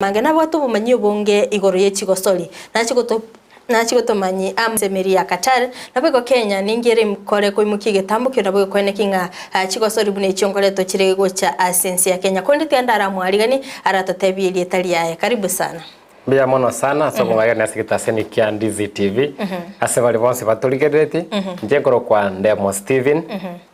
Mange nabwate obomanyi obonge igoro ye chigosori, nachie gotomanyi ase emeri ya Qatar, naboigo Kenya ninki ere kore koimokia egetambo kio naboigo koeneki ng'a chigosori buna echio nkoretwa chire gocha ase ense ya Kenya. Korende tiga ndaramwarigani aratotebie erieta riaye. Karibu sana. Mbuya mono sana ase okong'akerania ase egetaseni kia Ndizi TV. Ase baria bonsi batorigereretie, inche nkorokwa Ndemo Stephen.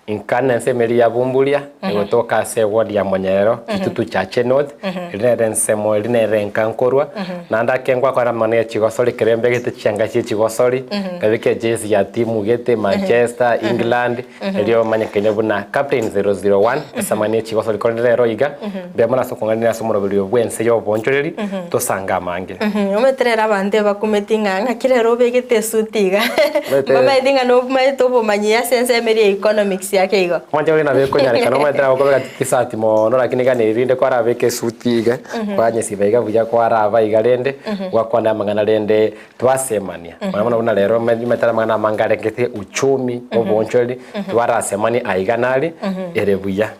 Inka nense emeri ya Bumburia, egotoka ase eward ya Monyerero, Kitutu Chache North, eri nere ensemo eri nere enka nkorwa, naende ake ngwakora amang'ana ya chigosori ekero mbegete chianga chie chigosori, nkabeka ejezi ya timu gete Manchester, England, erio manyekane buna Captain 001 ase amang'ana ya chigosori korende rero iga, mbuya mono ase okong'ainera ase omoroberio bw'ense y'obonchoreri, tosange amange. Omanyete rero abanto ebakumeti ng'a ng'aki rero obegete esuti iga. Mbamaeti ng'a nomaete obomanyi ase ensemo eria ya economics ake igo. Omwanche oria nabo ekonyarekana omanyete nabo okobeka tisati mono lakini iga nerinde kwarabeka esuti iga, kwanyesiba iga buya kwaraba iga rende, gwakwana amang'ana rende twasemania. Mono mono buna rero omanyete amang'ana amange arengete uchumi, obonchori, twarasemanie aiga nari, ere buya.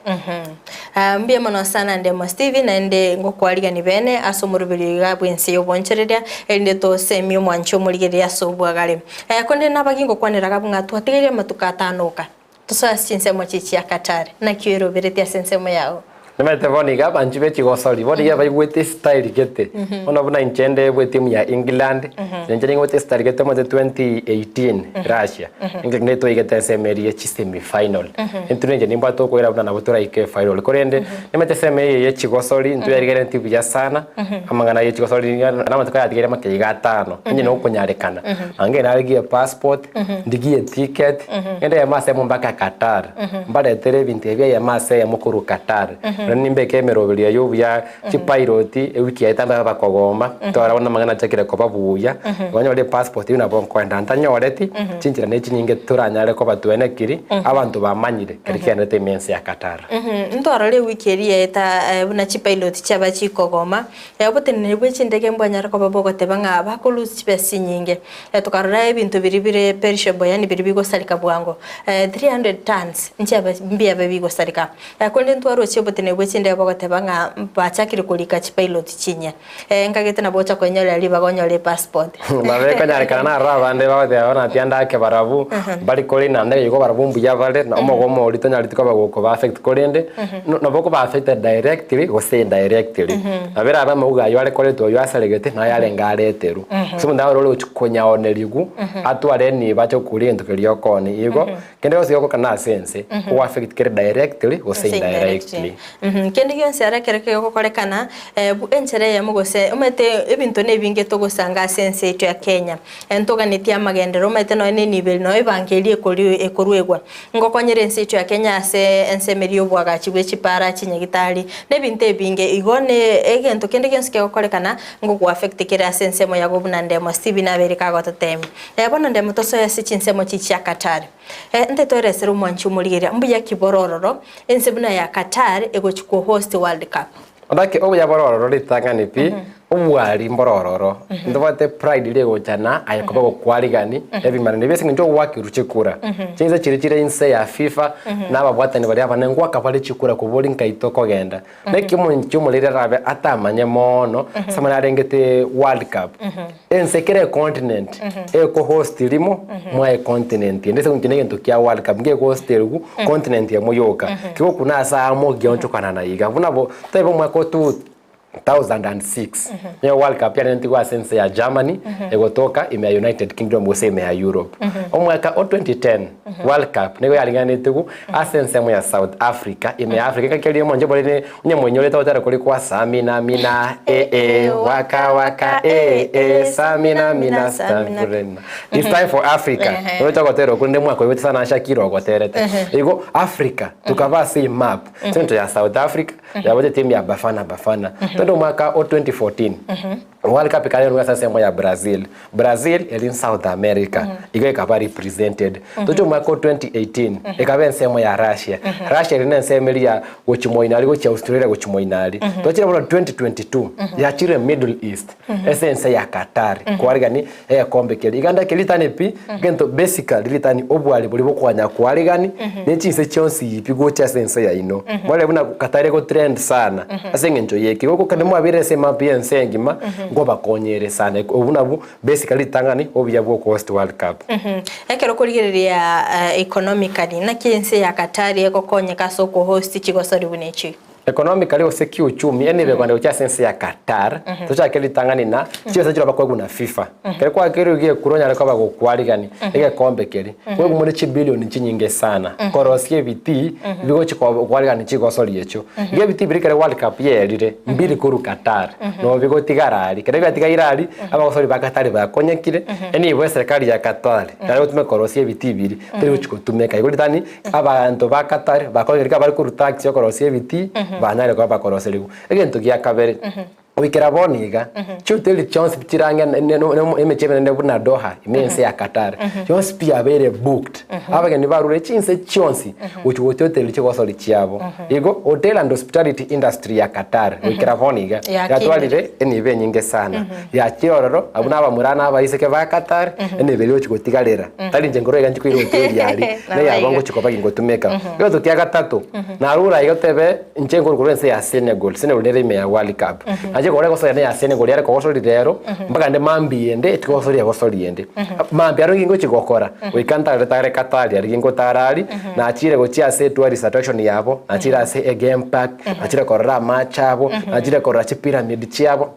Mbuya mono sana Ndemo Stephen, naende ngokwarigani bene ase omoroberi oyo iga bw'ense y'obonchoreria, erinde tosemie omwanchi omorigereria ase obwagare. Korende nabagi ngokwanera agwo ng'a twatigaire amatuko atano oka, tosoe ase chinsemo chiria chia Qatar. Naki oeroberetie ase ensemo yao? Nimanyete bono iga abanchi be chigosori bono iga baigwete estyle gete bono buna inche nde bwe etimu ya England inche ningwete estyle gete omanyete 2018 Russia England nigo twaigete ensemo eria ye chisemi final intwe ninche nimbwate okoira buna nabo toraike efinal korende nimanyete ensemo eye ye chigosori intwe yarigeretie buya sana amang'ana ye chigosori niga namatuko ayatigaire make iga atano onye nokonyarekana ange narigie epassport ndigie eticket ngende eyemo ase eyemo mpaka Qatar mbaretere ebinto ebi eyemo ase eyemo korwa Qatar naende nimbeke emeroberio eywo buya chipilot ewiki yaye tambe bakogomba twarora bono amang'ana achakire koba buya igo nyore epassport eywo nabo nkoenda ntanyoreti chinchera ne chinyinge toranyare koba twenekiri abanto bamanyire keri kegenderete ime ense ya Qatar. Ntwarore ewiki eria yaeta buna chipilot chiaba chikogoma, oboteneneri bwe chindege mbwanyare koba bogoteba ng'a bako lose chibesa chinyinge. Tokarora ebinto biria bire perishable yaani biria bigosareka bwango, 300 tons nchiaba mbiabe bigosareka. Korende ntwarochie oboteneneri bwe chindege bogoteba ng'a bachakire korika chipilot chinyia. Nkagete nabo ocha koenyorera ribaga onyore epassport. Nabo ekonyarekana naroro abande bagoteba bono ati ande ake barabwo mbari kore naende igo barabwo mbuya bare na omogomo oria tonyareti koba gokoba affect korende nabo okoba affected directly gose indirectly. Nabo erabe amauga aywo are koretwa oywo asaregete naye arenge areterwe. Gose omonto naro ore gochia konyaonerigwa atware enibo ache gokuria egento keria okoonia. Igo Kende gionsi gegokana ase ense, ogo affect kere directly gose indirectly. Kende gionsi ara ekero kegokorekana, enchera eyemo gose omanyete ebinto na ebinge togosanga ase ense yaito ya Kenya, ntoganetie amagenderero omanyete nonya na enibo eri nonya ebango eria ekoruegwa, ngokonyera ense yaito ya Kenya ase ensemo eria ya obwagachi bwe chipara, chinyagitari, na ebinto ebinge. Igo ne egento kende gionsi kegokorekana, ngogo affect kere ase ensemo yago buna ndemo Stephen abeire kagototemia. Bono ndemo tosoe ase chinsemo chi chia Qatar. Ntetoeresere omwanchi omorigereria mbuya ki bore ororo, ense buna ya Qatar egochi ko host World Cup. Naki obuya bore ororo ritang'ani pi, obwari mbore ororo. Ntobwate pride eria egocha na aye koba gokwarigani ebimanu ebi ase eng'encho ogwakerwa chikura. Chinse chiria chire inse ya FIFA na ababwatani baria abanene ngoaka bare chikura kobori nkai tokogenda. Naki omonto omoriri arabe atamanye mono ase amang'ana arengete World Cup. Ense kera econtinent ekohost rimo mwa econtinent ende ase eng'encho negento kia World Cup ngegohosterwa continent emo yoka. Kegokuna ase amo gionchokana na iga. Buna bo tobe omwaka o 2006 nigo World Cup yarentigwe ase ense ya Germany egotoka ime ya United Kingdom gose ime ya Europe. Omwaka o 2010 World Cup nigo yaringanetigwe ase ensemo ya South Africa, ime ya Africa, engaki eria omonche bore ne onye moinyorete ogotera koria kwa Samina mina eh eh waka waka eh eh Samina mina Samina It's time for Africa. Oroche ogotera okwo rende mwakoigwete sana Shakira ogoterete. Igo Africa tokaba ase emap ase eng'encho ya South Africa yabwate team ya Bafana Bafana. Twende omwaka o 2014 World Cup ekarenwa ase ensemo ya Brazil. Brazil eri in South America, igo ekaba represented. Toche omwaka o 2018, ekaba ensemo ya Russia. Russia eri nensemo eria ya gochia moino aria gochia Australia gochia moino aria. Tochire bono 2022, yachire Middle East, ase ense ya Qatar, kwarigani egekombe keria. Iga ndake ritani pi, egento basically ritani obwari boria bokwanya kwarigani, ne chinse chionsi pi gocha ase ense yaino. More buna Qatar ego trend sana, ase eng'encho ye eki. Ekero mwabeire ase emap ya ense engima, nkobakonyere sana. Obwo nabwo basically ritang'ani obuya bwa okohost World Cup. Ekero okorigereria economically, naki ense ya Qatar egokonyeka ase okohost chigosori buna echi? Economically gose kiuchumi, yaani ebegwanda gochia ase ense ya Qatar, tochake ritang'ani na chibesa chiria bakoegwa na FIFA. Ekero kwakeirwe gekura onyare koba gokwarigani egekombe keria, koegwa more chibilioni chinyinge sana korosia ebitii bigochi kwarigani chigosori echio. Iga ebitii biria ekero World Cup yaerire, mbiri korwa Qatar, nabo bigotigara aria. Ekero biatigaire aria, abagosori ba Qatar bakonyekire, yaani igo eserekari ya Qatar yare gotumeka korosia ebitii biria, teri gochi gotumeka. Igo ritang'ani Abanto ba Qatar bakoigereka abare korwa tax yokorosia ebitii banyare koba bakoroserigwa. Egento gia kabere, goikera bono iga, chihoteli chionsi pi chire ang'e nemechie emenene buna Doha ime ense ya Qatar, chionsi pi yabeire booked. Abageni barure chinse chionsi gochia gocha hoteli chigosori chiabo. Igo hotel and hospitality industry ya Qatar goikera bono iga yatwarire enibo enyinge sana. Yachia ororo, abwo nabamura na abaiseke ba Qatar, enibo eria ogochia gotigarera. Tari inche nkorwa iga nchie koira hoteli aria, neyabo ngochia koba gingotumeka. Egento kia gatato, narure aiga otebe inche nkorwa korwa ense ya Senegal, Senegal nere ime ya World Cup. Nachie kogora egosori yane ya Senegal yare kogosori rero, mpaka nde mambia ende tigosori egosori ende. Mambia aro ingochia gokora, goika ntare tare Qatar aria gingotara aria, nachire gochia ase tourist attraction yabo, nachire ase egame park, nachire korora amache abo, nachire korora chipyramid chiabo.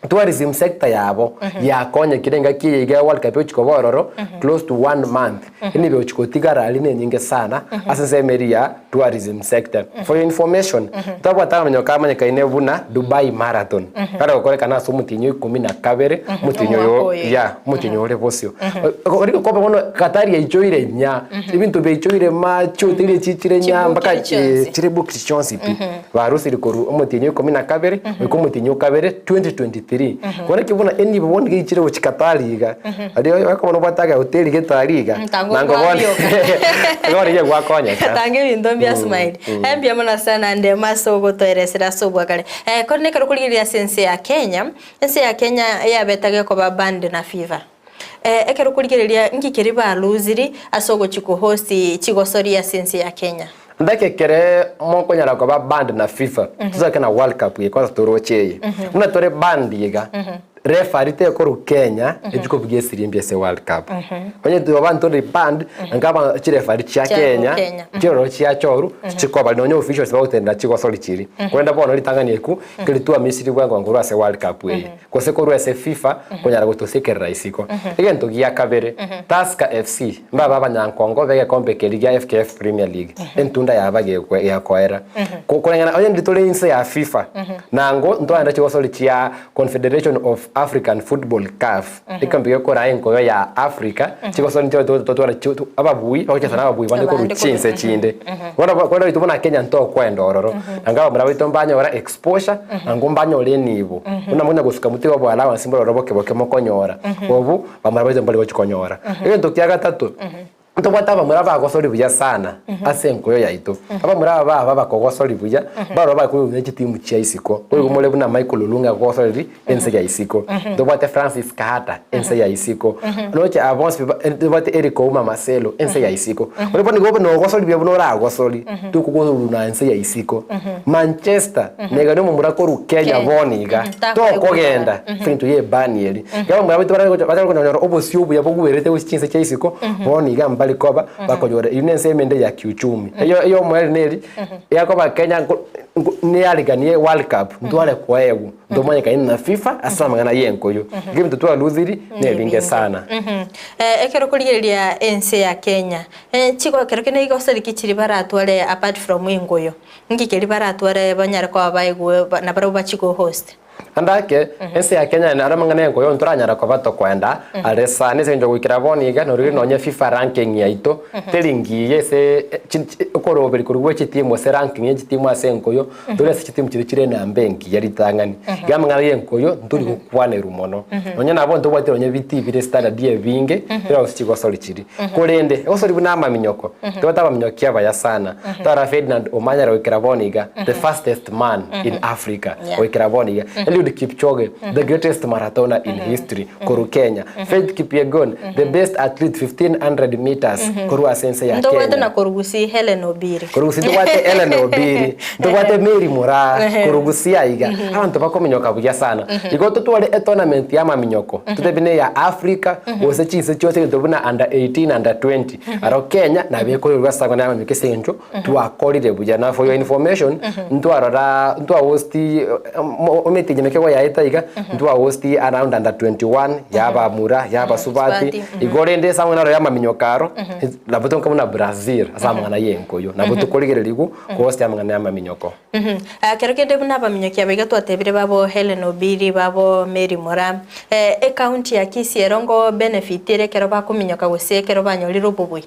Tourism sector yabo yakonyekire engaki eye iga ya World Cup egochia koba ororo close to one month enibo egochia gotigara aria nenyinge sana ase ensemo eria ya tourism sector. For your information, ntobwate amanyoko amanyekaine buna Dubai Marathon kare gokorekana ase omotienyi o ikomi na kabere omotienyi oyo Omwaka oyo. yeah omotienyi ore bosio. Oriko koba bono Qatar yaichoire nya ebinto biaichoire mache hoteli echichire nya mpaka Chibukiri chionsi. chire booked chionsi pi. Barusire korwa omotienyi o ikomi na kabere goika omotienyi o kabere 2023. Bono ekio buna enibo bono nigo eichire gochia Qatar iga, aria okoba nobwate agahoteli gete aria iga, Tango nango bono kwabioka. bono iga gwakonyeka. Tanga ebinto mbia smile. Mbuya mono sana Ndemo ase ogotoeresera ase obwakare. Korende ekero okorigereria ase ense ya Kenya, ense ya Kenya yabete gekoba banned na FIFA. Ekero okorigereria nki keria balosiri ase ogochia kohost chigosori ase ense ya Kenya? Ndake ekere mokonyara koba banned na FIFA, tochake na World Cup eye kwanza toroche eye. Buna tore banned iga, referee tekorwa Kenya echi kobugia esirimbi ase World Cup. Onye toba ntore banned, nka chireferee chia Chia Kenya, Kenya. chiroro chiachorwa, chikoba nonye officials bagotenena chigosori chiria. Korende bono ritang'ani eku, nkeri twamisiri bwango korwa ase World Cup eye. Gose korwa ase FIFA konyara gotosekerera isiko. Egento gia kabere, Tusker FC mbabe abanyankongo b'egekombe keria gia FKF Premier League, entunda yaba gekoera. Koreng'ana onye ndiri tore inse ya FIFA, nango ntwaenda chigosori chia Confederation of African Football CAF, egekombe gekoraa enkoyo ya Africa, chigosori nchiro totware ababui bagochesa na ababui bande korwa chinse chinde. Bono korende oito buna Kenya ntokoenda ororo, nango abamura baito mbanyora exposure, nango mbanyore enibo. Buna monya gosuka motige obo allowance mbororo boke boke mokonyora, obu bamura baito mbari gochi konyora. Egento kia gatato, ntobwate abamura abagosori buya sana ase enkoyo yaito. Abamura aba baba bakogosori buya, mbaroro bakoigwa ne chitimu chia isiko. Oigwe more buna Michael Olunga agogosoreri ense ya isiko. Ntobwate Francis Kahata ense ya isiko. Roche aba bonsi pi ntobwate Eric Ouma Maselo ense ya isiko. Bono bono nigo obe nogosori buya buna oragosori, tokogorwa na ense ya isiko. Manchester niga nomomura korwa Kenya Kenya. bono iga, tokogenda ase eng'encho ya ebani eria. Iga abamura baito bare gocha bachare konyora obosio obuya bogwerete gochia chinse chia isiko, bono iga mbari koba bakonyora eyio nense emende ya kiuchumi. Eyo eyomoerio neri, yakoba Kenya nko nko neyariganie world cup, ntware koegwa. Ntomanyekaine na FIFA ase amang'ana y'enkoyo. Iga ebinto twarusiri nebinge sana. Ekero okorigereria ense ya Kenya, chigo ekero kende gose ki chiria baratware apart from enkoyo, nki keria baratware banyare koba baigwe nabarabwo bachie go host? Ande ake, ense ya Kenya naro amang'ana y'enkoyo ntoranyara koba tokoenda are sana ase eng'encho goikera bono iga nororire nonye FIFA ranking yaito teri ngiya ase okoroberia korwa gwe chitimu ase ranking ye chitimu ase enkoyo Tore ase chitimu chiria chire enamba engiya ritang'ani. Iga amang'ana y'enkoyo ntori gokwanerwa mono. Nonya nabo ntobwate nonya ebitii bire standard ebinge, bire gose chigosori chiria. Korende, egosori buna amaminyoko, tobwate abaminyoki abaya sana. Twarora Ferdinand Omanyala goikera bono iga, the fastest man in Africa, goikera bono iga. Eliud Kipchoge, the greatest marathoner in history korwa Kenya. Faith Kipyegon, the best athlete 1500 meters korwa ase ense ya Ntobwate Kenya. na korwa Gusii Hellen Obiri. Korwa Gusii ntobwate Hellen Obiri, ntobwate Mary Moraa korwa Gusii aiga. Abanto bakominyoka buya sana. Igo totware etournament ya amaminyoko, totebi ne ya Africa gose chinse chionsi egento buna under 18, under 20. Aro Kenya nabo ekorerwa ase amang'ana ya amaminyoko ase eng'encho twakorire buya. Na for your information, ntwarora ntwahosti omanyete enyama ekero yaeta iga, ntwahosti around under 21 ya abamura, ya abasubati, Subati, igo rende ase amang'ana aro ya amaminyoko aro, nabo tonka buna Brazil ase amang'ana ya enkoyo, nabo tokorigereria kohosti amang'ana ya amaminyoko. Ekero kende buna abaminyoki aba iga twatebire babo Hellen Obiri, babo Mary Moraa, ecounty ya Kisii ero ngo benefit ere ekero bakominyoka gose ekero banyorire obobui?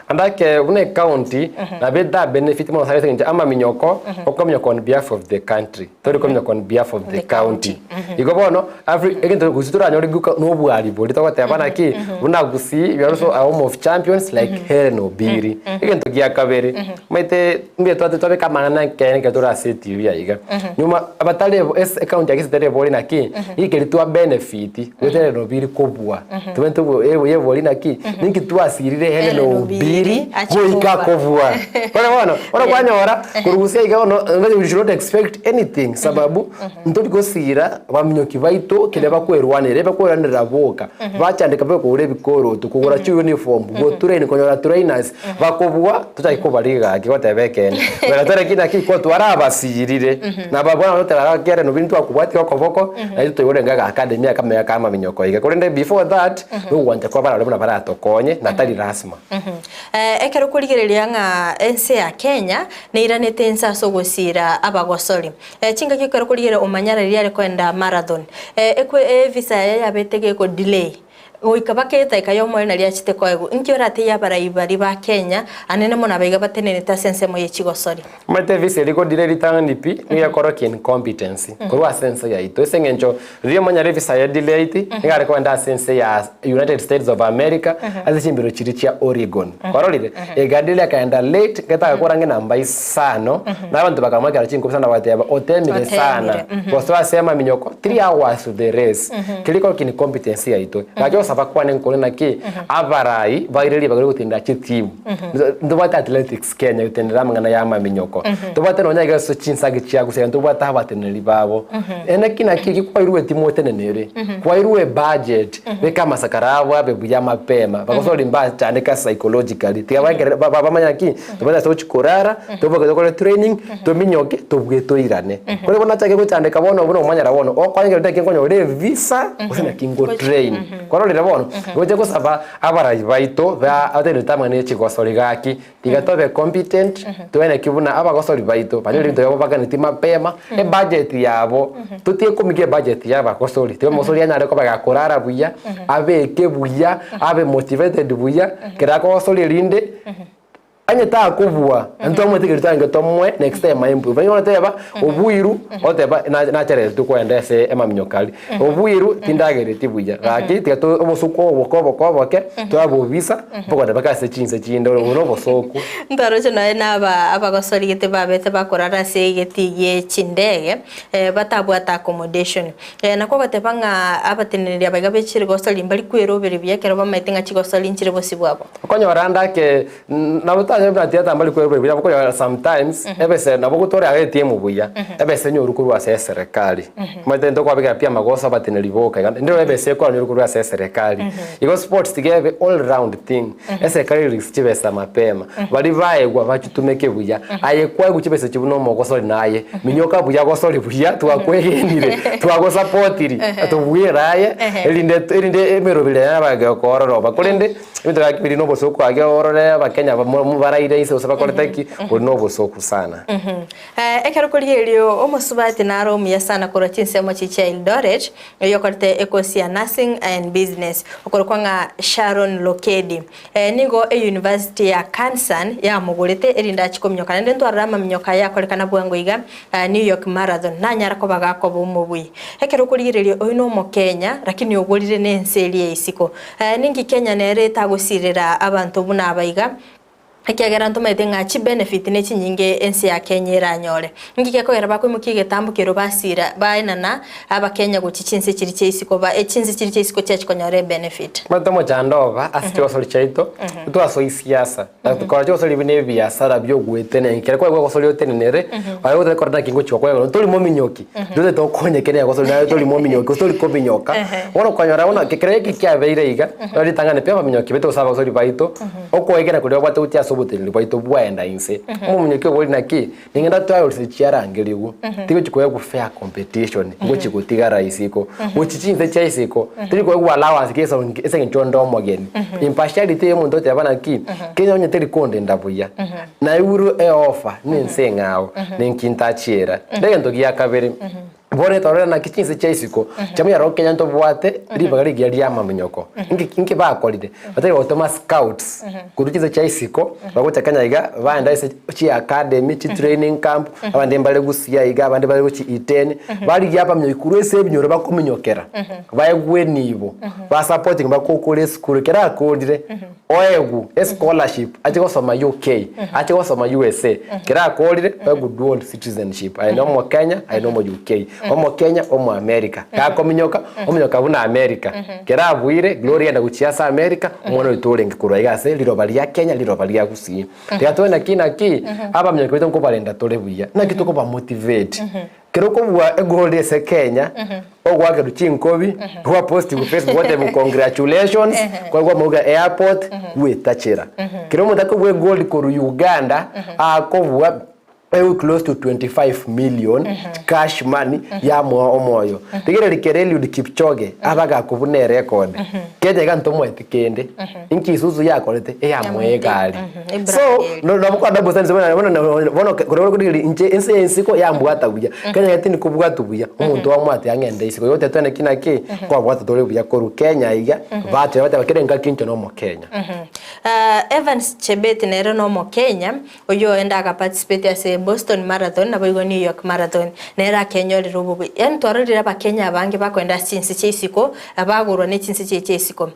Andake buna ecounty nabo eta benefit mono sana ase eng'encho amaminyoko okominyoka on behalf of the country tori kominyoka on behalf of the county. Igo bono every egento gose toranyore goka na obwari boria togoteba naki buna Gusii we are also a home of champions like Hellen Obiri. Egento gia kabere omanyete mbuya twate twabeka amang'ana ekeene ekero tore ase etibi aiga. Nyuma abatari ase ecounty ya Kisii tari ebori naki ninki keria twa benefit goetera Hellen Obiri kobua. Tobwenerete oyebori naki ninki twasirire Hellen Obiri goika kobua. Bono bono, bono kwanyora korusia iga bono you should not expect anything sababu ntori gosira baminyoki baito keria bakwerwanera, ebakwerwanerera boka, bachandeka mpaka kogora ebikoroto, kogora chiuniform, gotrain konyora trainers, bakobua tochake kobariga gaki goteba ekeene. Bera tore ki naki ko twarabasirire, na abwo bono toteba gaki Hellen Obiri ntwakobwatia okoboko, naintwe toigure ng'a academy akamenya ka amaminyoko iga. Korende before that, nogwancha kwa barabwo buna baratokonye, na tari lasima. Ekero okorigereria ng'a ense ya Kenya neiranete inse ase ogosiira abagosori, chingaki ekero okorigereria Omanyala riria are koenda marathon, ekwe evisa yaye yabete geko delay, goika baka edaika y'omoerio naria achete koegwa. Inki oratebie abarai baria ba Kenya, anene mono abaiga batenenete ase ensemo ye chigosori? Omanyete evisa eria ekodira ritang'ani pi, nigo ekorokia incompetency korwa ase ense yaito. Ase eng'encho riria omonyare evisa yaye delayed, nigo are kogenda ase ense ya United States of America, ase chimbero chiria chia Oregon. Kwarorire? Egadelay akaenda late, getaka kora ang'e namba isano, na abanto bakamoakera chinkobi sana bagateba otemire sana, gose ase amaminyoko 3 hours to the race. Keria ekorokia incompetency yaito. Gaki ogosaba kwane nkore naki, abarai baire ribaga riogotindera chitimu. Ntobwate athletics Kenya gotendera amang'ana ya amaminyoko. Tobwate nonya iga ase chinsagi chia gusii ntobwate abateneneri babo. Naki naki eki kwairwe etimu otenenere, kwairwe ebudget, beka amasakara abo abe buya mapema, bagosori mbachandeke psychologically, tiga bagerere ba- ba- bamanye naki, tobwate ase togochi korara, toboke tokore training, tominyoke, tobue toirane. Korende bono nachake gochandeka bono buna omanyara bono, okonya ekero naki nkonyora evisa, gose naki ngotrain. Kwarorire bono, gocha gosaba abarai baito ba abatenenete amang'ana ya chigosori gaki, Tiga tobe competent, toeneki buna abagosori baito banyore ebinto biabo baganeti mapema, ebudget yabo, totige komiga ebudget ya abagosori, tiga omogosori anyare koba gakorara buya, abeke buya, abe motivated buya, kera akogosoria erinde, onye takobua, ntomoete keria twarenge tomoe next time aimprove. Onye goteba, obuiru, oteba na nachereretwe kogenda ase emaminyoko aria. Obwiru tindagereti buya, gaki tiga to obosuku oboke oboke oboke twabobisa mpaka mpaka ase chinse chinde obo nobosoku. Ntwaroche nonya na aba abagosori gete babete bakorara ase egetii gie chindege batabwate accommodation. Nakwo ogoteba ng'a abateneneri aba iga be chigosori mbari kweroberi buya ekero bamaete ng'a chigosori nchire bosio bwabo. Okonyora ande ake nabo tanyore buna tiata mbari kweroberi buya, nabo okonyora sometimes ebese nabo ogotwara ATM buya, ebese nyoru korwa ase eserekari. Omanyete ntokwabekera pi amagoso abateneri boka iga, ndiro ebese ekwanyorwa korwa ase eserekari. Igo sports tiga ebe all round thing, eserekari erelease chibesa mapema, baria baegwa bachitumeke buya, aye kwaegwa chibesa echi buna omogosori naye, minyoka buya gosori buya twakwegenire, twagosapotiri, tobwere aye, erinde erinde emeroberi yaye abagekororoba. Korende. Ebinto gaki biri nobosoku age orore abakenya baraire inse gose bakorete ki, bori nobosoku sana. Ekero korigereria omosubati naro omuya sana korwa chinsemo chichia Eldoret, oyio okorete ekosi ya Nursing and Business, okorokwa ng'a Sharon Lokedi. Nigo eyunivasiti ya Kansan yamogorete erinde achie kominyoka naende ntwarore amaminyoka aye akorekana bwango iga New York Marathon nanyara koba gakoba omobui. Ekero okorigereria oyio nomokenya lakini ogorire nense eria ya isiko. Ninki Kenya nere etagosirera abanto buna aba iga? Ekiagera ntomaete ng'a chibenefit nechinyinge ense ya Kenya eranyore. Inki gekogera bakoimokia egetambo keria basira baenana abakenya gochia chinse chiria chia isiko ba chinse chiria chia isiko chiachia konyora ebenefit. Omanyete omochando oba ase chigosori chiaito, twasoa esiasa, na tokora chigosori buna ebiasara bia ogoetenenia, ekero kwaigwa egosori otenenere, aye otari korora naki ngochia gokora igoro, tori mominyoki, ndotagete okonye kere egosori naye tori mominyoki gose tori kominyoka, bono okonyora buna ekero eke kiabeire iga, ritang'ani pi abaminyoki baito gose abagosori baito, Okoegena koria babwate gochia ase oboteneneri bwaito bwaenda inse. Omominyoki obori naki, ning'enda twayorisia chiarangerigwe, tigochi koegwa fair competition, ngochi gotigara isiko. Gochi chinse chia isiko, tiri koegwa allowance gesa ase eng'encho onde omogeni. Impartiality ya omonto oteba naki, Kenya onye teri kondenda buya, naigure eoffer na ense eng'ao, ninki ntachiera. Negento gia kabere. Bono etorore naki chinse chia isiko chiamanyare Kenya ntobwate ribaga rigiya ri'amaminyoko. Inki inki bakorire? Batari gotoma scouts korwa chinse chia isiko bagocha Kenya iga baenda ase chi academy, chi training camp, abande mbare Busia iga, abande bare gochia Iten, barigia abaminyoki korwa ase ebinyoro bakominyokera, baegwe enibo, ba supporting bakokora esukuru. Ekero akorire, oegwe escholarship ache gosoma UK, ache gosoma USA, kera akorire oegwe dual citizenship, aye na omokenya aye na omo UK, omokenya omo America, gakominyoka ominyoka buna America, kera abuire glory egenda gochia ase America, omwana oito orenge korwa iga ase riroba ria Kenya riroba ria Gusii. Tiga tore naki naki, abaminyoki baito nkobarenda tore buya, naki tokoba motivate. Kero okobua egoli ase Kenya, ogoakerwa chinkobi, gwa post ku Facebook gotebwa congratulations, kwaigwa amauga airport, gwetachera. Kero omonto akobua egoli korwa Uganda, akobua ewe close to 25 million cash money yamoa omoyo. Rigereria kere Eliud Kipchoge abe agakobuna erecord. Kenya iga ntomoeti kende. Inki Isuzu yakorete? Eyamoa egari. So, nabo kwanda bosa bono bono kore korigereria inche ense ya isiko yambwata buya. Kenya iga tindi kobwatwa buya, omonto wamwate ang'ende isiko. Igo otebete naki naki, kwabwatwa tore buya korwa Kenya iga, bateba bateba kera engaki inche na omokenya. Evans Chebet nere na omokenya, Oyio oenda aga participate ase Boston Marathon naboigo New York Marathon, nere akenyorera obobe. Yaani twarorire abakenya abange bakoenda ase chinse chia isiko, bagorwa ne chinse chiaye chia isiko.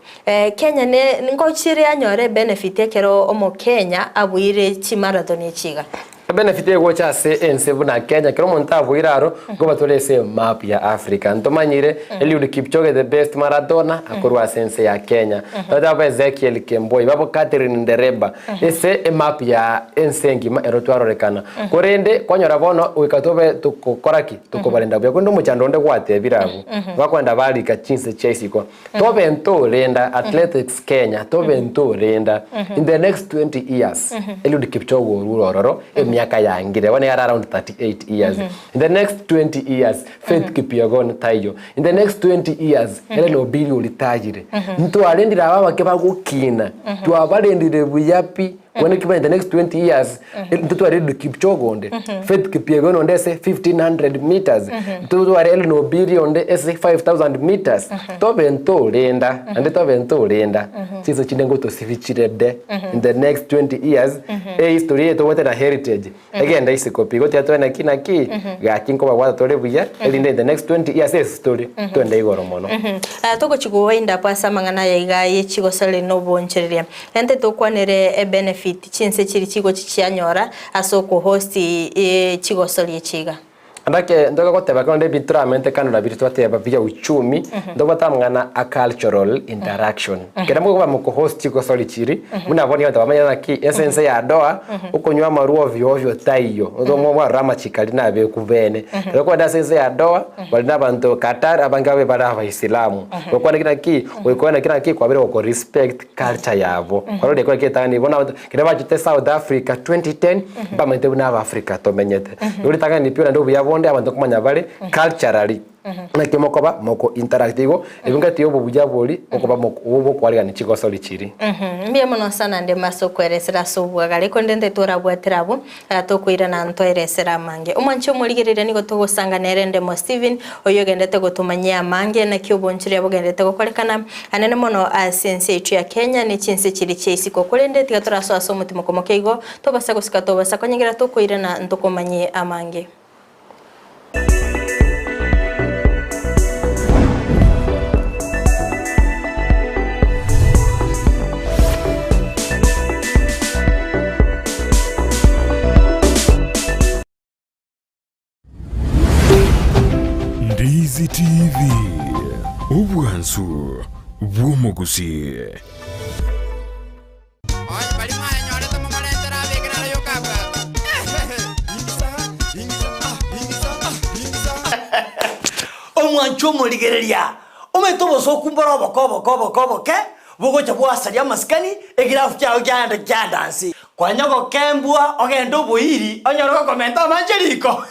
Kenya ne ngochire yanyore ebenefit ekero omokenya abuire chimarathon echi iga. Ebenefit egocha ase ense buna Kenya, ekero omonto abuire aro, nkoba tore ase emap ya Africa. Ntomanyire Eliud Kipchoge the best marathoner akorwa ase ense ya Kenya. Totebe Ezekiel Kemboi, babo Catherine Ndereba, Ase emap ya ense engima ero twarorekana. Korende kwanyora bono goika tobe togokora ki? Tokobarenda buya. Korende omochando onde gwatebire abwo, bakoenda barika chinse chia isiko. Tobe ntorenda, Athletics Kenya, tobe ntorenda in the next 20 years, Eliud Kipchoge orure ororo emiaka yangire, bono iga are around 38 years. In the next 20 years, Faith Kipyegon taiyo. In the next 20 years, Hellen Obiri oritayire. Ntwarendire aba abake bagokina, twabarendire buya pi. Bono ekio in the next 20 years, ntotware Eliud Kipchoge onde, Faith Kipyegon onde ase 1500 meters, ntotware Hellen Obiri onde ase 5000 meters. Tobe ntorenda, naende tobe ntorenda, chinse chinde ngotosibichire de. In the next 20 years, ehistory eye tobwate na heritage, Egende isiko pi, gotiga toe naki naki, gaki nkobabwata tore buya, erinde in the next 20 years ase tore, twende igoro mono. Togochi go wind up ase amang'ana aya iga ye chigosori na obonchoreria. Ente tokwanere ebenefit chinse chiri chigochi chianyora ase okohost chigosori echi iga. Ndake ntoke goteba ekero nde bituramente kando na biria twateba bia uchumi, ntobwate amang'ana a cultural interaction. Ekero mokoba moko host chigosori chiri, buna bono abanto bamanye naki ase ense ya Doha, okonywa amarwa ovyo ovyo taiyo, mwarora amachiko aria nabeku bene. Ekero kwenda ase ense ya Doha, bari na abanto Qatar, abange babe bare abaisilamu. Gokwana ki naki, goikwana ki naki kwabere goko respect culture yabo. Kwarorire ekero getang'ani bono abanto. Ekero bachete South Africa 2010, mbamanyete buna Abafrica tomenyete. Igo ritang'ani pi naende obuya bonde abanto nkomanya bare culturally naki mokoba moko interact igo ebio ngati ya obobuya boria okoba moko bokwarigania chigosori chiria. Mbuya mono sana nde mase okweresera ase obwagare korende nte torabwatera abwo tokoirana ntoeresere amange. Omwanchi omorigereria nigo togosanga nere Ndemo Stephen oyio ogendete gotomanyia amange naki obonchoria bogendete gokorekana anene mono ase ense yaito ya Kenya ne chinse chiria chia isiko. Korende tiga torasoe ase omotimoko moke igo tobasa gosika tobasa konyegera tokoirana ntokomanyie amange. Obwansu bw'omogusii. Onye baria mwayenyorete momorentere abeke naro yokabwata. Omwancho omorigereria, omanyete obosooku mbore oboke oboke oboke oboke, bogocha bwasaria amasikani, egirafu kiao kiaenda kiaenda nse. Kwanya gokembwa ogende oboiri onyore gokomenta amache riko.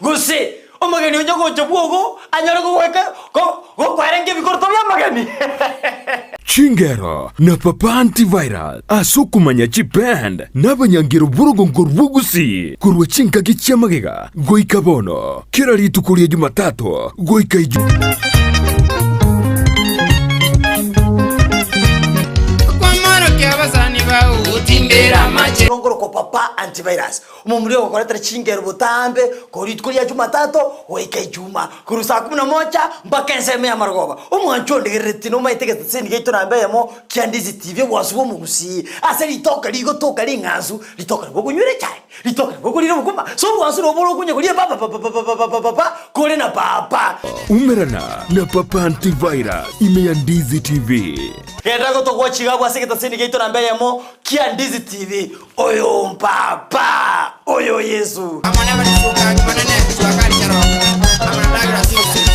Gose omogeni onye gocha bwogo anyore gogoika gokwarenga ebikoroto bi'amageni. Chingero na Papa Antivirus ase okomanya chiband na abanyangero b'orogongo rw'Ogusii korwa chingaki chi'amagega goika bono, kera rituko ria Jumatatu goika Ijumaa. Okwamorokia abasani bao gotimbera amache. Nkorokwa Papa Antivirus. Omomura ogokoretera chingero botambe korwa rituko ria Jumatatu goika Ijumaa, korwa saa kumi na moja mpaka ensemo y'amarogoba. Omwancho ondigereretie nomaete egeteseni giaito namba eyemo kia Ndizi TV obwansu bw'omogusii ase ritoke rigotoka ring'ansu, ritoke nabo okonywera echae, ritoke nabo okorira obokima, so obwansu nabo bore okonya koria papapapapapapapa kore na papa. Umerana na Papa Antivirus ime ya Ndizi TV. Genda gotogwa chigabwa ase egeteseni giaito namba eyemo kia Ndizi TV. Oyo mpapa, oyo Yesu. Amo nabarisuka banene Juakari Nyarongo amo na Douglas Yusuf.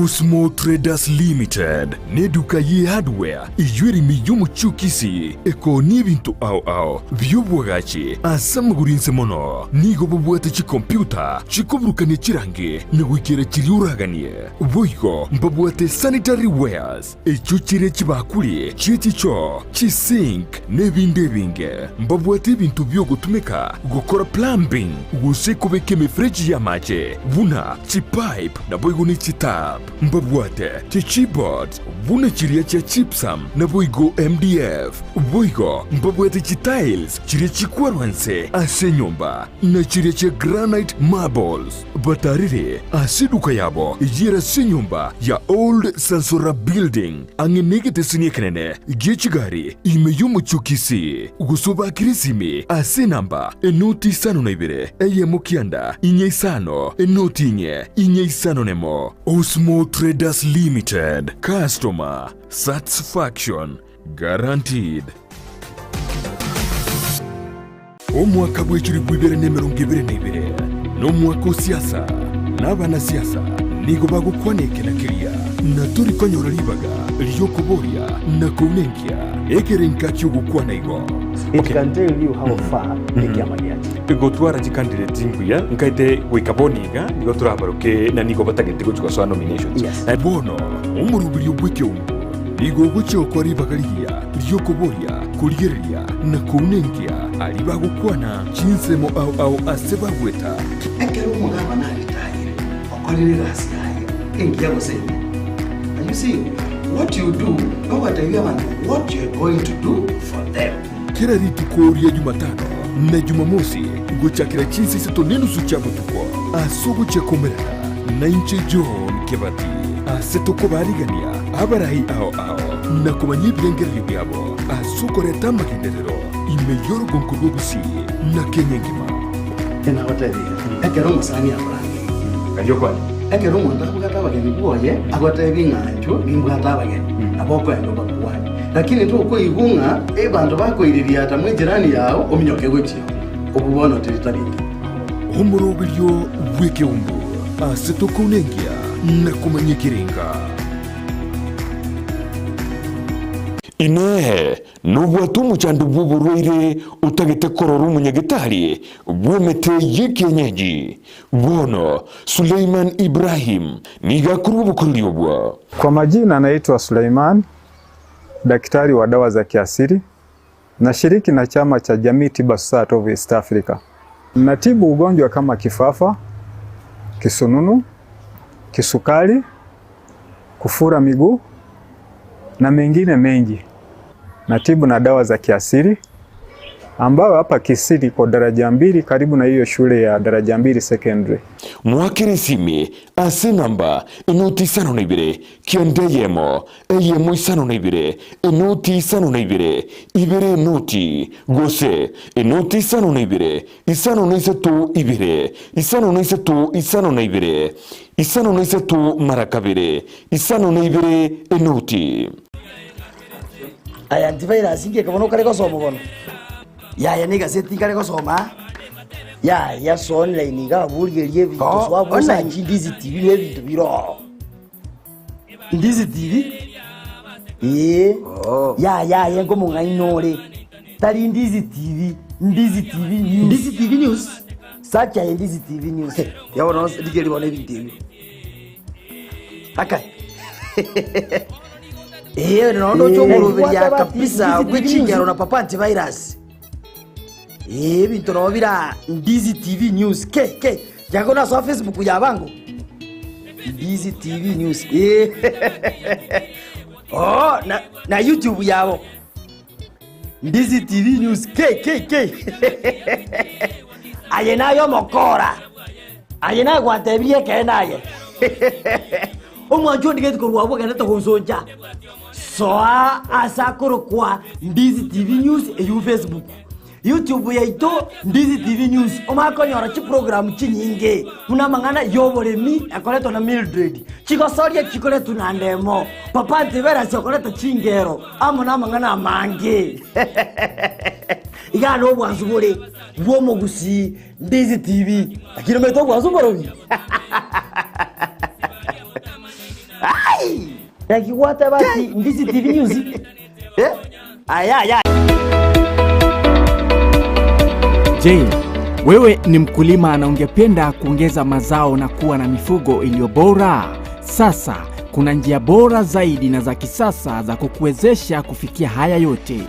Osmo Traders Limited neduka ye hardware eyio ere ime y'omochie o Kisii ekoonia ebinto ao ao bi'obwagachi ase amagoro inse mono. Nigo bobwate chikompiuta chikoburukania chirangi na goikera chiria oraganie. Boigo mbabwate sanitary wares, Echio chire chibakuri chie chichoo, chisink, na ebinde ebinge. Mbabwate ebinto bi'ogotumeka gokora plumbing gose kobeka emefereji y'amache buna chipipe naboigo ne chitap. Mbabwate chichipboards buna chiria chia gypsum naboigo MDF. Boigo mbabwate chitiles chiria chikwarwa nse ase enyomba na chiria chia granite marbles. Batarire ase eduka yabo eyio ase enyomba ya Old Sansora Building ang'e negeteseni ekenene gie chigari ime y'omochie o Kisii, gose obakere esimi ase enamba enoti isano na ibere eyemo kianda inye isano enoti inye inye isano nemo. Osmo Traders Limited, Customer Satisfaction Guaranteed. Omwaka bw'echilifu ibere na emerongo ebere na ibere nomwaka o siasa, na abanasiasa nigo bagokwana eke na keria, na tori konyora ribaga ri'okoboria na kounenkia ekerenka ki'ogokwana igo. It can tell you how far ekiama giachire. Gotwara chicandidate mbuya nkaete goika bono iga nigo torabaroke na nigo batagete gochia gosoa nominations. Yes. Bono omoroberio bw'ekeumbu nigo ogochia gokora ribaga rigiya ri'okoboria, korigereria, na kounenkia aria bagokwana chinsemo ao ao ase bagweta. Ekero omogabana aritayire, okorire egasi yaye engiya gose embe. And you see, what you do, nogoteebia abanto what you are going to do for them. Kera rituko ria Jumatano na Jumamosi gochakera chinsa isato nenusu chia botuko ase ogochia komerana nainche John Kebati ase tokobarigania abarai ao ao na komanya ebirengererio biabo ase okoreta amagenderero ime y'orogonko rw'Ogusii na Kenya engima. Nagotebirie, ekero omosani akorangeirie, ekero omonto abwate abageni bwoye, agotebi ng'a inchuo nimbwate abageni, nabo okoenda obakwanie. Lakini tokoigwa ng'a abanto bakoiririata mw'ejirani yao ominyoke gochia oo, obwo bono teri tari engiya. Omoroberio bw'ekeumbu ase tokounenkia na komanya ekerenga. Inee! Nobwate omochando bw'oborwaire otagete korora omonyagetari bw'emete y'ekienyeji? Bono Suleiman Ibrahim nigo akorwa obokoreri obwo. Kwa majina naitwa Suleiman, daktari wa dawa za kiasili, nashiriki na chama cha Jamii Tiba Society of East Africa. Natibu ugonjwa kama kifafa, kisununu, kisukari, kufura miguu na mengine mengi. Natibu na dawa za kiasili. ambayo hapa Kisii iko daraja mbili karibu na hiyo shule ya daraja mbili secondary. Moakere esimi ase enamba enoti isano na ibere, kianda eyemo, eyemo isano na ibere, enoti isano na ibere, ibere enoti, gose enoti isano na ibere, isano na isato ibere, isano na isato isano na ibere, isano na isato mara kabere, isano na ibere enoti. Aya antivirus inki bono okare gosoma bono? Yaya na egaseti nkare gosoma yaya so online iga abwo origererie ebinto Oh, so abwo online. osachi Ndizi TV na ebinto bire oo. Ndizi TV? Ee, yaya aye nkomong'aini ore, tari Ndizi TV, Ndizi TV News. Ndizi TV News? Search aye Ndizi TV News. Ya bono rigereria bono ebinto ebio. Akai. Ee, nondo oche omoroberia kabisa bwe chingero na papa antivirus. Ee, ebinto nabo bira Ndizi TV News. Ke, ke, jago nasoa Facebook ya bango. Ndizi TV News. Ee. Oh, na, na YouTube yabo. Ndizi TV News. Ke, ke, ke. Aye nayo omokora. Aye nagwantebirie ekeene aye. Omwancho ondigeti korwa abwo ogenderete gonsoncha. Soa ase akorokwa Ndizi TV News eywo Facebook. YouTube yaito Ndizi TV News omanye konyora chiprogram chinyinge buna amang'ana y'oboremi ekoretwa na Mildred, chigosoria chikoretwa na Ndemo, Papa Antivirus okoreta chingero amo namang'ana amange. Igaa nobwansu bore bw'omogusii Ndizi TV. Lakini omanyete obwansu mborobi? Ai! Naki gwateba ati Ndizi TV News? Eh? Aya aya. Je, wewe ni mkulima na ungependa kuongeza mazao na kuwa na mifugo iliyo bora? Sasa kuna njia bora zaidi na za kisasa za kukuwezesha kufikia haya yote.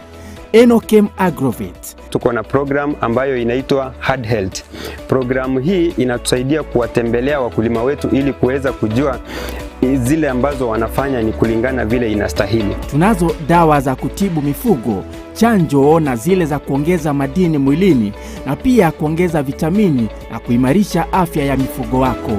Enokem Agrovet. Tuko na program ambayo inaitwa Hard Health. Programu hii inatusaidia kuwatembelea wakulima wetu ili kuweza kujua zile ambazo wanafanya ni kulingana vile inastahili. Tunazo dawa za kutibu mifugo, chanjo na zile za kuongeza madini mwilini na pia kuongeza vitamini na kuimarisha afya ya mifugo wako.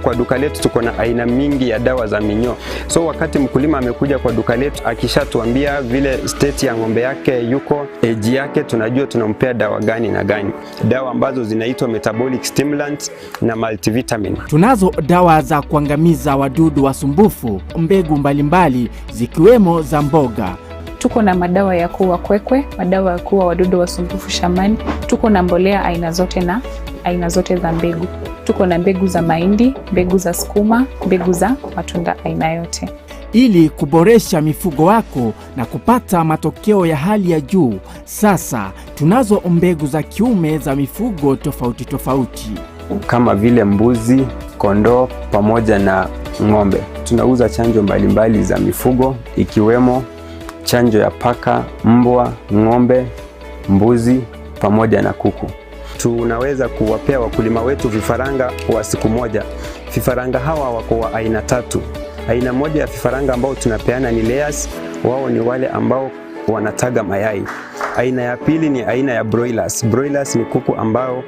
Kwa duka letu tuko na aina mingi ya dawa za minyoo. So wakati mkulima amekuja kwa duka letu akishatuambia vile state ya ng'ombe yake yuko, age yake, tunajua tunampea dawa gani na gani, dawa ambazo zinaitwa metabolic stimulants na multivitamin. Tunazo dawa za kuangamiza wadudu wasumbufu, mbegu mbalimbali zikiwemo za mboga. Tuko na madawa ya kuua kwekwe, madawa ya kuua wadudu wasumbufu shambani. Tuko na mbolea aina zote na aina zote za mbegu. Tuko na mbegu za mahindi, mbegu za sukuma, mbegu za matunda aina yote. Ili kuboresha mifugo wako na kupata matokeo ya hali ya juu, sasa tunazo mbegu za kiume za mifugo tofauti tofauti. Kama vile mbuzi, kondoo pamoja na ng'ombe. Tunauza chanjo mbalimbali za mifugo ikiwemo chanjo ya paka, mbwa, ng'ombe, mbuzi pamoja na kuku. Tunaweza kuwapea wakulima wetu vifaranga wa siku moja. Vifaranga hawa wako wa aina tatu. Aina moja ya vifaranga ambao tunapeana ni layers, wao ni wale ambao wanataga mayai. Aina ya pili ni aina ya broilers. Broilers ni kuku ambao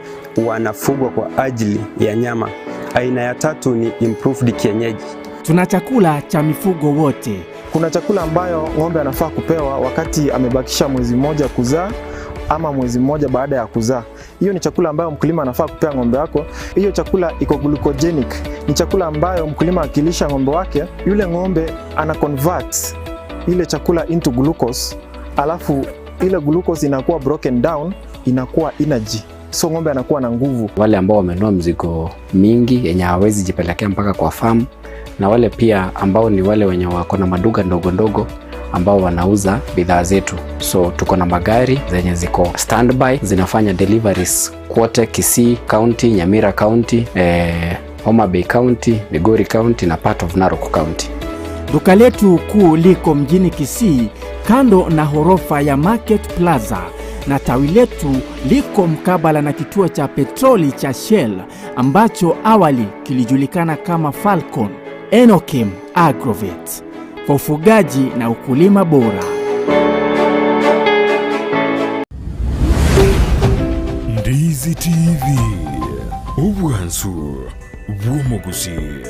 wanafugwa kwa ajili ya nyama. Aina ya tatu ni improved kienyeji. Tuna chakula cha mifugo wote. Kuna chakula ambayo ng'ombe anafaa kupewa wakati amebakisha mwezi mmoja kuzaa ama mwezi mmoja baada ya kuzaa. Hiyo ni chakula ambayo mkulima anafaa kupea ng'ombe wako. Hiyo chakula iko glucogenic, ni chakula ambayo mkulima akilisha ng'ombe wake, yule ng'ombe ana convert ile chakula into glucose, alafu ile glucose inakuwa broken down, inakuwa energy, so ng'ombe anakuwa na nguvu. Wale ambao wamenunua mzigo mingi yenye hawawezi jipelekea mpaka kwa farm, na wale pia ambao ni wale wenye wako na maduka ndogo ndogo ambao wanauza bidhaa zetu. So tuko na magari zenye ziko standby zinafanya deliveries kwote Kisii County, Nyamira County, Homa Bay County, Migori County na part of Narok County. Duka letu kuu liko mjini Kisii kando na horofa ya Market Plaza na tawi letu liko mkabala na kituo cha petroli cha Shell ambacho awali kilijulikana kama Falcon. Enokem Agrovet kwa ufugaji na ukulima bora. TV, obwansu bw'omogusii.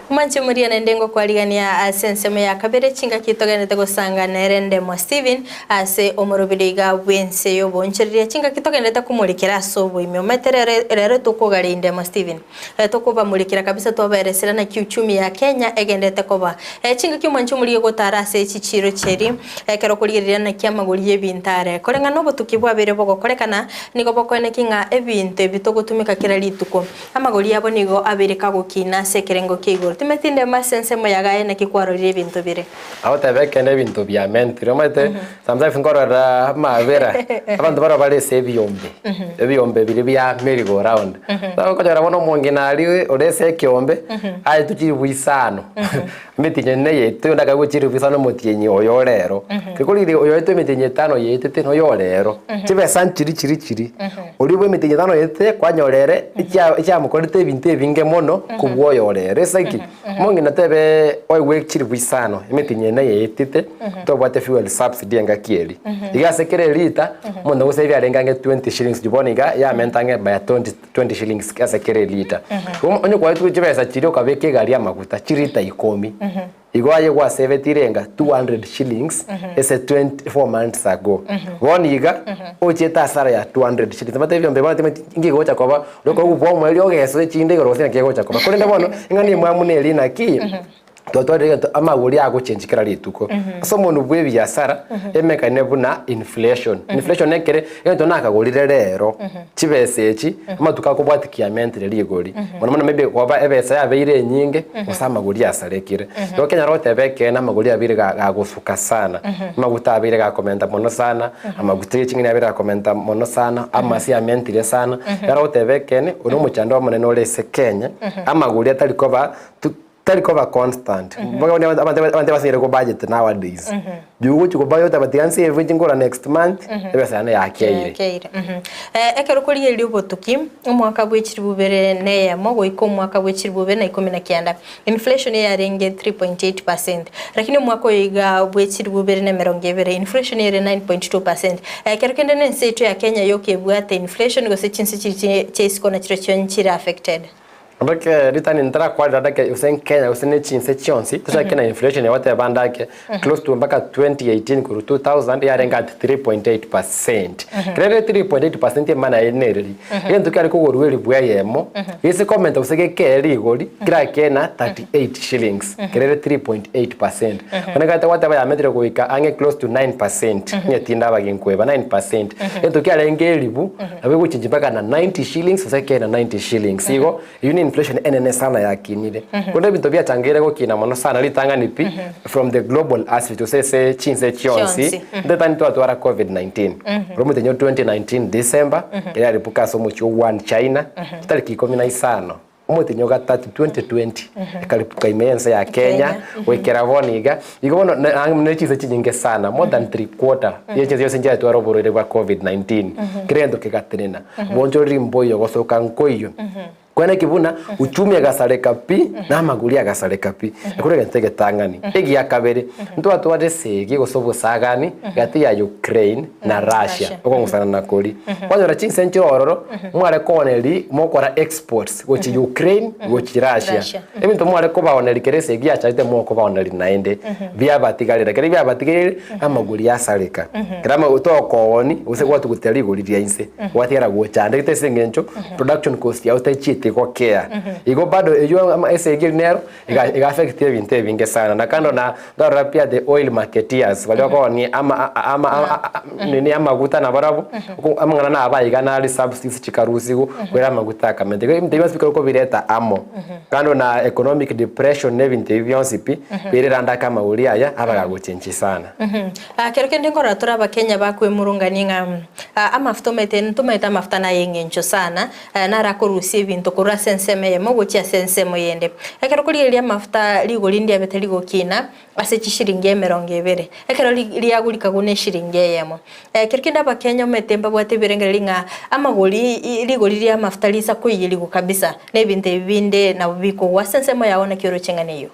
Mwanche moria naende ngokwarigania ase ensemo ya kabere chingaki togenderete gosanga nere Ndemo Stephen ase omorobiri iga bw'ense y'oboonchoreria chingaki togenderete komorikera ase oboime omanyete rero rero tokogaria Ndemo Stephen Tokobamurikera kabisa twabaeresera naki uchumi ya Kenya egenderete koba. Chingaki omwanchi omorigia gotara ase chichiiro chieri, ekero okorigereria naki amagori y'ebinto are. Koreng'ana nobotuki bwabeire bogokorekana, nigo bokoeneki ng'a ebinto ebi togotumeka kera rituko, amagori abo nigo abeire kagokina ase ekerengo kia igoro. Timanyeti ndemo ase ensemo ya gaye naki kwarorire ebinto bire. Agoteba ekeene ebinto biamentire omanyete sometimes nkorora amabera abanto barabwo bare ase ebiombe ebiombe biria bia merry go round okonyora bono omongina aria ore ase ekeombe aetwe chiribu isano emetienyi ene yaetwe onde akaegwa chiribu isano omotienyi oyo ore ero rikorire oyo oetwe emetienyi etano yaetete noyo ore ero chibesa nchiri chiri chiri oria bwa emetienyi etano yaetete kwanyora ere ekia ekiamokorete ebinto ebinge mono kobua oyo ore ero ase ki. Omong'ina tebe oigwe chilifu isano, emetienyi ene yaetete, tobwate fuel subsidy engaki eria. Iga ase kera elita, omonto ogosabia arenge ang'e 20 shillings bono iga yamenta ang'e by 20 20 shillings ase kera elita. Igo onye kwaetwe chibesa chiria okabeka egari amaguta chilita ikomi, igo aye gwasebetire enga 200 shillings ase 24 months ago. Bono iga, ochiete hasara ya 200 shillings. Omanyete ebiombe bono timanyeti nki gocha koba. Okoigwa bwa omoerio ogesoe chinde igoro gose naki egocha koba. Korende bono, ing'ana emwamu neri naki, twatwarire egento amagori agochengi kera rituko. Ase omonto bwa ebiasara, emekane buna inflation. Inflation ekere, egento nakagorire rero, chibesa echi, amatuko akobwatia kiamentire rigori. Mono mono maybe koba ebesa yabeire enyinge, gose amagori asarekire. Igo ekenyoro goteba ekeene amagori abeire ga- gagosuka sana, amaguta abeire gakomenta mono sana, Amaguta ye ching'eni abeire akomenta mono sana, amasi amentire sana, ekero ogoteba ekeene, oyo nomochando omonene ore ase Kenya, amagori atari koba tu tari koba constant. Mpaka bono abanto abanto basinyire ko budget nowadays. Riu ogochi ko budget oteba tiga nsave inche nkogora next month, ebesa yane yakeire. Yakeire. Ekero okorigereria obotuki, omwaka bwe chilifu bibere na eyemo goika omwaka bwe chilifu bibere na ikomi na kianda, Inflation eyarenge 3.8 percent, lakini omwaka oyo iga bwe chilifu ibere na emerongo ebere inflation ere 9.2 percent. Ekero kende na ense yaito ya Kenya yoka ebwate inflation gose chinse chiri chia isiko nachirochio nchire affected. Ndake ritani ntarakwarera ndake gose Kenya gose ne chinse chionsi tochake na inflation egoteba ndake close to mpaka 2018 korwa 2000 yarenge at 3.8 percent. Ekero ere 3.8 percent emana eye nereri, egento kiare kogorwa elifu eyemo, gese komenta gose gekee rigori, kerakee na 38 shillings, ekero ere 3.8 percent. Bono ekero twateba yamentire goika ang'e close to 9 percent, onye tindaba ginkoeba, 9 percent. Egento kiarenge elifu, nabo egochengi mpaka na 90 shillings gose gekee na 90 shillings. Igo, Eyio ne inflation enene sana yakinire. Korende ebinto biachangeire gokina mono sana ritang'ani pi from the global aspect gose ase chinse chionsi Chionsi, ritang'ani twatwara covid 19 korwa omotienyi o 2019 December eyaripuka ase omochie o Wuhan China chitariki ikomi na isano omotienyi o gatatu 2020 ekaripuka ime y'ense ya Kenya goikera bono iga. Igo bono ne chinse chinyinge sana more than three quarter ye chinse chionsi nchiatwara oborwaire bwa covid 19 kera egento kegatenena. Bonchoreri mboiyo gosoka nkoiyo. Kwene ki buna uchumi egasareka pi na amagori agasareka pi. Ekero egento egetang'ani. Egia kabere, ntwatware esegi gose obosagani gati ya Ukraine na Russia, okong'usana na koria. Kwanyora chinse nchire ororo, mware kooneri mokora exports gochia Ukraine gochia Russia. Ebinto mware kobaoneria kera esegi yachagete mokobaoneria naende, biabatigarera. Ekero biabatigereire, amagori asareka. Ekero amagori tokooni, gose gwatugutia rigori ria inse, gwatigara gochandegete ase eng'encho production cost yao techieti gokea. Igo bado eywo ama esegi eria nero, ega ega affect ebinto ebinge sana. Na kando na ntorora pia the oil marketeers baria bakoonia ama ama nini amaguta nabarabwo, amang'ana naba iga nare subsidies chikarusigwa, kwera amaguta akamenta. Igo ebinto ebi bionsi bikore kobireta amo. Kando na economic depression na ebinto ebi bionsi pi, birerande ake amagori aya abe agagochenchi sana. Kero kende nkorora tore abakenya bakwemurungania ng'a amafuta omanyete ntomaete amafuta naye eng'encho sana, naro akorusia ebinto. ebinto korwa ase ensemo eyemo gochia ase ensemo eyende. Ekero okorigereria amafuta rigori ndiabete rigokina ase chishiringi emerongo ebere, ekero riagurikagwa ne eshiringi eyemo. Ekero kende abakenya omanyete mbabwate ebirengererio ng'a amagori rigori ria amafuta risa koiyerigwa kabisa, na ebinto ebi binde nabo bikogwa ase ensemo yao naki oroche ng'a neyio.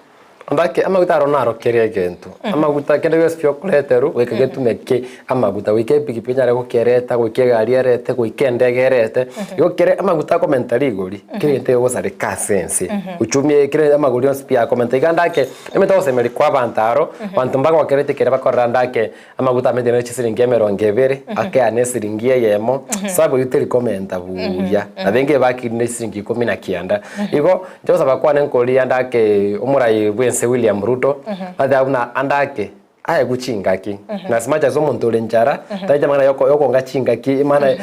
Ndake amaguta aro naro kera egento. Amaguta kende gionsi pi okoreterwa goika getumeke amaguta, goika epikipiki enyare gokereta, goika egari erete, goika endege erete. Igo kere amaguta akomenta rigori, kera egento gegosareka ase ense. Uchumi eye kere amagori onsi pi akomenta. Iga ndake, emete ogosemeria kwa abanto aro, abanto mbagokereti ekere bakorora ndake amaguta amete ne chisiringi emerongo ebere, akeane esiringi eyemo, sabu eywo teri komenta buya. Nabo enga ebakiri ne chisiringi ikomi na kianda. Igo, inche gosaba kwane nkoria ndake omorai bwa ense William Ruto, nateba buna andake aegwe chingaki, na as much as omonto ore nchara, tari amang'ana yoko yokonga chingaki maana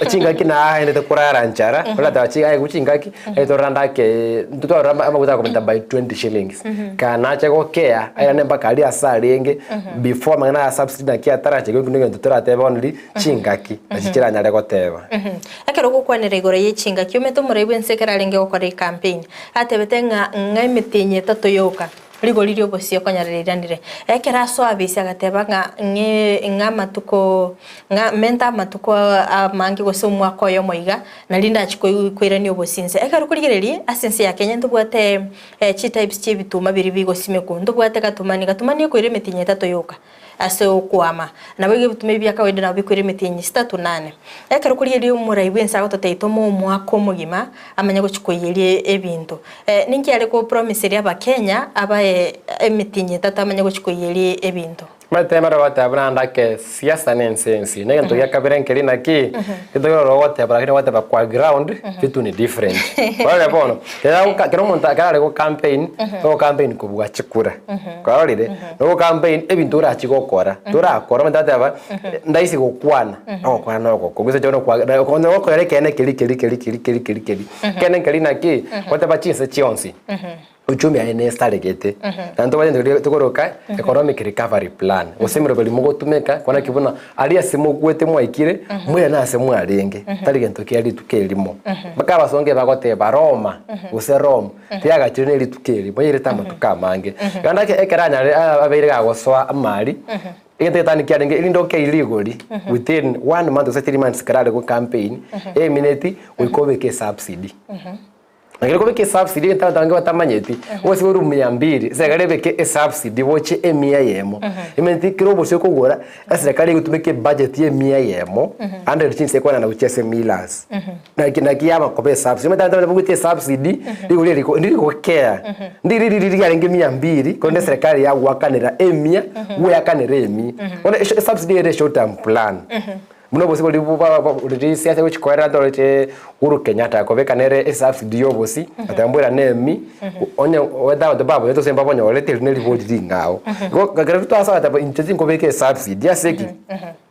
chingaki naendete korara nchara, orateba chi aegwe chingaki, Etorora ndake ntitwarora amaguta akomenta by 20 shillings kana nache gokea airane mpaka aria ase arenge before amang'ana aya subsidy naki atarache ekio negento toratebe bono ri chingaki nachi chiranyare goteba. Ekero ogokwanera igoro ye chingaki, omanyete omorai bw'ense ekero arenge gokora ecampaign, atebete ng'a ng'a emetienyi etato yoka. Rigori ri'obosio konya ririranire. Ekero asoa abisi agateba ng'a ng'e ng'a amatuko ng'a mente amatuko amange gose omwaka oyomo iga, nario ndachi koi koirania obosie inse. Ekero okorigereria ase ense ya Kenya ntobwate chitypes chia ebituma biria bigosimekwa, ntobwate gatumani, gatumani ekoira emetienyi etato yoka. Ase okwama. Naboigo ebituma ebi bia kawaida nabo bikwire emetienyi isatato nane. Ekero korigereria omorai bw'ense agototebia tome omwaka omogima amanye gochia koiyeria ebinto. Ninki are kopromiseria abakenya abae emetienyi etato amanye gochia koiyeria ebinto? Omanyete mbare bagoteba buna ndake siasa ne ense ensi na egento gia kabere nkeri naki egento kero ogoteba lakini ogoteba kwa ground vitu ni different. Orore bono kera omonto ekero are go campaign ogo campaign kobua chikura. Kwarorire? Nogo campaign ebinto orachi gokora, torakora omonto arateba ndaisi gokwana, ogokwana nogoko gose bono kwa onye gokora ekeene keri keri keri keri keri keri keri. Ekeene nkeri naki, goteba chinse chionsi, uchumi aye nesaregete, naende tobwate egento keria tokoroka economic recovery plan, gose emeroberi mogotumeka kwana ki buna aria ase mokwete mwaikire, moirane ase mwarenge, tari gento kia rituko erimo. Mpaka abasongo ebagoteba Roma gose Rome. Tiagachire ne rituko eri, moirete amatuko amange. Naende eke ekero anyare abeire gagosoa amari, egento egetani kiarenge erinde okei rigori within one month gose 3 months ekero are go campaign, emineti goika obeke esubsidy. Na ekero okobeka esubsidy egento abanto abange batamanyeti, ogosiba orue mia mbili, eserekari ebeke esubsidy gochia emia eyemo, emineti kera obosie okogora, eserekari egotumeka ebudget ya emia eyemo, 100 chinse ekwanana gochia ase millers. Naki naki yaba koba esubsidy omanyete abanto babwate esubsidy rigori eri ndiri gokea ndiri riri riarenge mia mbili korende eserekari yagoakanera emia gweakanera emia bono esho esubsidy ere short term plan buna obosie boria riria siasa egochi koera toroche Uhuru Kenyatta akobeka nere esubsidy ya obosie ateba mbwera na emi onye omanyete abanto mbabonyete gose mbabonyorete eri neribori ring'ao. Igo ekero twasoa teba inche tinkobeka esubsidy ase ki?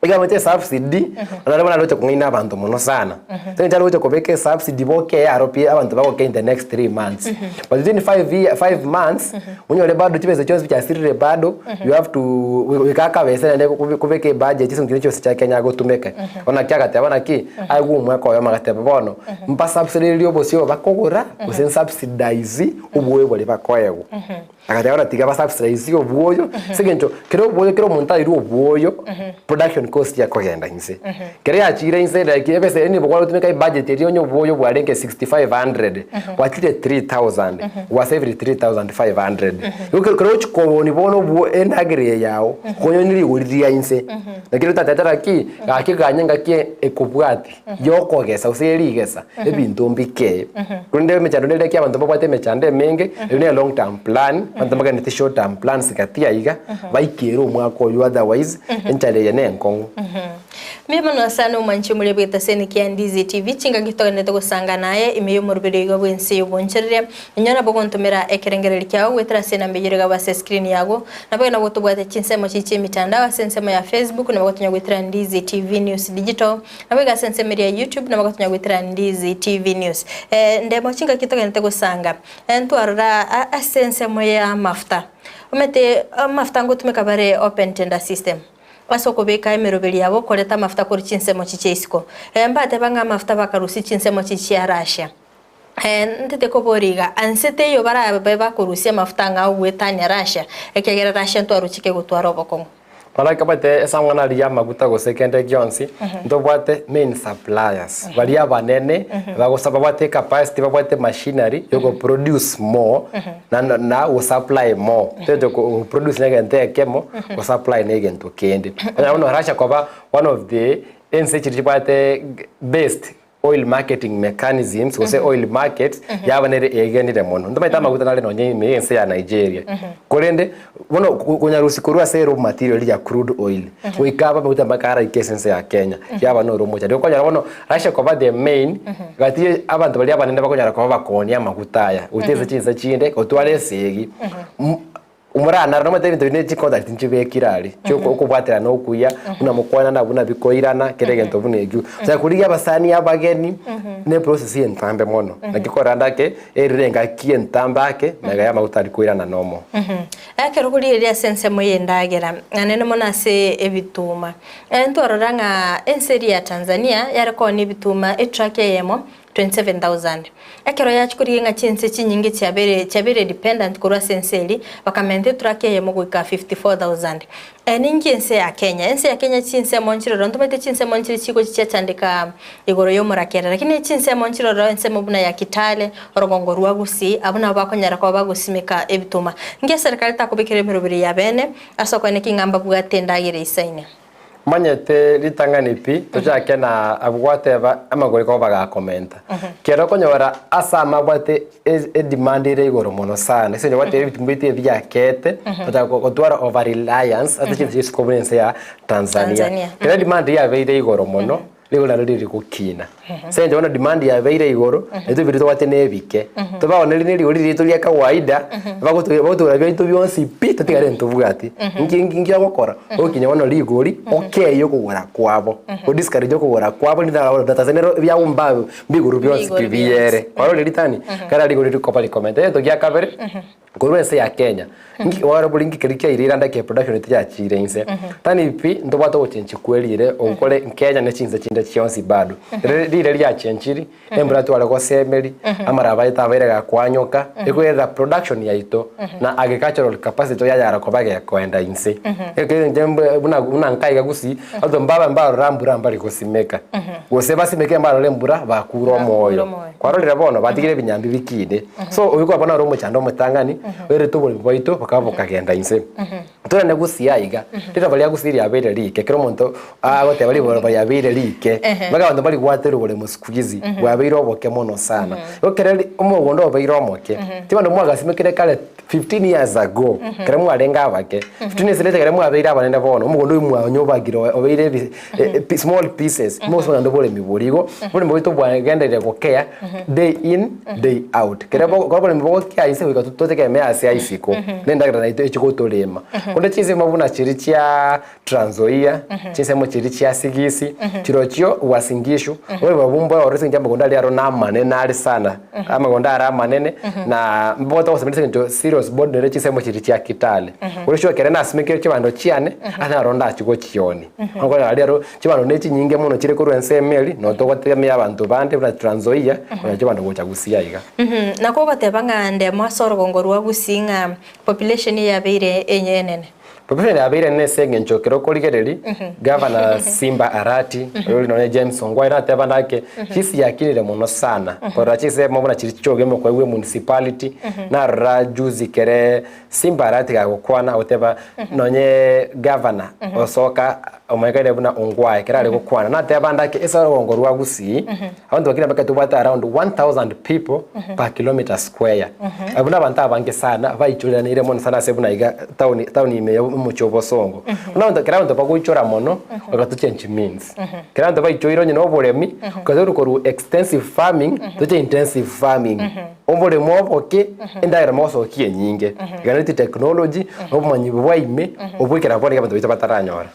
Ekero abwate esubsidy, naro bono aroche kong'aina abanto mono sana. Ase eng'encho aroche kobeka esubsidy bokee aro pi abanto bagokea in the next 3 months. But within 5 year, 5 months, onyore bado chibesa chionsi chiasirire bado, you have to goika akabese naende kobeka ebudget ase eng'encho chionsi chia Kenya agotumeka. Bono naki agateba naki, aigwe omwaka oyomo agateba bono, mbasubsidirie obosio obo bakogora, gose nsubsidize oboyo boria bakoegwa. Agateba buna tiga basubsidize obwoyo, ase eng'encho kera obwoyo kera omonto airwe obwoyo, production cost ekogenda inse. Kero yachire inse like ebesa eria nigo kwagotumeka ebudget eria onye obwoyo bwarenge 6500, gwachire 3000, gwasavire 3500. Igo kero kero ogochi korwania bono obwo endagera eye yago, okonyora rigori ria inse. Naki ritatete naki, gaki ganye ngaki ekobwatia. Y'okogesa gose ye rigesa, ebinto mbike. Korende emechando nere ki abanto mbabwate emechando emenge, eyio ne long term plan, abanto mbagenderete short term plans gati aiga, baikere omwaka oyio otherwise, enchara eye nenkong'u. Mbuya mono sana omwanchi omoria bw'etaseni kia Ndizi TV, chingaki togenderete gosangana aye ime y'omoroberi oiga bw'ense y'oboncherere. Inwe nabo gontomera ekerengererio kiao goetera ase enamba eyio ere igabwo ase escreen yago. Naboigo nabo tobwate chinsemo chiria chi'emitandao ase ensemo ya Facebook nabo gotonya goetera Ndizi TV News Digital. Naboigo ase ensemo eria ya YouTube nabo gotonya goetera Ndizi TV News. Eh, ndemo chingaki togenderete gosanga. Eh, ntwarora a- ase ensemo ya amafuta. Omanyete amafuta ngotumeka bare open tender system. Ase okobeka emeroberi yabo koreta amafuta korwa chinsemo chichia isiko. Eh, mbateba ng'a amafuta bakarusia chinsemo chichia Russia. Ntete koboria iga, Anse teiyo barabe bakorusia amafuta ng'a ogwetania Russia, ekiagera Russia ntwarochike gotwara obokong'u. Barake bate ase amang'ana aria y'amaguta gose kende gionsi, ntobwate main suppliers baria abanene bagosa babwate ecapacity babwate machinery yogo produce more na na go supply more. Toete go produce na egento ekemo, go supply na egento kende. Onye bono Russia koba one of the ense chiria chibwate best oil marketing mechanisms gose oil markets yaba nere egenire mono. Ntomaete amaguta nare nonye ime y'ense ya Nigeria. Korende bono konyarusia korwa ase raw material eria ya crude oil goika aba amaguta mpaka araike ase ense ya Kenya yaba noro omochando. Igo okonyora bono Russia koba the main gati abanto baria abanene bakonyara koba bakoonia amaguta aya gochia ase chinse chinde gotwara esegi. Omoranare nomanyete ebinto binde chicontact nchibekire aria, chioko okobwaterana okuya, buna mokwanana buna bikoirana, kera egento buna ekio. Onye korigia abasani abageni, ne eprocess entambe mono, naki korende ake, erire engaki entambe ake, magega ya amaguta aria koirana nomo. Ekero korigereria ase ensemo y'endagera, naende mono ase ebituma, ntwarora ng'a ense eria ya Tanzania yare koonia ebituma etruck eyemo 27,000. Ekero yachia korigia ng'a chinse chinyinge chiabeire chiabeire dependent korwa ase ense eria, bakamenta eturaki eyemo goika 54,000. Eye ninki ense ya Kenya? Ense ya Kenya chinsemo nchire ororo, ntomaete chinsemo nchire chigochia chiachandeka igoro y'omorakera, lakini chinsemo nchire ororo ensemo buna ya Kitale, orogongo rwa Gusii, abwo nabo bakonyara koba bagosimeka ebituma. Nki eserikari takobekera emeroberi ya bene ase okoeneki ng'a mbabwate endagera eisaine? Manyete ritang'ani pi, tochake na abwo gwateba amagori koba bagakomenta. Kero okonyora ase amabwate edemand ere igoro mono sana, ase eng'encho gwateba ebitungu biaito ebi biakete, tochaka gotwara over reliance ase chinto chiaisiko buna ense ya Tanzania. Tanzania. Kero edemand yabeire igoro mono, nigo nario riri gokina. Ase eng'encho bono demand yabeire igoro, naintwe ebinto tobwate na ebike. Tobaonerie na erigori riaito ria kawaida, bagoto bagotogora biaito bionsi pi, totigare ntobwati. Nki nki nki ogokora? Ogokinya bono rigori, okeye okogora kwabo, o discourage okogora kwabo rinde naro Tanzania nero ebiagumba mbiguru bionsi pi Mbiguru biyere. bionsi. Kwarorire ritani? Kera rigori rikoba rikomenta. Egento gia kabere, Korwa ense ya Kenya, nki ore bori nki keria kiaire iranda kia production tiachire inse. Tani pi ntobwate ogochenchi kwe rire okore Kenya ne chinse chinde chionsi bado. Rire rire riachenchiri, embura tware gosemeri, amaraba aito abeire gakwanyoka, ekoirera production yaito na agricultural capacity yanyara koba gekoenda inse. Ekero buna buna nka iga gusii, abanto mbabe mbarora mbura mbari gosimeka. Gose basimeke mbarore embura bakure omoyo. Kwarorire bono, batigire ebinyambi bikinde. So oyio kwabana ore omochando omotang'ani, oirete oboremi bwaito bokaba bokagenda inse. Torende gusii aiga, riroba ria gusii riabeire rike, kera omonto agoteba riroba riabeire rike, mpaka abanto mbarigwaterwa oboremo siku hizi, bwabeire oboke mono sana. Igo kere ri omogondo obeire omoke, tibanto mwagasimekire kare 15 years ago, ekero mwarenge abake, 15 years later ekero mwabeire abanene bono, omogondo oyio mwanyobagire obeire ebi small pieces, mosome naende oboremi boria. Igo oboremi bwaito bwagenderire gokea day in day out. Kere bo kero oboremi bogokea inse goika totegemee ase aisiko, na endagera naito echi gotorema. Korende chinsemo buna chiria chia Trans Nzoia, chinsemo chiria chia Sigisi, chirochio Uasin Gishu, oboremi obwo mbore ase eng'encho amagondo aria aro namanene are sana, amagondo are amanene, na mbwate ogosoma ase eng'encho serious board nere chinsemo chiria chia Kitale. Korende ekero nasimekire chibando chiane, ase naro ndachie gochionia. Okonyora aria aro chibando ne chinyinge mono chire korwa ensemo eria, nabo togotegemea abanto bande buna Trans Nzoia, konya chibando gocha Gusii aiga. Nakwo ogoteba ng'a ndemo ase orogongo rwa Gusii ng'a population yabeire enene. Population yabeire enene ase eng'encho ekero okorigereria, Governor Simba Arati, oyore nonye James Ongwae nateba nake, chisi yakinire mono sana, korora chinsemo buna chiria chiogema koegwa emunicipality, narora juzi kere Simba Arati gagokwana agoteba nonye Governor osoka omanyekaine buna Ongwae ekero are gokwana, nateba ndake ase orogongo rwa Gusii, abanto bakire mbake tobwate around 1000 people per kilometer square. Abwo nabanto abange sana baichoreranire mono sana ase buna iga town town ime ya omochie o Bosongo. Buna abanto ekero abanto bagoichora mono, goika to change means. Ekero abanto baichoire onye na oboremi, goika tore korwa extensive farming toche intensive farming. Oboremo oboke, endagera mogosokia enyinge. Iga neti technology, na obomanyi bwa ime, obwo ekero bono iga abanto baito bataranyora.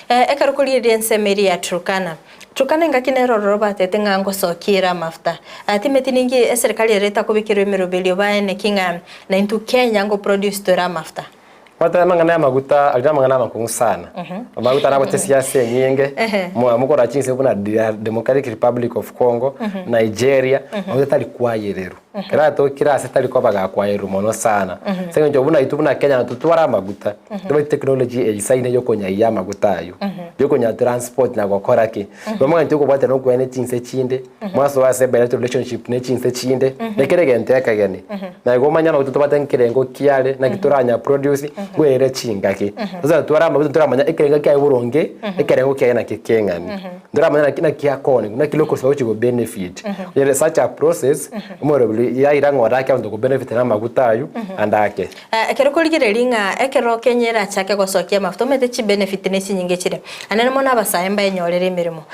Ekero korigereria ensemo eria ya Turkana, Turkana engaki nere ororo batete ng'a ngosokia ere amafuta. Timeti ninki eserikari ere etakobekerwa emeroberio baeneki ng'a naintwe Kenya ngo produce tore amafuta. Gwateba amang'ana y'amaguta aria namang'ana amakong'u sana. Amaguta nagocha esiasa enyinge, mo- mokorora chinse buna DR Democratic Republic of Congo, Nigeria, amaguta tari kwayererwa. Ekero atokire ase tari koba gakwayererwa mono sana. Ase eng'encho buna intwe buna Kenya natotware amaguta, tobwate technology eisaine yokonyaiya amaguta aywo, yokonya transport na gokora ki. Igo omogento okobwatana na okoyana chinse chinde, mwasoa ase bilateral relationship ne chinse chinde, na kera egento ekegeni. Na igo omanye amaguta tobwate nkerengo kiare, naki toranya produce, bwere chingaki. Sasa tware amaguta toramanya ekerengo kiaye boronge, ekerengo kiaye naki keng'ani. Ntoramanya naki naki akoni, naki locals bagochi go benefit. There is such a process, omoroberi yaira ng'a orake abanto go benefit na amaguta aywo, ande ake. Ekero okorigereria ng'a ekero Kenya erachake gosokia amafuta omanyete chibenefit ne chinyinge chire. Naende mono abasae mbaenyorere emeremo.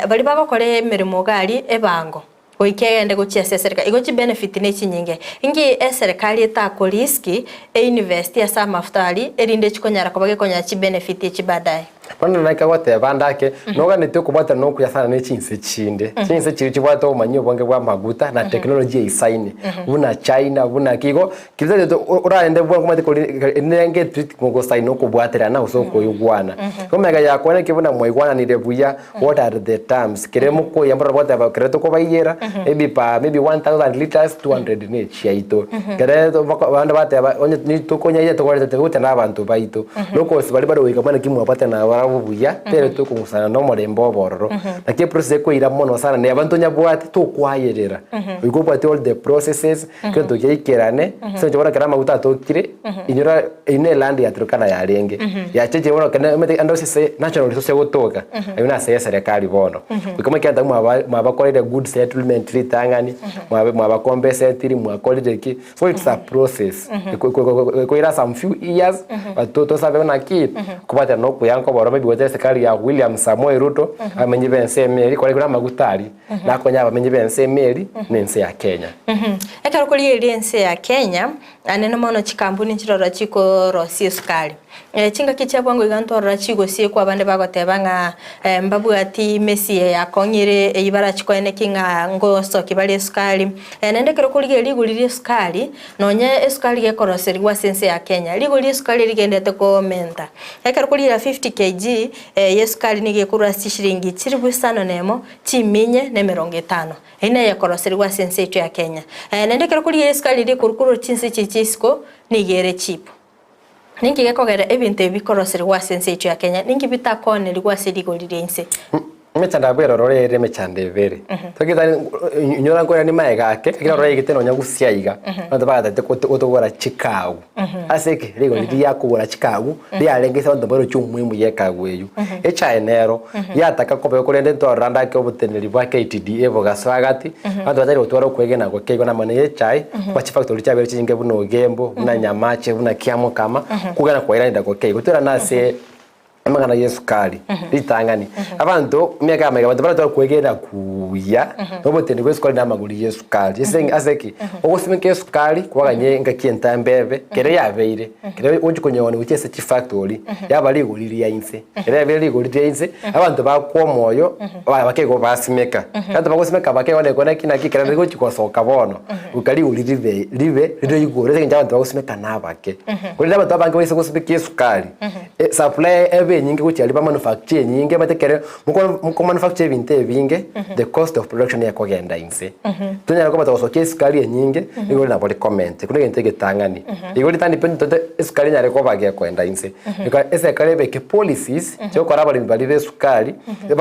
Baria bagokora emeremo iga aria ebango goika egende gochia ase eserikari. Igo chibenefit ne chinyinge. Inki eserikari etako risk einvest ase amafuta aria erinde chikonyara koba gekonyora chibenefit echi baadaye. Bono naki agoteba ande ake, noganeti okobwatana nokuya sana ne chinse chinde. Chinse chiria chibwate obomanyi obonge bw'amaguta na technology eisaine, buna China, buna ki. Igo keri totagete orarende bwango omanyete kori renge treaty mogosaina okobwaterana gose okoigwana. Igo magega ya kwane ki buna mwaigwananire buya, what are the terms, kere mokoyia mbororo goteba kere tokobaiyera, maybe per maybe 1000 litres, 200 ne echiaito. Kere abande bateba onye tokonyaiyia tokoreta gocha na abanto baito. Nokosi baria bare goika buna naki mwabwatana nabarabwo buya, tere tokong'usana nomorembe obe ororo. Naki eprocess ekoira mono sana neba ntonyabwati tokwayerera. Goika obwate all the processes, kero togiaikerane, ase eng'encho bono ekero amaguta atokire, inyora eywo ne land ya Turkana yarenge, yachechire bono ekero omanyete ande onsi ase natural resource egotoka, aywo nase eserekari bono. Goika omanye kera mwaba mwabakoreire good settlement ritang'ani, mwabe mwabakompensatiri, mwakorire ki. So it's a process ekoira some few years but tosabe naki kobwatana na okuya nkoboro maybe gocha eserikali ya William Samoei Ruto abamenyi ba ense ime eri kore amaguta aria nakonye abamenyi ba ense ime eri na ense ya Kenya. Ekero korigereria ense ya Kenya anene mono chikampuni nchiroro chikorosia esukari. Chingaki chia bwango iga ntwarora chigosiekwa abande bagoteba ng'a mbabwati mesie yakong'ire eyio barachikoeneki ng'a ngosoki bare esukari. Naende ekero okorigereria rigori ri'esukari, nonye esukari gekoroserigwa ase ense ya Kenya, rigori ri'esukari erigenderete komenta. Ekero okorigereria 50 kg y'esukari nigo ekorwa ase chishiringi chilifu isano na emo, chiminye na emerongo etano. Eyio neye ekoroserigwa ase ense yaito ya Kenya. Naende ekero okorigereria esukari eria ekorwa korwa chinse echi chia isiko, nigo ere cheap. Ninki gekogera ebinto ebi bikoroserigwa ase ense yaito ya Kenya? Ninki bitakoonerigwa ase rigori ria inse? Emechando abwo eroro ere emechando ebere. Tokitari inyora nkorera magega ake, ekero ororo yaigete nonya gusii aiga, abanto bagatete gotogora chikagu. Ase eke, rigori riria kogora chikagu, riarenge ase abanto baroche omuhimu ya ekagu eywo. Echae nero, yataka koba korende ntwarora ande ake oboteneneri bwa KTDA bogasoa gati, abanto batari gotwara okwegena goke igo namang'ana ya echae, koba chifactory chiabeire chinyinge buna Ogembo, buna Nyamache, buna Kiamokama, kogenda kwairanera goke igo. Toirane ase amang'ana ya esukari, ritang'ani, abanto emiaka ya magega abanto baratware kwegena kuya, na oboteneneri bwa esukari na amagori ya esukari. Ase ase ki? Ogosimeka esukari kwaganye engaki entambe ebe, kere yabeire, kere ogochi konyeonia gochia ase chifactory, yaba rigori ria inse. Ekero yabeire rigori ria inse, abanto bakwa omoyo, bakeigo basimeka. Abanto bagosimeka bakeigo nekora naki naki ekero rigochi gosoka bono, goika rigori ribe ribe rire igoro ase eng'encho abanto bagosimeka nabake. Korende abanto abange baise gosimeka esukari, supply ebe enyinge gochia aria bamanufacture enyinge omanyete ekero moko mokomanufacture ebinto ebinge, the cost of production ekogenda inse. Tonyara koba togosokia esukari enyinge, rigori nabo rikomente, ekio negento egetang'ani. Igo ritang'ani pi tote esukari enyare koba gekoenda inse, goika eserikari ebeke policies chiogokora abaremi baria ba esukari,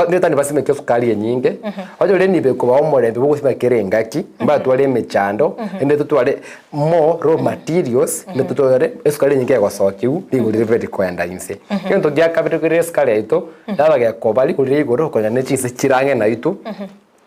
ritang'ani basimeke esukari enyinge, onye ore nigo ekobaa omorembe bwa ogosimeka kera engaki, mbatware emechando, naende totware more raw materials, naende totware esukari enyinge egosokiwa, rigori ribe rikoenda inse. Egento gia kabere kore esukari yaito, yaba gekoba rigori ria igoro konya ne chinse chire ang'e naitwe,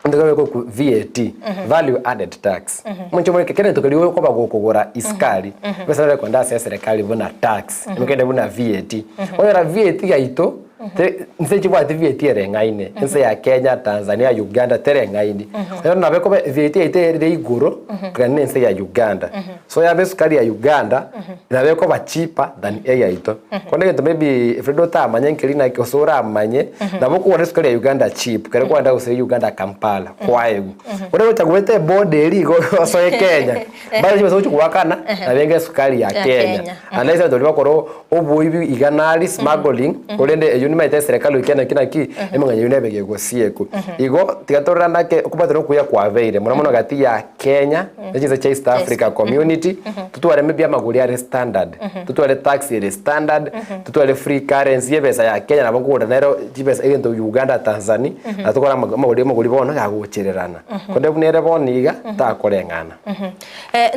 Egento kebe korokwa VAT, Value Added Tax. Omonche omoreke kera egento keria okoba gokogora isukari, ebesa nere ekoenda ase eserekari buna tax, emekende buna VAT. Onyora VAT yaito, Te- Nse chibwati VAT ereng'aine, ense ya Kenya, Tanzania, Uganda tereng'aini. Rero nabo ekoba VAT yaito ere igoro kogenda na ense ya Uganda. So yaba esukari ya Uganda nabo ekoba cheaper than eyaito. Bono egento maybe Fred otamanye nkeri naki gose oramanye, nabo okogora esukari ya Uganda cheap ekero kwagenda gose Uganda Kampala kwaegwa. Bono ogocha goeta eboda eria igo osoe Kenya, bado chibesa ogochi goakana nabo enga esukari ya Ya Kenya. Kenya. Unless abanto baria bakora oboibi iga nari smuggling korende eyio nimaete eserekari goika naki naki emeng'anyo eyio nebe gegosiekwa. Igo tiga tororane ake okobwatana okuya kwabeire mono mono gati ya Kenya ne chinse chia East Africa community totware maybe amagori are standard, totware tax ere standard, totware free currency ebesa ya Kenya nabo nkogora nero chibesa egento Uganda Tanzania na tokore amagori amagori bono yagochererana. Korende buna ere bono iga takoreng'ana.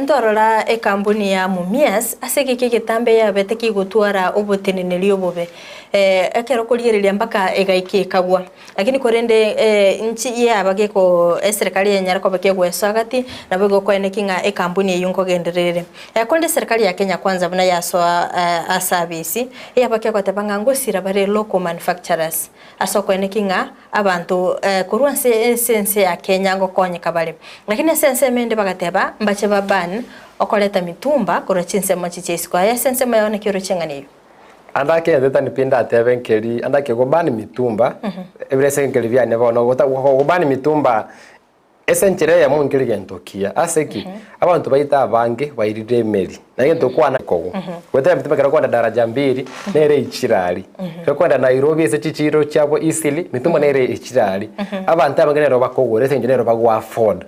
Ntorora ekambuni ya Mumias ase egeka egetambe yabete kegotwara oboteneneri obobe, ekero korigereria mpaka egaika ekagwa. Lakini korende inchi yaba geko eserekari enyare koba kegoesoa gati nabo egokoeneki ng'a ekambuni eyio nkogenderera ere. Korende eserekari ya Kenya Kwanza buna yasoa ase abisi, eyaba kegoteba ng'a ngosira bare local manufacturers ase okoeneki ng'a Abanto korwa ase ase ense ya Kenya ngokonyeka bare. Lakini ase ensemo ende bagateba, mbache ba ban okoreta mitumba korwa chinsemo chichia isiko. Aye ase ensemo yao naki oroche eng'ana eyio? Ande ake etani pi ndatebe nkeri, ande ake go ban mitumba, ebire ase nkeri biane bono, go ban mitumba Ase enchera eyemo nkere gento kiya. Ase ki? Abanto baito abange bairire emeri. Na egento okwana kogo. Goetera mitumba ekero okoenda daraja mbili, nere echire aria. Ekero okoenda Nairobi ase chichiro chiabo easily, mitumba nere echire aria. Abanto abange nero bakogora ase eng'encho nero bago afford.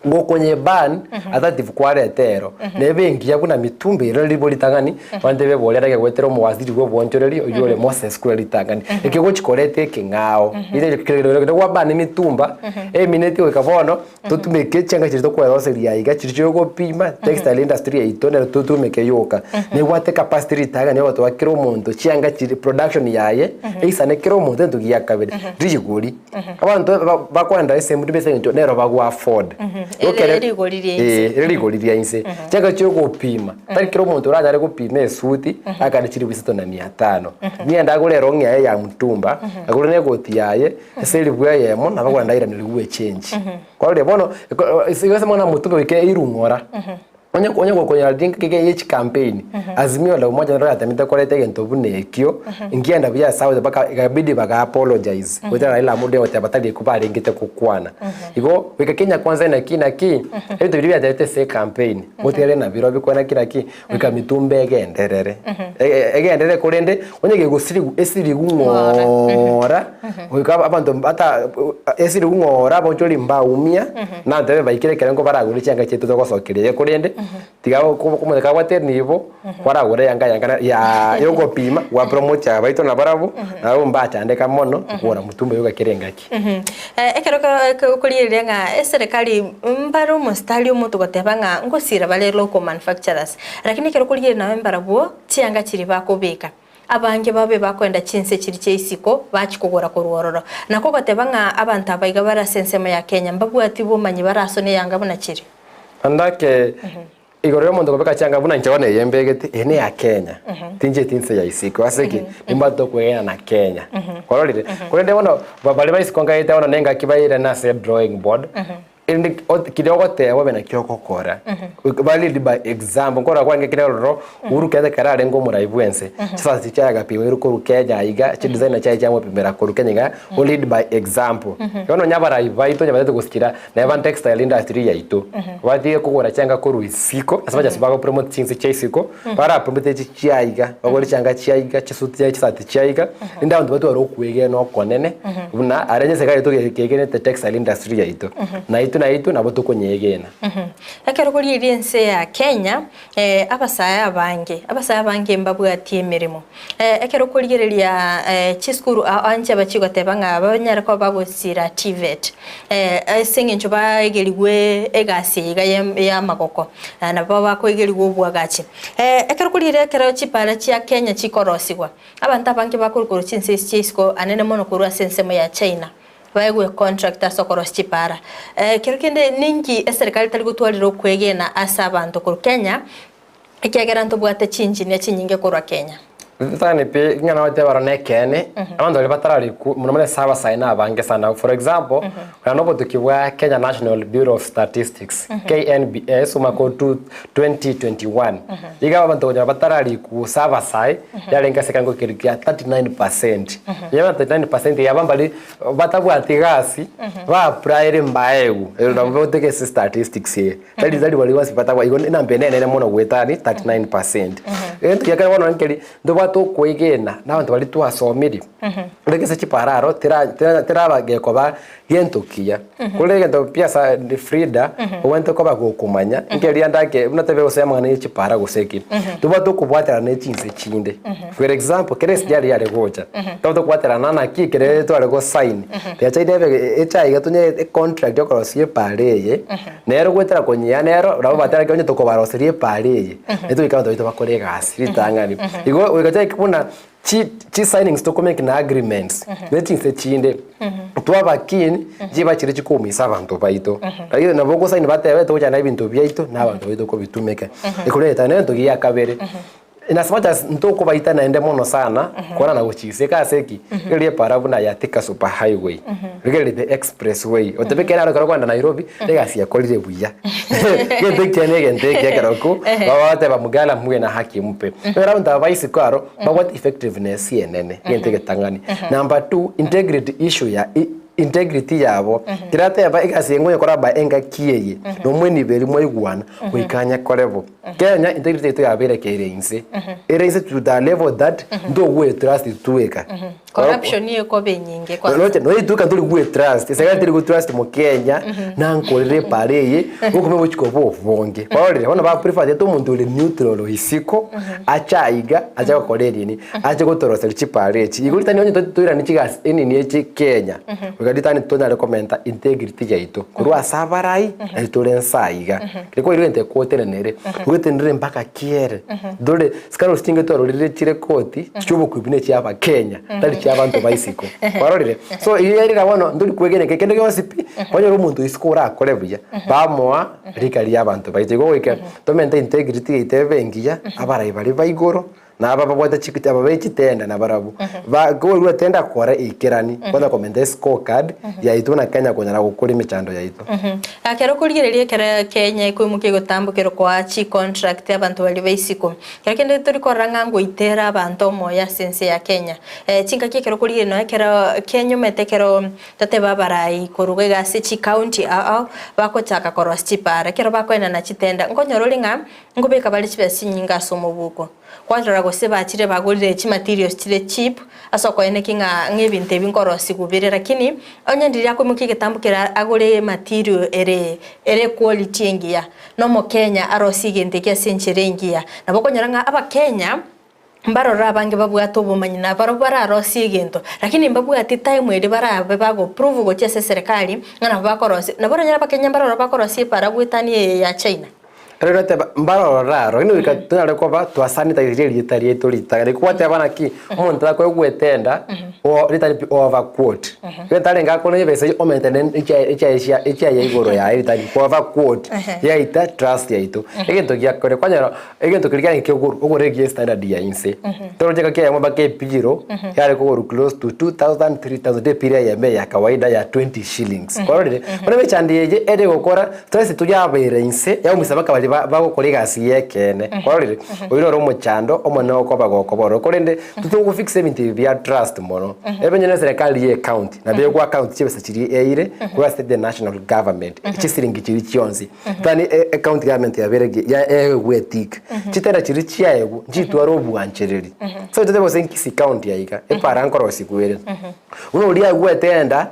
Gokonye ban, alternative kwareta ero, nebe engiya buna mitumba ero ribo ritang'ani, abanto beboria rege goetera omowaziri bwa obwonchoreri oywo ore Moses Kuria ritang'ani. Ekio gochi koreta ekeng'ao. Ekero gwa ban emitumba, emineti goika bono, totumeke chianga chiria tokweroseria aiga chiria chiogopima, textile industry yaito nero totumeke yoka. Nebwate capacity ritang'ani ogotoa kera omonto chianga chiria production yaye, eisane kera omonto egento gia kabere, rigori. Abanto ba- bakoenda ase emutumba ase eng'encho nero bago afford. Ere Okere- rigori ria inse. Eh, ere rigori ria inse. Chianga chiogopima, tari kera omonto oranyare gopima esuti, akane chilifu isato na mia tano. Niende agore erong'i yaye ya mtumba, agore na egoti yaye, ase elifu eyemo, nabo agwenda airaneriwe echange. Kwarorire bono, eko ase igo ase amang'ana a mtumba goika eirung'ora. Onye onye gokonyora ring kege ye chikampeni, Azimio la Umoja nero yatemete koreta egento buna ekio, nkienda buya ase abato mpaka ikabidi baga apologize, goetera Raila Amolo Odinga goteba tari ekio barengete gokwana. Igo, goika Kenya kwanza naki naki, ebinto biria biaterete ase ecampaign, motigare nabirobio kore naki naki, goika mitumba egenderere. E- Egenderere korende, onye gegosirigu esirigu ng'oora, goika abanto bata esirigu ng'oora abaonchoreri mbaumia, Nantebe baikire ekerengo baragore chianga chiaito togosokeria iga korende tiga omonto kabwate enibo kwaragora eyanga yanga na ya yogopima gwapromote abaito nabarabwo nabo mbachandeka mono kogora mutumba oyo kera engaki. Ekero okorigereria ng'a eserekari mbare omositari omonto goteba ng'a ngosira bare local manufacturers, lakini ekero okorigereria nabo mbarabwo chianga chiria bakobeka. Abange babe bakoenda chinse chiria chia isiko, bachia kogora korwa ororo. Nakwo goteba ng'a abanto aba iga bare ase ensemo ya Kenya mbabwati bomanyi barasone eyanga buna chiria. Naende ake igoro y'omonto kobeka chianga buna inche bono eye mbegete, eye neya Kenya, tincheti inse ya isiko ase ki? Nimbwate okwegena na Kenya. Kwarorire? Korende bono baria ba isiko nkaete bono nengaki bairane ase drawing board, Erinde keria ogoteba obe nakio ogokora. Ba lead by example, nkorora kwarenge kere ororo, Uhuru Kenyatta ekero arenge omorai bwense, chisasi chiaye agapima ere korwa Kenya iga, chidesigner chiaye chiamopimera korwa Kenya iga, o lead by example. Bono onye abarai baito onye batagete gosikira, neba textile industry yaito, batige kogora chianga korwa isiko, ase bachasi bago promote chinse chia isiko, bara promote echi chia iga, bagore chianga chia iga, chisuti chia chisati chia iga, rende abanto batware okwegena okonene, buna aria onye serikali yaito kegenete textile industry yaito, naintwe naintwe nabo tokonyegena. Ekero korigereria ense ya Kenya, abasae abange, abasae abange mbabwati emeremo. Ekero okorigereria chisukuru ao inche bachigoteba ng'a banyare koba bagosira TVET, ase eng'encho baegerigwe egasi eye iga ya amagoko, nabo bakoegerigwa obwagachi. Ekero okorigereria ekero chipara chia Kenya chikorosigwa, abanto abange bakorwa korwa chinse echi chia isiko anene mono korwa ase ensemo ya China, baegwe econtract ase okorosia chipara. Ekero kende ninki eserikari tari gotwarera okwegena ase abanto korwa Kenya, ekiagera ntobwate chingineer chinyinge korwa Kenya. Ritang'ani pi ng'a nagoteba oro nekeene, abanto baria batararikwa mono mono ase abasae na abange sana. For example, korana na obotuki bwa Kenya National Bureau of Statistics, KNBS, omwaka o 2021, iga abanto konyora batararikwa gose abasae, yarenge ase ekerengo keria kia 39%. Yaba 39% yaba mbari batabwati gasi, ba applyire mbaegwe, ero nabo bagoteka ase statistics eye. Tari tari baria bonsi batabwa igo enamba eye nenene mono goetani 39%. Egento gia kare bono nkeri, ntobwate okoegena na abanto baria twasomiri, korende ase chipara aro tera tera teraba gekoba gento kiya. Korende egento biasa Frida, obwenerete koba gokomanya, nkeri ande ake buna tebe gose amang'ana ya chipara gose ki, tobwate okobwaterana ne chinse chinde. For example, kere SGR yare gocha, tobwate okobwaterana naki ekere tware go sign, riacha ebe echa iga tonye econtract ya okorosia epara eye. Nero goetera konyia nero, nabo batera onye tokobaroseria epaara eye, netogoika abanto baito bakore egasi ritang'ani. Igo goika chiaike buna chi chi signings tokomake na agreements ne chinse chinde, twaba keen, chiba chiria chikoumisa abanto baito. Lakini nabo ogosign batebe togochana ebinto biaito na abanto baito kobitumeka. Ekoreta na egento gia kabere. In as much as ntokobaita naende mono sana, kora na gochiseka ase ki? Rigereria epara buna ya Thika Super Highway, rigereria the express way, otebe kera ekero okogenda Nairobi, egasi ekorire buya. Egento ekiya na egento ekiya ekero ko, bagoteba mgala muwe na haki mpe. Ekero abanto aba ba isiko aro, babwate effectiveness enene, egento egetang'ani. Number two, integrity issue ya integrity yabo, kerateba egasi eye ngoyekora by engaki eye, na omweniberi mwaigwana, goika anyekore bo. Kenya integrity yaito yabeire keire inse. Ere inse to the level that ntogwe trust tweka. Corruption ekoba enyinge kwanza. Noche noituka tori gwe trust. Serikali teri go trust mu Kenya nankorere epara eye okobe gochia koba obonge. Kwarorire bono ba prefer tete omonto ore neutral isiko ache aiga ache gokora erini ache gotoroseria chipara echi. Igo ritani onye toirani chigasi enini echi Kenya goika ritani tonyare komenta integrity yaito korwa ase abarai naende tore nse aiga. Ekero kwairwe egento ekotenenere, ogetenenere mpaka kiere. Ndore scandals chinge twarorire chire koti, chiobokubi ne chia abakenya, tari chia abanto ba isiko. Kwarorire? So eyio yarire bono ntori kwegena kende kende gionsi pi, kwanyora omonto isiko orakore buya, bamoa rika ria abanto baito. Igo goika tomente integrity yaito ebe engiya, abarai baria ba igoro, Na aba babwate chik aba be chitenda nabarabwo, ba korua tenda kora eikerani, konya komenta escorecard yaito buna Kenya konyara gokora emechando yaito. Ekero okorigereria ekero Kenya ekoimokia egotambokerwa koa chicontract abanto baria ba isiko, ekero kende tori korora ng'a ngoitera abanto omoyo ase ense ya Kenya. Chingaki ekero okorigereria nonya ekero Kenya omanyete ekero totebe abarai korwa iga ase chicounty ao ao bagochaka korosia chipara, ekero bakoenana chitenda nkonyora ore ng'a Nkobeka bare chibesa chinyinge ase omobuko. Kwarora gose bachire bagorire chimaterials chire cheap ase okoeneki ng'a ng'a ebinto ebi nkorosigwa bire lakini onye ndiria akoimokia egetambo keria agore ematerial ere ere quality engiya na omokenya arosie egento eke ase enchera engiya. Nabo okonyora ng'a abakenya mbarore abange babwate obomanyi na barobwo bararosie egento lakini mbabwati time eria barabe bago prove gochia ase eserekari ng'a nabo bakorosia. Nabo oranyore abakenya mbaroro bakorosia epara goetania eye ya China. Ere goteba, Mbarorore aro, inwe goika tonyare koba twasanitizirie erieta riaito ritang'ani. Gwateba naki, omonto akoigwete enda, o ritari pi over quote. Egento arenge akore ebesa eyio omente ne echiaye echiaye chia echiaye igoro yaye ritari over quote, yaita trust yaito. Egento giakore, kwanyora egento keria kiarenge kiogoro, ogore egie standard ya inse. Toroche ngaki eyemo mpaka epiro, yare kogorwa close to 2000, 3000, epiro eyemo ya kawaida ya 20 shillings. Kwarorire? Bono emechando eye ere gokora Twensi toyabeire inse y'omisa mpaka baria bagokora egasi y'ekeene. Kwarorire? Oyio noro omochando omonene okoba gokoba ororo. Korende titogofixa ebinto ebi bia trust mono. Ebe onye neserekari ye ecounty, nabo egwa account chibesa chiria eire korwa ase the national government, chisiringi chiria chionsi. Tani ecounty government yabeire ki? Yaegwa etick. Chitenda chiria chiaegwa, nchitware obwanchereri. So totebe gose Kisii county aiga, epara nkorosigwa ere. Buna oria aigwete enda,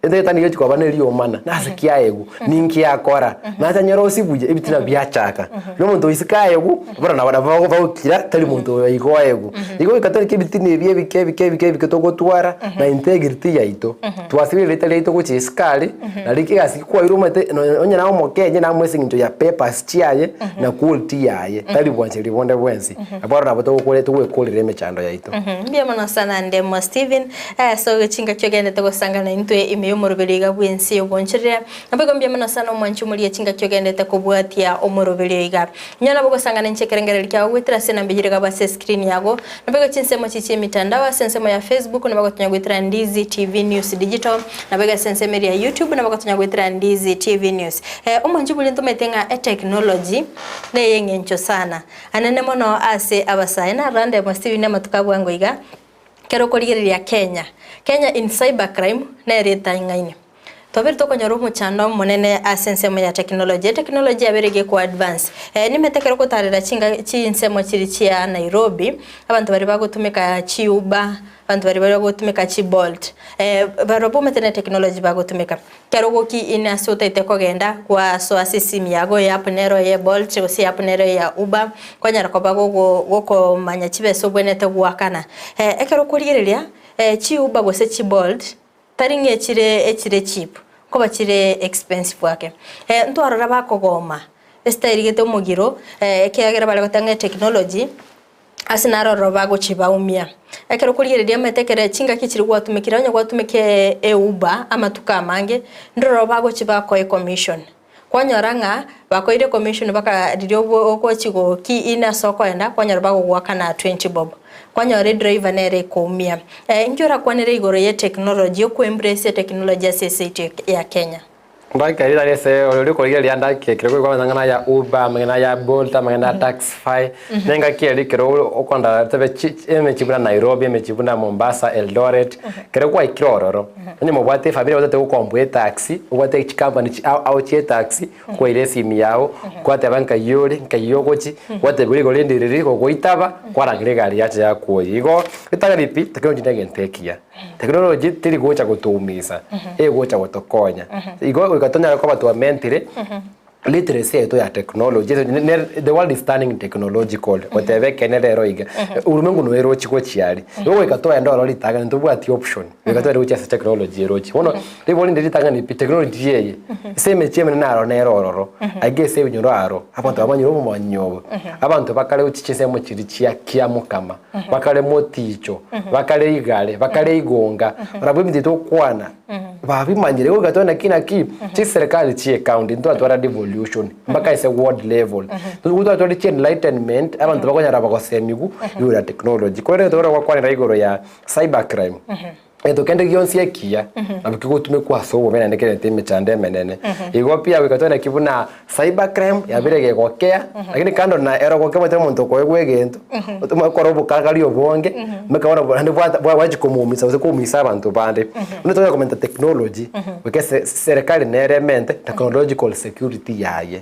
Etaetani gochia koba neriomana, nase ki aegwe? Ninki akora? Nache anyore osibuya ebitina biachaka. Na omonto oisiko aegwe, bono nabo nabo bagokira tari monto oyo igo aegwe. Igo goika torike ebitina ebi ebike ebike ebike ebike togotwara na integrity yaito. Twasibire erieta riaito gochia isiko aria, nari egasi kwairwe omanyete onye naye omokenya namwe ase eng'encho ya papers chiaye na quality yaye, tari bwancheri bonde bwensi. Bono nabo togokore togoekorera emechando yaito. Mbuya mono sana Ndemo Stephen, ase chingaki ogenderete gosanga naintwe ime. y'omoroberi iga bw'ense y'oboncherere. Naboigo mbuya mono sana omwanchi omoria chingaki ogendete kobwatia omoroberi oyo iga. Inwe nabo ogosangana inche ekerengererio kiago goetera ase enamba eyio rigabwo ase escreen yago. Naboigo chinsemo chichia chi'emitandao ase ensemo ya Facebook nabo ogotonya goetera Ndizi TV News Digital. Naboigo ase ensemo eria ya YouTube nabo ogotonya goetera Ndizi TV News. Omwanchi boria ntomanyete ng'a etechnology neyeng'encho sana. Anene mono ase abasae. Narora ndemo Steven amatuko a bwango iga, ekero okorigereria Kenya, Kenya in cyber crime nere etang'aine. Twabeire tokonyora omochando omonene ase ensemo ya technology. Etechnology yabeire geku advance. Nimete ekero ogotarera chinga chinsemo chiria chia Nairobi, abanto baria bagotumeka chi Uber, abanto baria bagotumeka chi Bolt, barobwo omanyete ne technology bagotumeka. Ekero ogoki in ase otaete kogenda, gwasoa ase esimu yago eapp nero ye Bolt gose eapp nero ya Uber, kwanyara koba gogo gokomanya chibesa obwenerete goakana. Ekero okorigereria, chi Uber gose chi Bolt, tari ng'a echire echire cheap, nkoba chire expensive ake. Ntwarora bakogoma, estyle gete omogiro, ekiagera bare goteba ng'a etechnology, Ase naro ororo bagochibaumia. Ekero okorigereria omanyete ekere chingaki chiria gwatumekire onye gwatumeka euber amatuko amange, ndororo bagochi bakoe ecommission. Kwanyora ng'a bakoeire ecommission baka riria ogochi go key in ase okoenda kwanyora bagogoakana 20 bob. Kwanyora edriver nere ekoumia. Inki orakwanere igoro ye technology okoembrace etechnology ase ense yaito ya Kenya? Ndakika eria tari ase oria okorigereria ndakika ekero goika amang'ana aya Uber, amang'ana aya Bolt, amang'ana aya Taxify, na engaki eria ekero okonda tobe chi emechie buna Nairobi, emechie buna Mombasa, Eldoret, ekero gwaikire ororo, onye mobwate efamiri otagete gokomboa etaxi, obwate chicompany chi ao ao chia etaxi, kwaira esimi yago, kwateba nkai ore, nkai ogochi, gwatebigwa rigori rinde riria gogoitaba, kwarangera egari yacha yakoyia. Igo, ritang'ani pi, technology na egento ekiya. Technology teri gocha gotoumisa, egocha gotokonya. Igo goika tonyare koba twamentire literacy yaito ya technology the world is turning technological goteba ekeene rero iga. Ulimwengu noerochi gochia aria. Igo goika toende ororo ritang'ani ntobwati option, goika toende gochia ase technology erochi. Bono riborio rinde ritang'ani pi technology eye, ase emechie emenene aro nere ororo, aiga ase ebinyoro aro, abanto bamanyire obomanyi obo, abanto bakare gochia chinsemo chiria chia kiamokama. bakare moticho, bakare igare, bakare igonga, barabwo ebinto ebi togokwana babimanyire. Igo goika naki naki chiserikali chia ecounty ntwatwara devolution mpaka ase ward level, ntwatware chi enlightenment abanto bakonyara bagosemiwu igoro ya technology. Korende ekero togokwanera igoro ya cyber crime. Egento kende gionsi ekiya nabo kegotumekwa ase obobe naende kerente emechando emenene. Igo pia goika tore naki buna cyber crime yabere gegokea, lakini kando na ero gokea omanyete omonto okoegwa egento, okore obokagari obonge, mpaka bono naende bwata bwachia komoumisa gose koumisa abanto bande. Buna tonya komenta technology, goika ase serikali nere emente technological security yaye.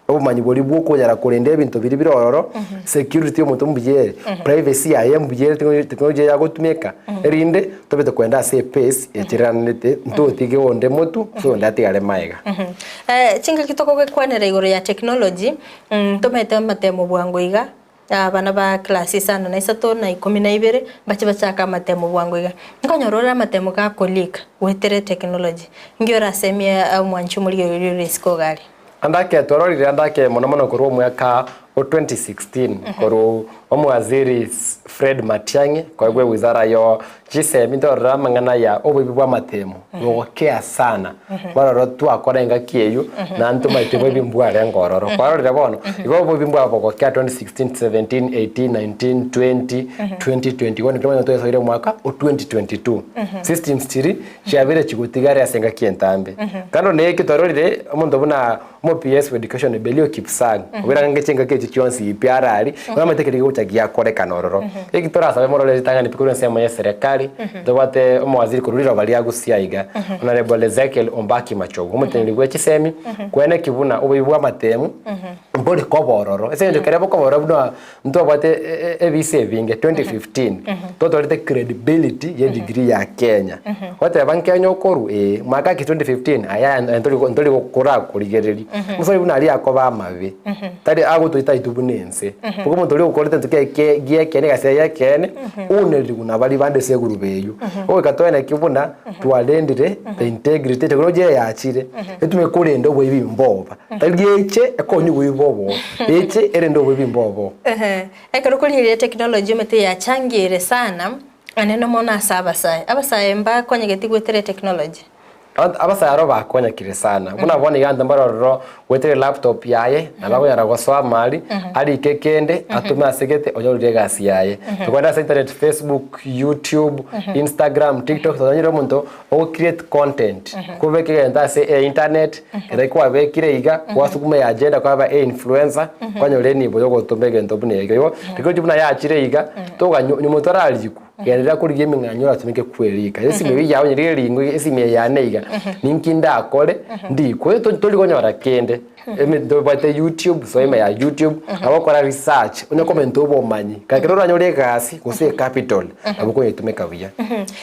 Obomanyi boria bw'okonyara korenda ebinto biria bire ororo, security y'omonto mbuya ere, privacy yaye mbuya ere, technology eye agotumeka, erinde tobete kogenda ase epace echereranete ntotige onde motu gose onde atigare magega. Chingaki tokogekwanera igoro ya technology, ntomanyete amatemo bwango iga. Abana ba class isano na isato na ikomi na ibere mbache bachake amatemo bwango iga. Nkonyora ore amatemo gakoleak goetera etechnology. Nki orasemie omwanchi omorigereria ore isiko iga aria? Andake twarorire andake mono mono korwa omwaka o 2016 korwa omowaziri Fred Matiang'i koegwa ewizara yo chisemi ntorore amang'ana ya oboibi bwa amatemo bogokea sana baroro twakora engaki eywo naende ntomaete boibi mbwarenge ororo kwarorire bono igo oboibi mbwabo bogokea 2016, 17, 18, 19, 20, 2021 ekero bono twasoire omwaka o 2022 systems chiria chiabeire chigotigara ase engaki entambe. Kando na eki twarorire omonto buna omo PS wa education Belio Kipsang obeire ang'e chingaki echi chionsi pi arari nomanyete keria kegocha giakorekana ororo. Eki torasabe morore ritang'ani pi korwa ensemo ya eserekari ntobwate omowaziri korwa riroba ria Gusii aiga Honourable Ezekiel Ombaki Machogu omoteneneri bwe chisemi kweneki buna oboibi bwa amatemu mbori koba ororo ase eng'encho ekero bokoba ororo buna Ntwabwate ebisa ebinge 2015 twatwarete credibility ye degree ya Kenya goteba nkenya okorwa ee mwaka ki 2015 aya ntori ntori korakorigereria mosori buna aria akoba amabe tari agotoita intwe buna ense boka omonto oria okorete egento kiaye kie giekene egasi yaye yekeene ounereriwu na baria bande ase egurube eywo. Goika toeneki buna twarendire the integrity technology eye yachire etume korenda oboibi mboba. Tari eche ekonye oboibi bobo, eche erende oboibi mbobo. Ehe, ekero okorigereria technology omanyete yachangire sana anene mono ase abasae. Abasae mbakonyegeti goetera etechnology. Abanto abasae aro bakonyekire sana, buna bono iga abanto mbare ororo goetera elaptop yaye, nabo akonyara gosoa amari, arike kende, atome ase gete onyorire egasi yaye. Tokogenda ase internet, Facebook, YouTube, Instagram, TikTok, tonyore omonto ogo create content, kobeka egento ase einternet, ekero kwabekire iga, gwasukuma eagenda kwaba einfluencer, kwanyora enibo ya ogotoma egento buna ekio. Igo technology buna yachire iga, toganywa onye omonto ararikwa. Genderera korigia emeng'anyo oratumeke kwerika. Esimi eyio yao onye eringwe esimi eye yane iga, ninki ndakore ndikwe tori konyora kende. Ntobwate YouTube, soa ime ya YouTube, nabo okora research, onye komenta obomanyi. Kare ekero oranyore egasi gose ecapital, nabo okonyetumeka buya.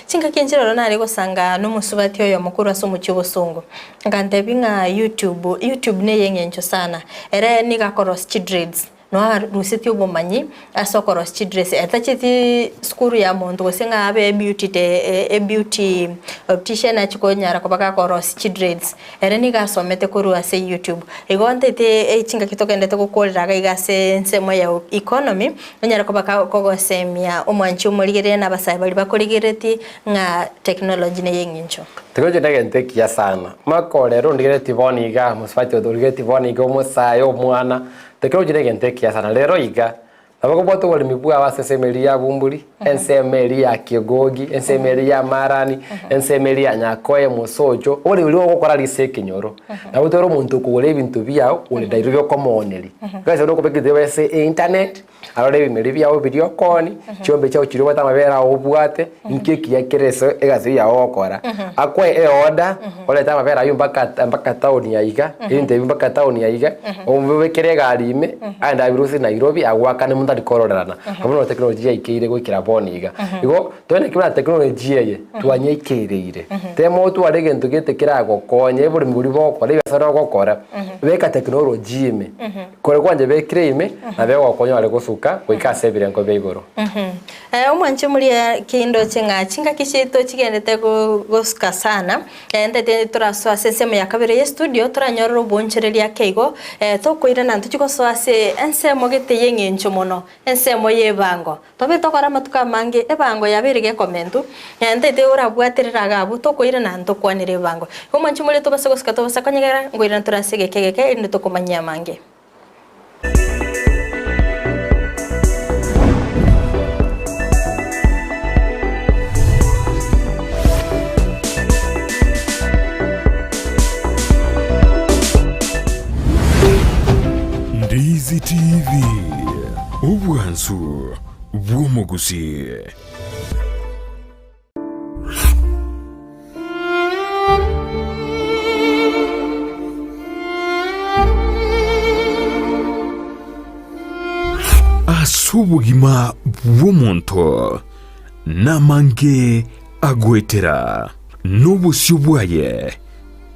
Chingaki inche rero nare gosanga nomosubati oyomo korwa ase omochie obosongo, akantebia ng'a YouTube, YouTube neye eng'encho sana, ere nigo akorosia chidreads. Noarusetie obomanyi ase okorosia chidress, etacheti sukuru ya monto gose ng'a abe ebeauty te ebeauty optician achie konyara koba gakorosia chidreads, ere nigo asomete korwa ase youtube. Igo ntaete chingaki togendete gokorera iga iga ase ensemo ya economy, onyare koba kogosemia omwanchi omorigereria na abasae baria bakorigereretie ng'a technology neye eng'encho. Technology negento ekiya sana, makorero ondigereretie bono iga, mosubati origereretie bono iga omosae omwana, Technology negento ekiya sana, rero iga, nabo okobwata oboremi bwao ase ensemo eria ya Bumbuli, ensemo eria ya Kigogi, ensemo eria ya Marani, ensemo eria ya Nyakoe, Mosocho, oboremi boria ogokora aria ase ekenyoro. Nabo otware omonto okogora ebinto biao ore Nairobi okomooneria. Egasi ere okobeka ebinto biao ase einternet, arore ebimeri biao biria okoonia, chiombe chiao chiria obwate amabere ao obwate, inki ekiya kere ase egasi eywo yao ogokora. Akoe eorder, orete amabere aywo mpaka mpaka town aiga, ebinto ebi mpaka town aiga, obibekere egari ime, aende abirusie Nairobi agoakane monto tari kororerana. Abwo nabo technology yaikeire goikera bono iga. Igo, toeneki buna technology eye, twanyeikereire. Tema otware egento gete keragokonye, oboremi boria bogokora, ebiasara ogokora, beka technology ime. Kore kwanchebekire ime, nabe ogokonya ore gosuka goika ase ebirengo bia igoro. Omwanche moria kindoche ng'a chingaki chiaito chigendete gosuka sana, ntete torasoa ase ensemo ya kabere ye studio toranyorere oboonchoreria ake igo, tokoirana ntochie gosoa ase ensemo gete y'eng'encho mono, ensemo y'ebango. Tobe tokora amatuko amange, ebango yabeire gekomentwa, ntete orabwaterere iga abwo, tokoirana ntokwanere ebango. Igo omwanche moria tobase gosuka tobase konyegera, nkoirana tore ase egeka egeke erinde tokomanyia amange. Ndizi TV, obwansu bw'omogusii. Ase obogima bw'omonto namange agoetera, na obosio bwaye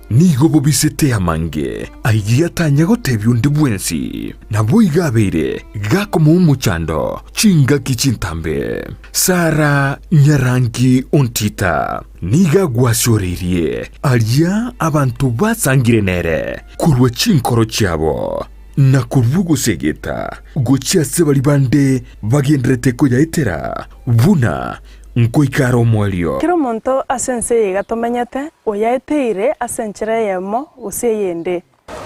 nigo bobisete amange ayio atanya gotebia onde bwensi. Naboigo abeire gakomoa omochando chingaki chintambe. Sara nyarangi ontita nigo agwasioreirie aria abanto basangire nere korwa chinkoro chiabo, na korwa ogosegeta gochia ase baria bande bagendererete koyaetera buna nkoika are omoerio. Kera omonto ase ense eye iga tomenyete, oyaeteire ase enchera eyemo gose eyende.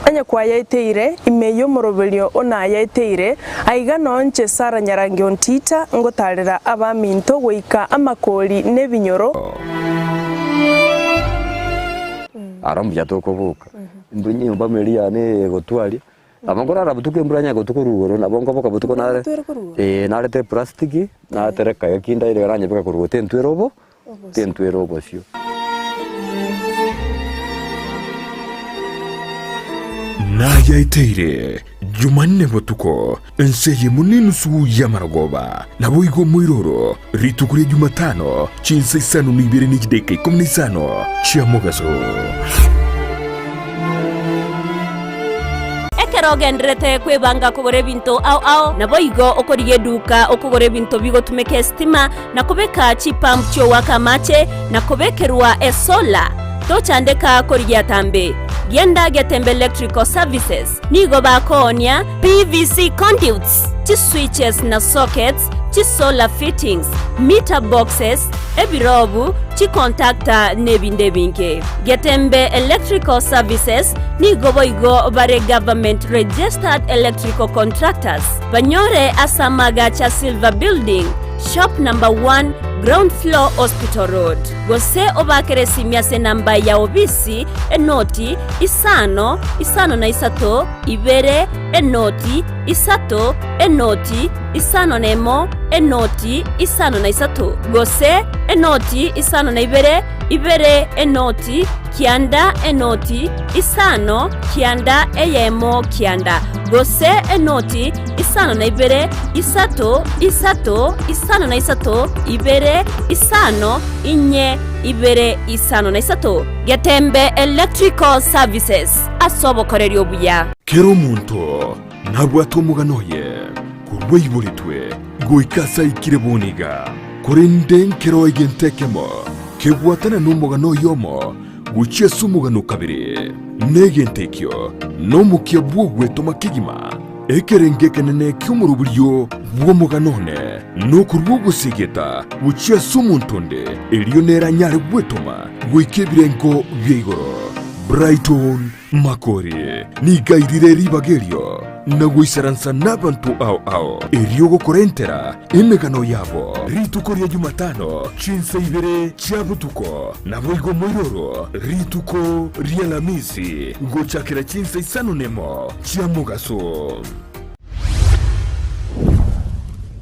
Onye kwayaeteire, ime y'omoroberio o nayaeteire, aiga noo inche Sara Nyarangi Ontita ngotarera abaminto goika amakori nebinyoro. Aro mbuya tokoboka, embura nyomba eria yane egotwaria, nabo nkorara botuko embura onye egotu korwa igoro, nabo nkoboka botuko nare eh narete eplastic, natereka ekinda ere eranyebeka korwa igoro tentwera obo tentwera obosio. Nayaeteire Jumanne botuko, ense eyemo nenusu y'amarogoba, naboigo omoiroro rituko ria Jumatano chinsa isano na ibere ne chidakika ikomi na isano chia mogaso. Ekero ogendererete kwebanga kogora ebinto ao ao, naboigo okorigia eduka okogora ebinto bigotumeka esitima, na kobeka chipump chi'ogoaka amache, na kobekerwa esola. Tochandeka korigia atambe. Genda Getembe Electrical Services. Nigo bakoonia PVC conduits, chiswitches na sockets, Chisolar fittings, meter boxes, ebirobu, chicontactor nebinde ebinge. Getembe Electrical Services nigo boigo bare government registered electrical contractors. Banyore ase amaagacho a Silver Building, shop number one, ground floor Hospital Road. Gose obaakere esimi ase enamba ya obisi, enoti, isano, isano na isato, ibere, enoti, isato, enoti, isano nemo, enoti, isano na isato, gose enoti, isano na ibere, ibere, enoti, kianda, enoti, isano, kianda, eyemo, kianda, gose enoti, isano na ibere, isato, isato, isano na isato, ibere, isano, inye, ibere, isano na isato. Getembe Electrical Services, ase obokoreri obuya. Kera omonto nabwate omogano oye korwa aiboretwe goika ase aikire bono iga, korende nkero egento ekemo kebwatana nomogano oyomo gochia ase omogano o kabere, na egento ekio nomokia bw'ogwetoma kegima. Ekerengo ekenene ki'omoroberio bw'omogano one nokorua ogosegeta gochia ase omonto onde, erio nere anyare gwetoma goika ebirengo bia igoro. Brighton Makori nigo airire ribaga erio na goisaransa nabanto ao ao, erio gokorentera emegano yabo rituko ria Jumatano chinsa ibere chia botuko, naboigo moiroro rituko ri'Alamisi gochakera chinsa isano nemo chia mogaso.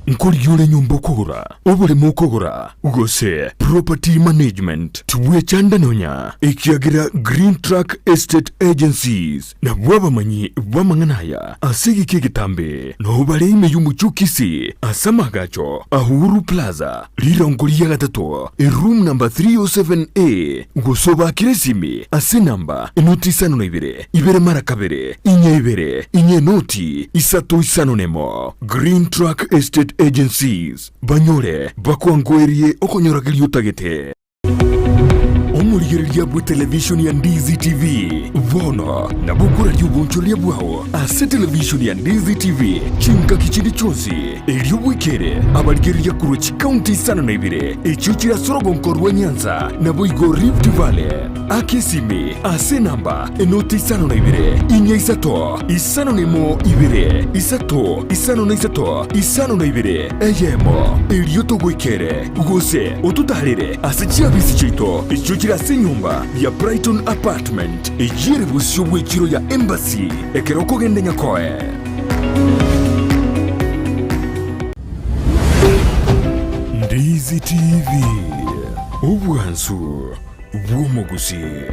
Nkorigia ore nyomba okogora, oboremo okogora, gose property management, tibwechanda nonya, ekiagera Green Track Estate Agencies nabwo abamanyi b'amang'ana aya ase egeka egetambe, nao bare ime y'omochie o Kisii ase amaagacho a Uhuru Plaza, rirongo ria gatato, eroom number 307A, gose obaakere esimi ase enamba enoti isano na ibere, ibere mara kabere, inye ibere, inye enoti isato isano nemo. Green Track Estate Agencies, banyore bakwangoerie okonyorageria otagete. Omorigereria bwe televishoni ya Ndizi TV bono nabo okoraria obonchoreria bwao ase televishoni ya Ndizi TV chingaki chinde chionsi, erio bwekere abarigereria korwa chikaunti isano na ibere echio chire ase orogonko rwa Nyanza naboigo Rift Valley. Aka esimi ase enamba enoti isano na ibere, inya isato, isano na emo ibere, isato, isano na isato, isano na ibere, eyemo, erio togoikere, gose ototaarere ase chiabisi chiaito echio chire ase enyomba ya Brighton Apartment, eyio ere bosio bw'echiro ya Embassy, ekero okogenda Nyakoe. Ndizi TV, obwansu. bw'omogusii.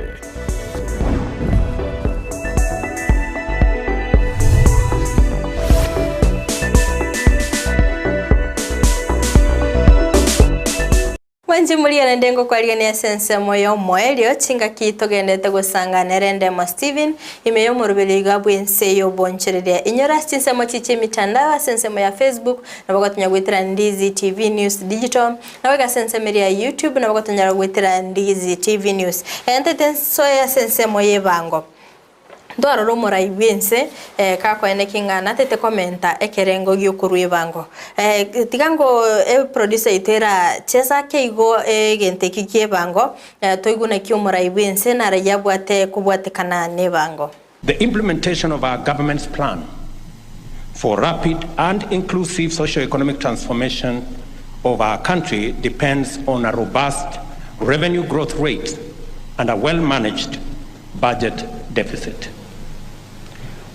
Mwenchi moria rende ngokwarigania ase ensemo y'omoerio, chingaki togendete gosangana ere Ndemo Stephen, ime y'omoroberi iga bw'ense y'obonchoreria. Inyora ase chinsemo chiche chi'emitandao ase ensemo ya Facebook, nabo gotonya goetera Ndizi TV News Digital, Naboigo ase ensemo eria ya YouTube nabo gotonyara goetera Ndizi TV News. Entete nsoe ase ensemo y'ebango. Ntwarora omorai bw'ense eh, kakoeneki ng'a natete komenta ekerengo gi'okorua ebango. Eh, tiga ngo eproducer yaito era chesa ake igo egento eki ki'ebango, eh, toigwe naki omorai bw'ense naraia abwate kobwatekana n'ebango. The implementation of our government's plan for rapid and inclusive socio-economic transformation of our country depends on a robust revenue growth rate and a well-managed budget deficit.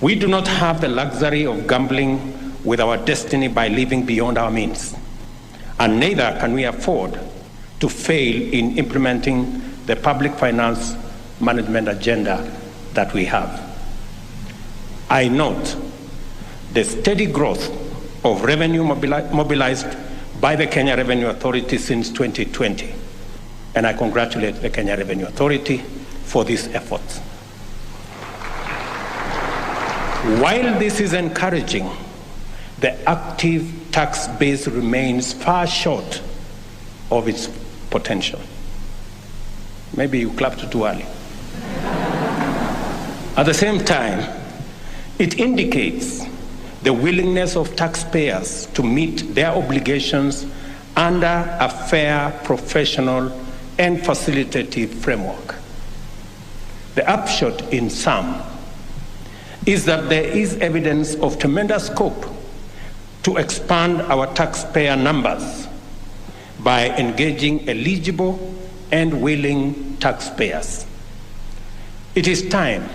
We do not have the luxury of gambling with our destiny by living beyond our means, and neither can we afford to fail in implementing the public finance management agenda that we have. I note the steady growth of revenue mobilized by the Kenya Revenue Authority since 2020, and I congratulate the Kenya Revenue Authority for these efforts. While this is encouraging, the active tax base remains far short of its potential. Maybe you clapped too early. At the same time, it indicates the willingness of taxpayers to meet their obligations under a fair, professional, and facilitative framework. The upshot, in sum, is that there is evidence of tremendous scope to expand our taxpayer numbers by engaging eligible and willing taxpayers. It is time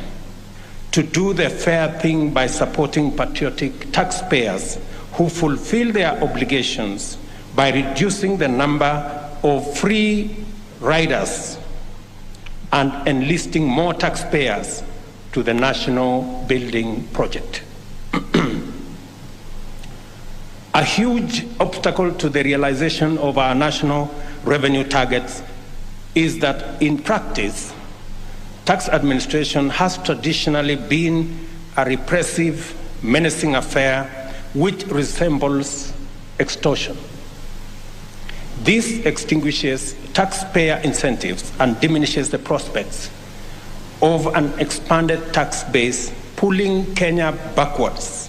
to do the fair thing by supporting patriotic taxpayers who fulfill their obligations by reducing the number of free riders and enlisting more taxpayers to the national building project. A huge obstacle to the realization of our national revenue targets is that in practice, tax administration has traditionally been a repressive, menacing affair which resembles extortion. This extinguishes taxpayer incentives and diminishes the prospects of an expanded tax base, pulling Kenya backwards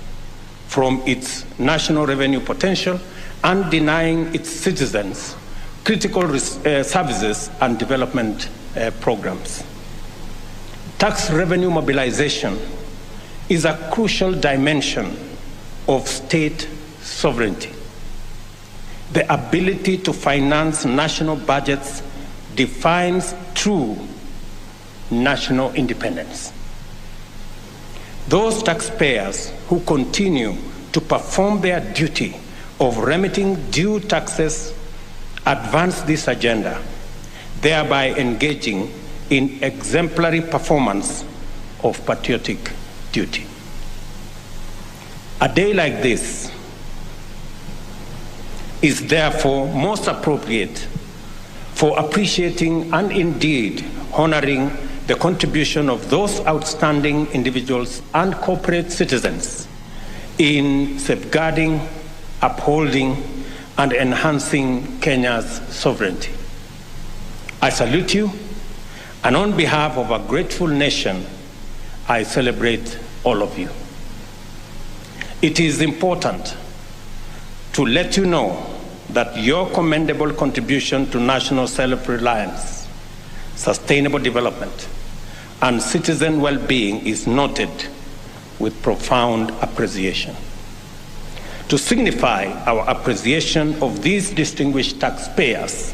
from its national revenue potential and denying its citizens critical uh, services and development uh, programs. Tax revenue mobilization is a crucial dimension of state sovereignty. The ability to finance national budgets defines true national independence. Those taxpayers who continue to perform their duty of remitting due taxes advance this agenda, thereby engaging in exemplary performance of patriotic duty. A day like this is therefore most appropriate for appreciating and indeed honoring the contribution of those outstanding individuals and corporate citizens in safeguarding, upholding, and enhancing Kenya's sovereignty. I salute you, and on behalf of a grateful nation, I celebrate all of you. It is important to let you know that your commendable contribution to national self reliance, sustainable development, and citizen well being is noted with profound appreciation. To signify our appreciation of these distinguished taxpayers,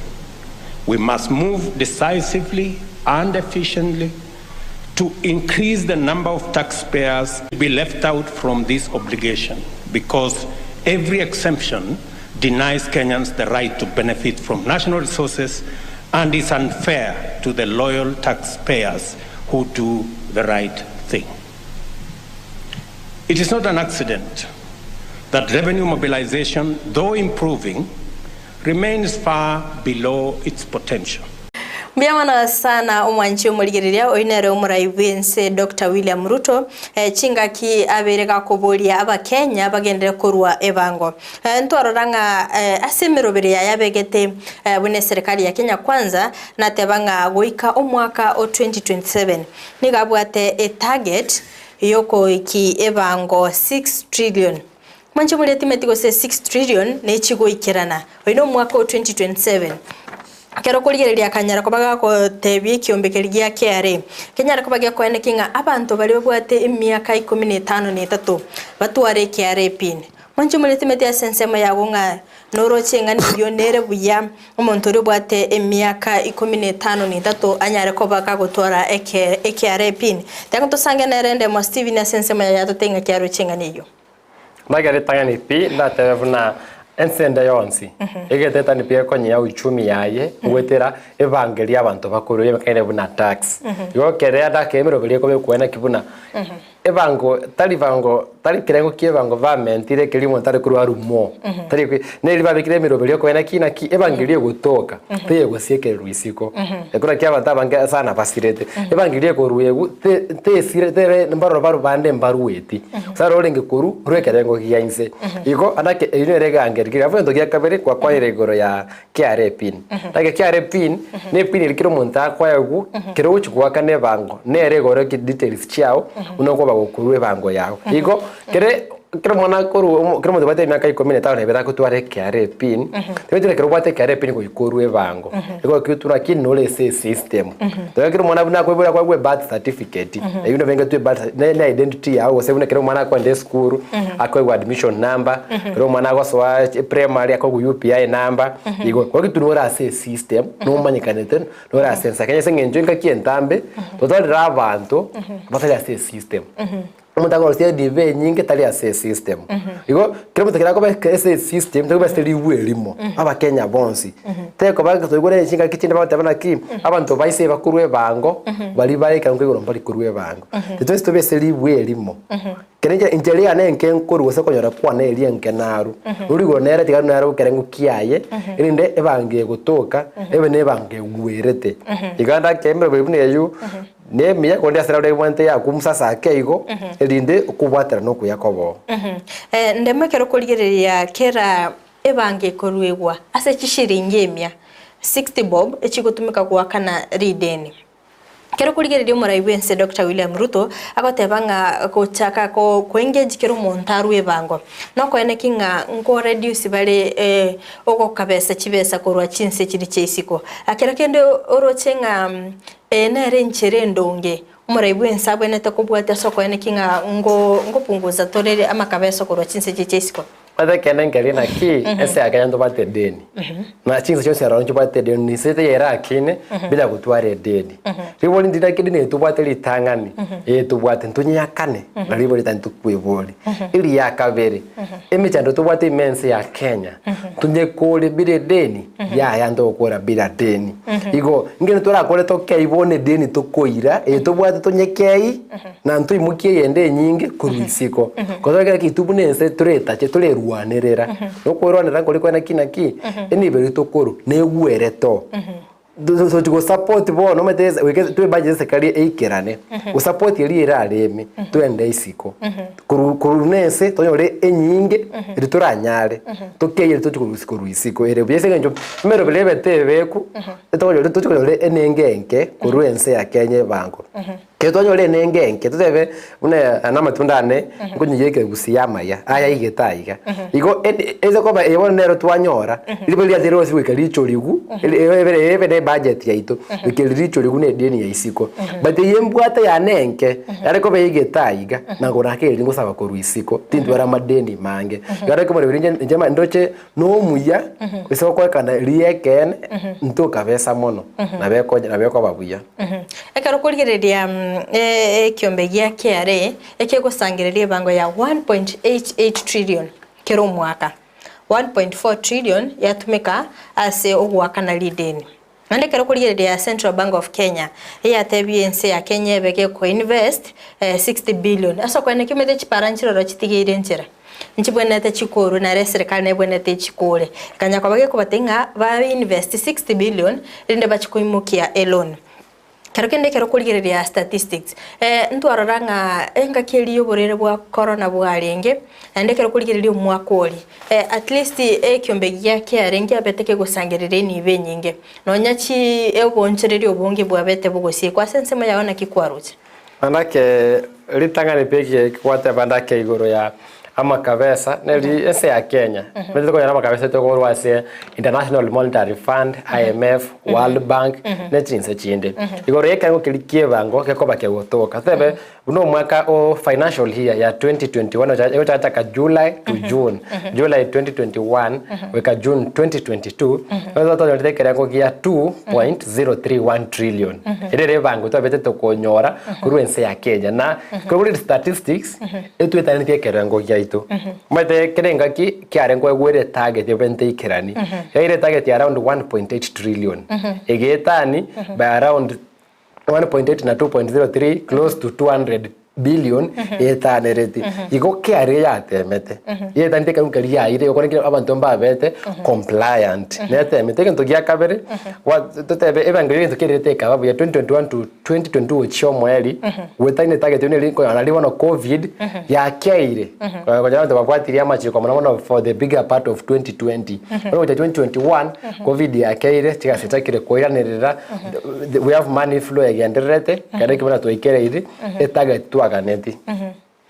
we must move decisively and efficiently to increase the number of taxpayers to be left out from this obligation because every exemption denies Kenyans the right to benefit from national resources and is unfair to the loyal taxpayers who do the right thing. It is not an accident that revenue mobilization, though improving, remains far below its potential. Mbuya mono sana omwanchi omorigereria oyio nere omorai bw'ense Doctor William Ruto eh, chingaki abeire gakoboria abakenya bagenderere korwa ebango. Eh, ntwarora ng'a eh, ase emeroberi yaye abegete eh, buna eserikali ya Kenya Kwanza nateba ng'a goika omwaka o 2027 nigo abwate etarget yokoiki ebango 6 trillion. Mwanche moria timeti gose 6 trillion nechigoikerana. Oyo nomwaka o 2027. Ekero okorigereria akanyara koba gagotebia ekiombe keria gia KRA, kenyare koba gekoenekia ng'a abanto baria babwate emiaka ikomi na etano na etato batware KRA pin. Mwanche moria timeti ase ensemo yago ng'a Noroche ng'a neyio nere buya omonto oria obwate emiaka ikomi na etano na etato anyare koba kagotwara eke ekeare pin. Tiga tosange nere Ndemo Stephen ase ensemo yaye atote ng'a kiaroche ng'a neyio. Ndagera ritang'ani pi ndatebe buna ense ende yonsi egetetani pi ekonyia uchumi yaye goetera ebango eria abanto bakorwa eyebekaine buna tax. Igo ekere adake emeroberi ekobekwa naki buna Ebango, tari bango, tari kerengo ki'ebango bamentire keria omonto are korwa arumo. Tari ekwe, neri babekire emeroberio okoena ki naki, ebango eria egotoka, teyegosiekererwa isiko. Ekero naki abanto abange sana basirete. Ebango eria ekorwa egu, te tesire tebe mbaroro baru bande mbarueti. Gose aro orenge korwa, korwa ekerengo gia inse. Igo, anake eyio nere egangeria keri. Alafu egento gia kabere, gwakwanire igoro ya KRA pin. Naki KRA pin, ne epin eria kera omonto akoegwa, kero ogochia goakana ebango, nere egoro details chiao, buna okoba gokorwa ebango yago. Igo, kere. Ekero omwana akorwa omo ekero omonto obwate emiaka ikomi na etano na ebere agotwara ekra pin, tebeti ekero obwate ekra pin goika orwe ebango, igo ekitu lakini nore ase esystem. Tobe ekero omwana buna akoiborwa akoegwa ebirth certificate, eywo nabo enga birth cer ne ne identity yago gose buna ekero omwana akoenda esukuru, akoegwa admission number, ekero omwana agosoa eprimary akoegwa UPI number, igo. Igo ekitu nore ase esystem, nomanyekanete nore ase ense. Kenya ase eng'encho engaki entambe, totwarire abanto batari ase esystem. Omonto akorosia ediba enyinge tari ase esystem. Igo kera omonto ekero akoba ase esystem tari koba ase rigwe erimo, abakenya bonsi. Tekoba ng'a toigure chingaki chinde bagoteba naki, abanto ba ase bakorwa ebango, baria bare ekerango kia igoro mbari korwa ebango. Intwe twensi tobe ase rigwe erimo. Kere inche inche riane enke nkorwa gose konyora kwane eria enke narwo, rori igoro nere tiga naro ekerengo kiaye, erinde ebango egotoka, ebe na ebango egwerete. Iga ndakemera buna eywo. Nemiya, korende ase rirorio ebwenerete yakumsa ase ake igo, erinde okobwaterana okuya koboo. Ndemo ekero okorigereria kera ebango ekoruegwa ase chishiringi emia, 60 bob, echigotumeka goakana rideni. Ekero okorigereria omorai bw'ense Doctor William Ruto agoteba ng'a gochaka ko engage kera omonto arwe ebango, nokoeneki ng'a nko reduce bare ogokabesa chibesa korwa chinse chiria chia isiko. Ekero kende oroche ng'a Eye nere enchera endonge omorai bw'ense abwenerete kobwatia ase okoenekia ng'a ngopunguza tore amakabeso korwa chinse chiaito chia isiko. Ase ekeene nkeria naki ense ya Kenya ntobwate edeni, na chinse chionsi aroro nchibwate edeni, inse teyera akine bila gotwara edeni. Ribori ndiri naki edeni eye tobwate ritang'ani, eye tobwate ntonyeakane na ribori ritang'ani tokwebori. Eria kabere, emechando tobwate ime ense ya Kenya, tonyekore bila edeni, Yaya ntogokora bila deni. Igo ngene torakore tokei bono edeni tokoira eye tobwate tonyekei na ntoimokie eyende enyinge korwa isiko. Gose ekero ki buna ense toretache torerwanerera. Nokwerwanerera nkori kwene ki naki enibo eria tokorwa negwere to. Tochi gosupport bono omanyete goika toebudget eserikari eikerane gosupport eria erareme toende isiko. Korwa korwa buna ense tonyore enyinge eri toranyare tokeyie tochi korusia korwa isiko ere buya ase eng'encho emeroberi ebete ebeku etokonyora tochi konyora enengo enke korwa ense ya Kenya ebango. Ekero twanyora enengo enke totebe buna aya na amatunda ane nkonyeiyeka ekegusia amaya aya aigete aiga. Igo ende ase koba eye bono nero twanyora ribe riacha rirosi goika richorigu ebe ebe na ebudget yaito goika eri richorigu na edeni ya isiko. But eye mbwate yane enke yare koba eigete aiga na koraka eri ngosaba korwa isiko tintwara amadeni mange. Igo arekomoreberia inche inche ndoche nomuya ase okorekana riria ekeene ntokabesa mono nabo nabo ekoba buya. Ekero okorigereria ekiombe gia KRA ekegosangereria ebango ya 1.88 trillion kera omwaka, 1.4 trillion yatumeka ase ogoakana rideni. Naende ekero okorigereria Central Bank of Kenya eyatebie ense ya Kenya ebe gekoinvest 60 billion ase okoenda kimete chipara nchiroro chitigeire enchera nchibwenerete chikorwe nere eserekari nebwenerete echikore. Ekanya koba gekobatebia ng'a ba invest 60 billion rinde bachie koimokia eloan. Kero kende ekero okorigereria statistics, ntwarora ng'a engaki eria y'oborwaire bwa corona bwarenge, naende ekero okorigereria omwaka oria, at least ekiombe gia KRA nkiabete kegosangereria enibo enyinge, nonya chi oboonchoreria obonge bwabete bogosiekwa ase ensemo yao naki kwaroche? Manake ritang'ani pi egwateba ndake igoro ya amakabesa neri ense ya Kenya omanyete tokonyora amakabesa tokorwa ase International Monetary Fund, IMF, World Bank ne chinse chinde. Igoro ya ekerengo keria kia ebango gekoba kegotoka totebe buna omwaka o financial year ya 2021 egochaka July to June, July 2021 goika June 2022 nigo twanyorete ekerengo gia 2.031 trillion. Ere ere ebango twabete tokonyora korwa ense ya Kenya na kore statistics etwetanetie ekerengo giaito. Omanyete kera engaki kiare nkoegwere etarget ebe nteikerani, yaire etarget ya around 1.8 trillion, egetani by around 1.8 na 2.03 close to 200 billion etanereti. Igo kiare yatemete, yetanete ekerengo keria yaire okore kera abanto mbabete compliant, netemete. Egento gia kabere, gwa totebe ebango egento kerete ekaba buya 2021 to 2022 gochia omoerio, goetania etarget eyio neri nkonyora nari bono covid yakeire, konyora abanto babwatirie amachiko mono mono for the bigger part of 2020. Bono gocha 2021, covid yakeire, chigasi chiachakire koiranerera, we have money flow egendererete, kero ekio buna twaikereirie, etarget twaganeti.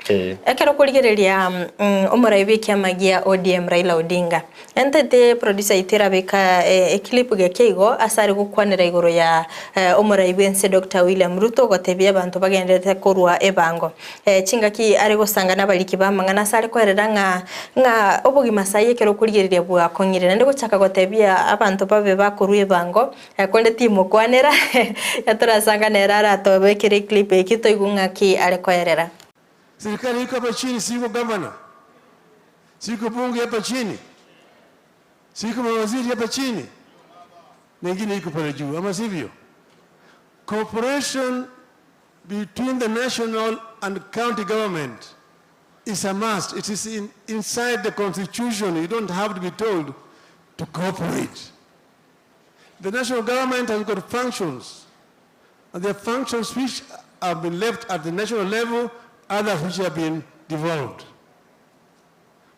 Ekero okorigereria omorai bw'ekiama gia ODM Raila Odinga, entete producer yaito erabeka eclip geke igo ase are gokwanera igoro ya omorai bw'ense Doctor William Ruto ogotebia abanto bagendererete korwa ebango. Chingaki are gosanga nabariki b'amang'ana ase are koerera ng'a ng'a obogima saii ekero okorigereria bwakong'ire naende gochaka gotebia abanto babe bakorwa ebango Konde timokwanera, yatorasanga nere aratobekere eclip eki toigwe ng'aki are koerera. Serikali iko hapa chini, si iko gavana, si iko bunge hapa chini, si iko mawaziri hapa chini, na ingine iko pale juu, ama sivyo? Cooperation between the national and county government is a must. It is in, inside the constitution. You don't have to be told to cooperate. The national government has got functions, and there are functions which have been left at the national level, others which have been devolved.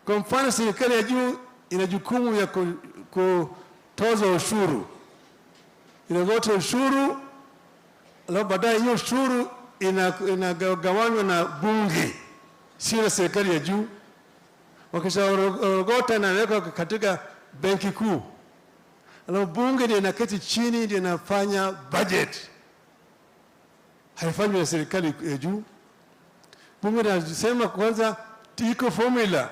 Kwa mfano, serikali ya juu ina jukumu ya kutoza ushuru, inagota ushuru, alafu baadaye hiyo ushuru inagawanywa na bunge, sio na serikali ya juu. Wakishaorogota inawekwa katika benki kuu Alafu bunge ndio inaketi chini ndio inafanya budget, haifanywi na serikali ya juu. Bunge linasema kwanza iko formula,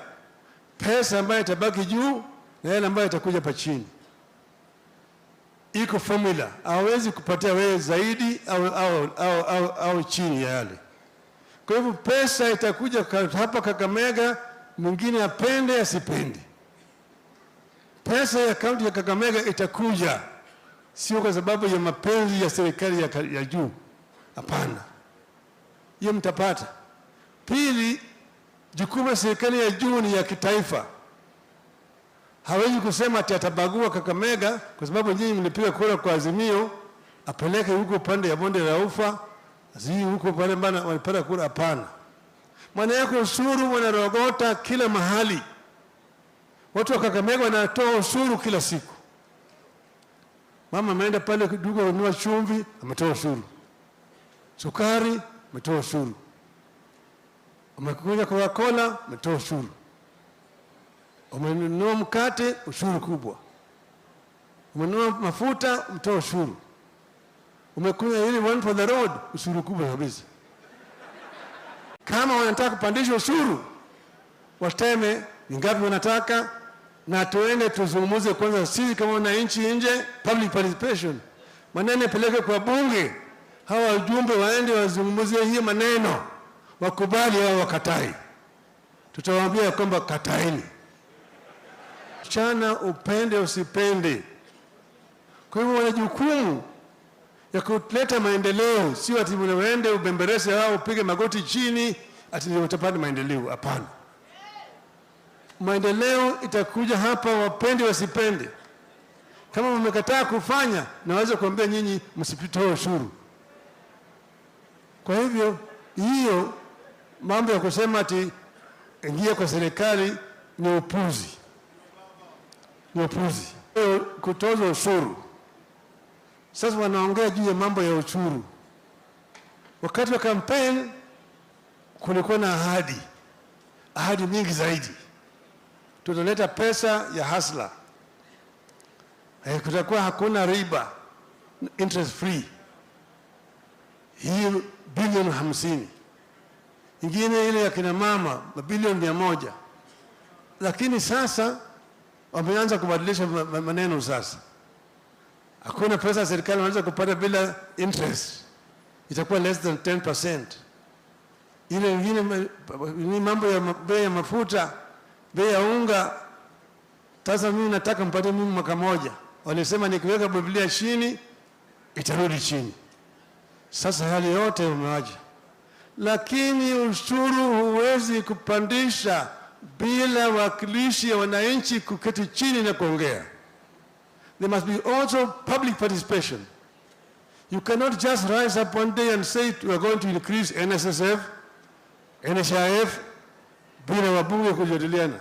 pesa ambayo itabaki juu na yale ambayo itakuja hapa chini. Iko formula, hawezi kupatia wewe zaidi au, au, au, au, au chini ya yale. Kwa hivyo pesa itakuja hapa Kakamega, mwingine apende asipende. Pesa ya kaunti ya Kakamega itakuja, sio kwa sababu ya mapenzi ya serikali ya, ya juu. Hapana, hiyo mtapata. Pili, jukumu la serikali ya juu ni ya kitaifa. Hawezi kusema ati atabagua Kakamega kwa sababu nyinyi mlipiga kura kwa Azimio, apeleke huko upande ya bonde la Ufa, sijui huko pale mbana walipata kura. Hapana, maana yake ushuru wanarogota kila mahali. Watu wa Kakamega wanatoa ushuru kila siku. Mama ameenda pale duka kununua chumvi, ametoa ushuru. Sukari, ametoa ushuru. Umekunywa Coca-Cola, umetoa ushuru. Umenunua mkate, ushuru kubwa. Umenunua mafuta, umetoa ushuru. Umekunywa ile one for the road, ushuru kubwa kabisa. Kama wanataka kupandisha ushuru, wateme ni ngapi wanataka, na tuende tuzungumze kwanza sisi kama wananchi nje, public participation, maneno yapeleke kwa bunge, hawa wajumbe waende wazungumzie hiyo maneno, wakubali au wakatai. Tutawaambia kwamba kataini, chana upende usipende. Kwa hivyo wana jukumu ya kuleta maendeleo, sio ati uende ubemberese au upige magoti chini ati ndio utapata maendeleo. Hapana, maendeleo itakuja hapa, wapende wasipende. Kama mmekataa kufanya, naweza kuambia nyinyi msitoe ushuru. Kwa hivyo hiyo mambo ya kusema ati ingia kwa serikali ni upuzi, ni upuzi. Kutoza ushuru sasa wanaongea juu ya mambo ya ushuru. Wakati wa kampeni kulikuwa na ahadi, ahadi mingi zaidi. Tutaleta pesa ya hasla, eh, kutakuwa hakuna riba, interest free, hii bilioni 50, ingine ile ya kina mama mabilioni 100. Lakini sasa wameanza kubadilisha maneno sasa Hakuna pesa serikali wanaweza kupata bila interest, itakuwa less than 10%. Ile ingine ni mambo ya bei ya mafuta, bei ya unga. Sasa mimi nataka mpate mimi mwaka moja, walisema nikiweka Biblia chini itarudi chini. Sasa hali yote umewaja, lakini ushuru huwezi kupandisha bila wakilishi ya wananchi kuketi chini na kuongea. There must be also public participation. You cannot just rise up one day and say we are going to increase NSSF, NHIF bila wabunge kujadiliana.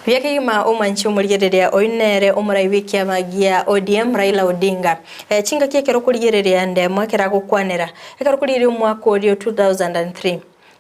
Buya kegima omwanchi omorigereria oyio nere omorai bw'ekiama gia ODM Raila Odinga. Eh, chingaki ekero okorigereria ndemo ekero agokwanera ekero okorigereria omwaka oria o 2003.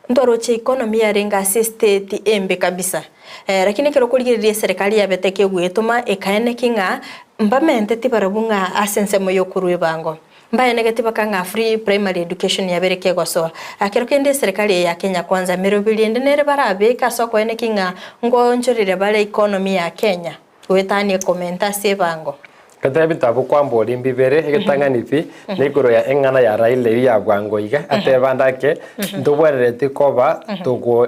Ntwaroche economy yarenge ase estate embe kabisa. Lakini ekero okorigereria eserekari yabete kegoetoma ekaeneki ng'a mbamenteti barabwo ng'a ase ensemo yokorwa ebango. Mbaenegeti baka ng'a free primary education yabere kegosoa. Kero kende eserekari eye ya Kenya Kwanza meroberi ende nere barabeke ase okoeneki ng'a ngoonchorire bare economy ya Kenya goetania ekomenta ase ebango. Getebe ebitabu kwambori mbibere, egetang'ani pi, na igoro ya eng'ana ya Raila eyio ya bwango iga, atebe ande ake, ntobwenereti koba togo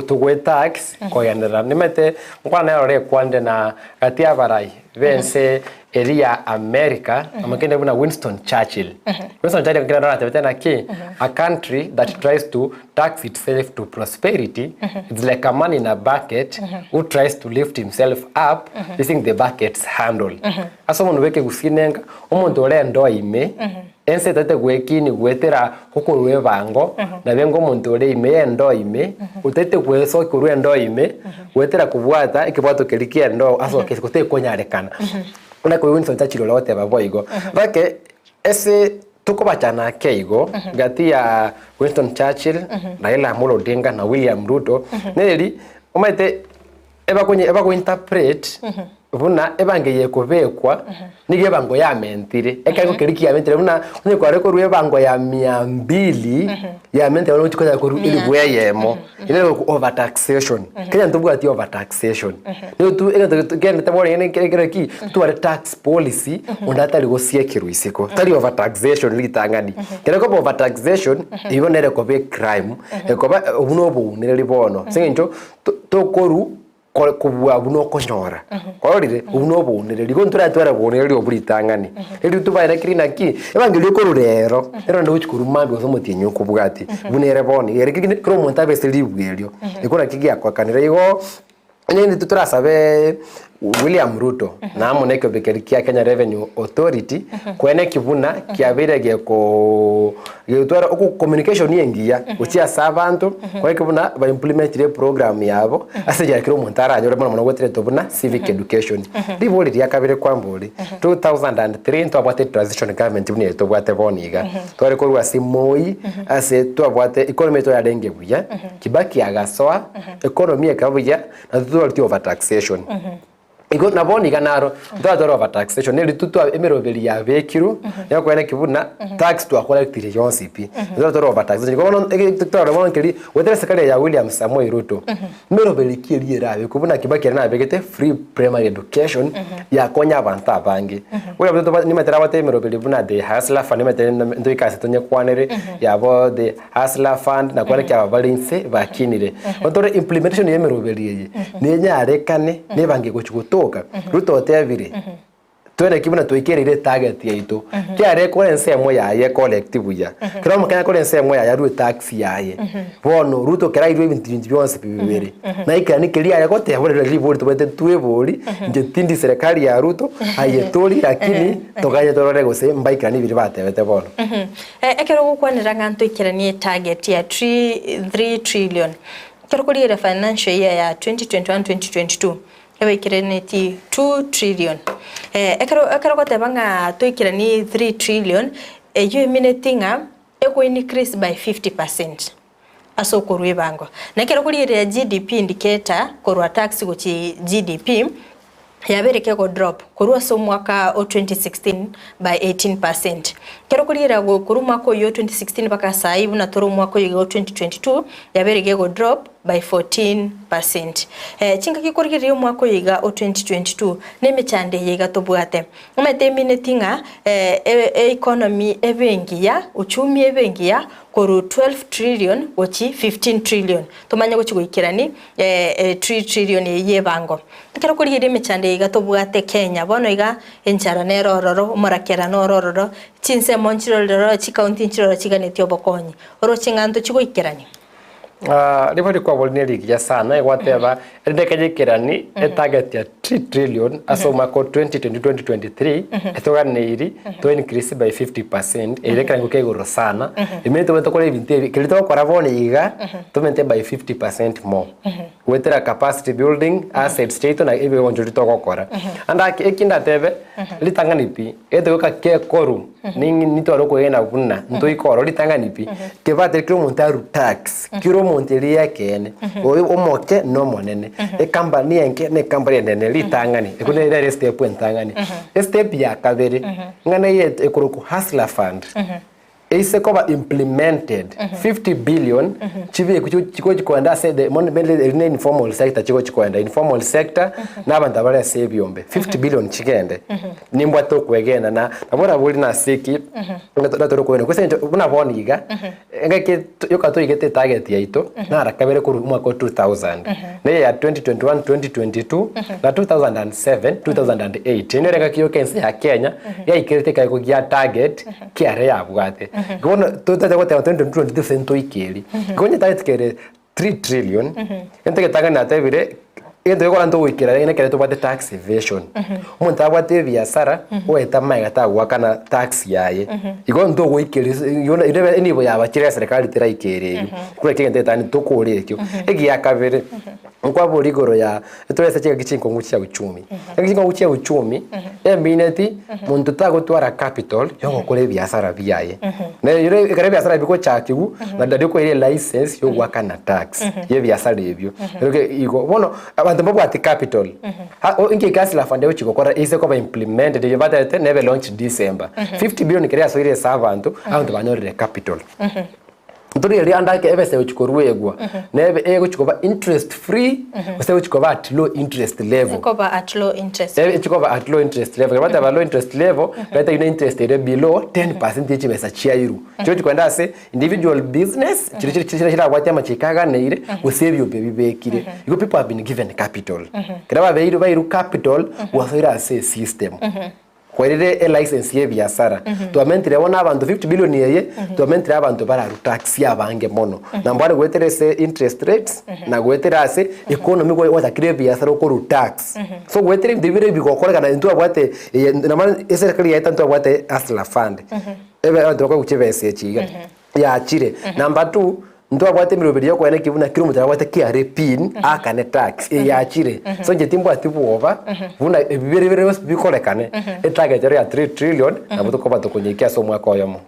togoe tax kogenderera. Nimanyete nkwana nero rekwanire na gati y'abarai b'ense eria ya America, omokendi buna Winston Churchill. Winston Churchill ekero aratebete naki, a country that tries to tax itself to prosperity is like a man in a bucket who tries to lift himself up using the bucket's handle. Ase omonto bw'ekegusii nenga, omonto ore endoo ime, ense etagete gwekini goetera okorwa ebango, nabe enga omonto ore ime y'endoo ime, otagete gwesokia korwa endoo ime, goetera kobwata ekebwato keria ki'endoo asoke isiko tekonyarekana. Buna korwa Winston Churchill oria ogoteba boigo. Gake ase tokobachana ake igo, gati ya Winston Churchill, Raila Amolo Odinga na William Ruto, neri omanyete ebakonye ebagointerpret buna ebango eye ekobekwa nigo ebango yamentire, ekerengo keria kiamentire buna onye kware korwa ebango ya mia mbili yamentire bono gochi konya korwa elifu eyemo, ere ekorokwa overtaxation. Kenya ntobwati overtaxation, nigo tu egento kiagenderete bono iga nekere ki, totware tax policy onde atari gosiekerwa isiko, tari overtaxation ritang'ani. Ekero ekoba overtaxation, eywo bono nere ekoba ecrime, ekoba obwo na obounereri bono ase eng'encho tokorwa kobua buna okonyora. Kwarorire? Obwo na obounereri. Igo ntoratware obounereri obwo ritang'ani. Erio tobaerekerie naki, ebango eria okorwa rero, ero naende ogochia korwa mambia gose omotienyi okobwatia, buna ere bono iga. Ere kera omonto abe ase ribuya erio, ekero naki giakoekanire. Igo, onye intwe torasabe William Ruto na amo na ekeombe keria kia Kenya Revenue Authority, koeneki buna kiabeire gekoo getwara oko communication engiya gochia ase abanto, koeneki buna ba implementire eprogram yabo ase enchera kera omonto aranyore mono mono goteretwe buna civic education. Ribori ria kabere kwambori, 2003 ntwabwate transition government buna eye tobwate bono iga, tware korwa ase Moi ase twabwate economy yaito yarenge buya, Kibaki agasoa, economy ekaba buya, na totwareti overtaxation. Igo na bono iga naro, ntwatware overtaxation, neri totwa emeroberi yabekirwe, yokoena ki buna tax twakolectire yonsi pi. Ntwatware overtaxation. Igo bono ege totware bono nkeri, goetera eserikari eye ya William Samoei Ruto, emeroberi ki eria erabekwe buna Kibaki ere nabegete free primary education, yakonya abanto abange. William Ruto nimanyete nabwate emeroberi buna the hustler fund, nimanyete ntoike ase tonyekwanere, yabo the Hustler Fund na kwana kiaba bare inse bakinire. Bono tore implementation ya emeroberi eye nenyarekane nebange gochi gotoka. Ruto otebire tweneki buna twaikereire etarget yaito. Kiare kore ensemo yaye ecollect buya. Kera omokenya akore ensemo yaye arue tax yaye. Bono Ruto kera airwe ebinto binto bionsi pi bibere naikerani keria aye goteba bono riria ribori tobwate twebori inche tindi serikali ya Ruto aye tori lakini toganye torore gose mbaikerani biria batebete bono. Ekero ogokwanera ng'a ntoikeranie etarget ya 3 trillion, ekero okorigereria financial year ya 2021-2022 ebaikeranetie 2 trillion. Ekero ekero ogoteba ng'a toikeranie 3 trillion, eyio emineti ng'a ego increase by 50 percent ase okorwa ebango. Na ekero okorigereria GDP indicator korwa tax gochia GDP, yabeire kego drop korwa ase omwaka o 2016 by 18 percent. Ekero okorigereria korwa omwaka oyio o 2016 mpaka saii buna tore omwaka oyo iga o 2022, yabeire gego drop by 14 percent. Chingaki okorigereria omwaka oyo iga o 2022, na emechando eye iga tobwate. Omanyete emineti ng'a economy ebe engiya, uchumi ebe engiya, korwa 12 trillion gochi 15 trillion, tomanye gochi goikerani 3 trillion eyio y'ebango. Ekero okorigereria emechando eye iga tobwate Kenya, bono iga enchara nere ororo, omorakera noro ororo, chinsemo nchirorero, chikaunti nchiroro chiganetie obokonyi. Oroche ng'a ntochi goikerania? Ribaga rikwabori ne rigiya sana, egwateba erinde kenyekerani etarget ya 3 trillion ase omwaka o 2022-2023 etoganeiri to increase by 50% ere ekerengo kia igoro sana. Emene tobwenerete tokore ebinto ebi, keria togokora bono iga tomente by 50% more. Goetera capacity building, assets chiaito na ebigoncho togokora. Ande ake eki ndatebe, ritang'ani pi, egento gioka gekoru, ning'i nitware okoegena buna ntoike ororo ritang'ani pi, kebatire kera omonto arue tax, kera omonto eria ekeene, oyo omoke na omonene, ecompany enke na ecompany enene ritang'ani, ekero nere estep entang'ani. Estep ya kabere, ng'a neye ekorokwa hustler fund. Eise koba implemented, 50 billion chibekwe chigo chigochi koenda ase the mon mainly eri ne informal sector chigochi koenda, informal sector na abanto abare ase ebiombe, 50 billion chigende. Nimbwate okwegena na nabo orabori nase eki, natore okwegena ase eng'encho buna bono iga, engaki yoka toigete etarget yaito, nara kabere korwa omwaka o 2000, na eye ya 2021, 2022, na 2007, 2008, eyio nere engaki yoka ense ya Kenya yaikerete ekerengo gia target. Kiare yabwate. Igo bono totete goteba 2022 gose ntoike eri. Igo onye target kere 3 trillion, egento egetang'ani natebire, egento gekogera ntogoikera rende ekero tobwate tax evasion. Omonto abwate ebiasara, oete amaiga tagoakana tax yaye. Igo ntogoikeria igo ere enibo yabachire eserikari teraikera eywo. Kore ekio egento egetang'ani tokore ekio. Egia kabere, nkwabori igoro ya Etore ase chingaki chinkong'u chia uchumi. Chingaki chinkong'u chia uchumi, emineti monto tagotwara capital yogokora ebiasara biaye. Na ere ekero ebiasara bigochakigwa, naende nario okoira elicense yogoakana tax ya ebiasara ebio. Eke igo bono abanto mbabwati capital, ha o inki hustler fund egochi gokora eise koba implemented eyio batebete nebe launched December. 50 billion ekero yasoire ase abanto, abanto banyorire capital. Ntori eria ande ake ebesa egochi koruegwa, nebe egochi koba interest free, gose egochi koba at low interest level. Ekoba at low interest. Egochi koba at low interest level. Ekero bateba low interest level, baete eywo ne interest ere below 10% ye chibesa chiairwe. Chigochi kogenda ase individual business, chiria chiri chiri chirabwate amachiko aganeire, gose ebiombe bibekire. Igo people have been given capital. Ekero babeirwe bairwe capital, gwasoire ase esystem. Kwerire elicense y'ebiasara. Twamentire bono abanto 50 billion eye, twamentire abanto bararue tax abange mono. Na mbware goetera ase interest rates, na goetera ase economy gwa gwachakire ebiasara okorwa tax. So goetera ebinto bibere ebi bigokorekana intwabwate eye naende eserikari yaeta ntwabwate hustler fund. Ebe abanto bakoigwa chibesa echi iga. Yachire. Number two, ntwabwate emeroberi yokoena ki buna kera omonto nabwate KRA pin aakane tax, eye yachire. So inche timbwati bwoba buna ebi bire bire bionsi bikorekane, etarget ero ya 3 trillion nabo tokoba tokonyeikia ase omwaka oyomo.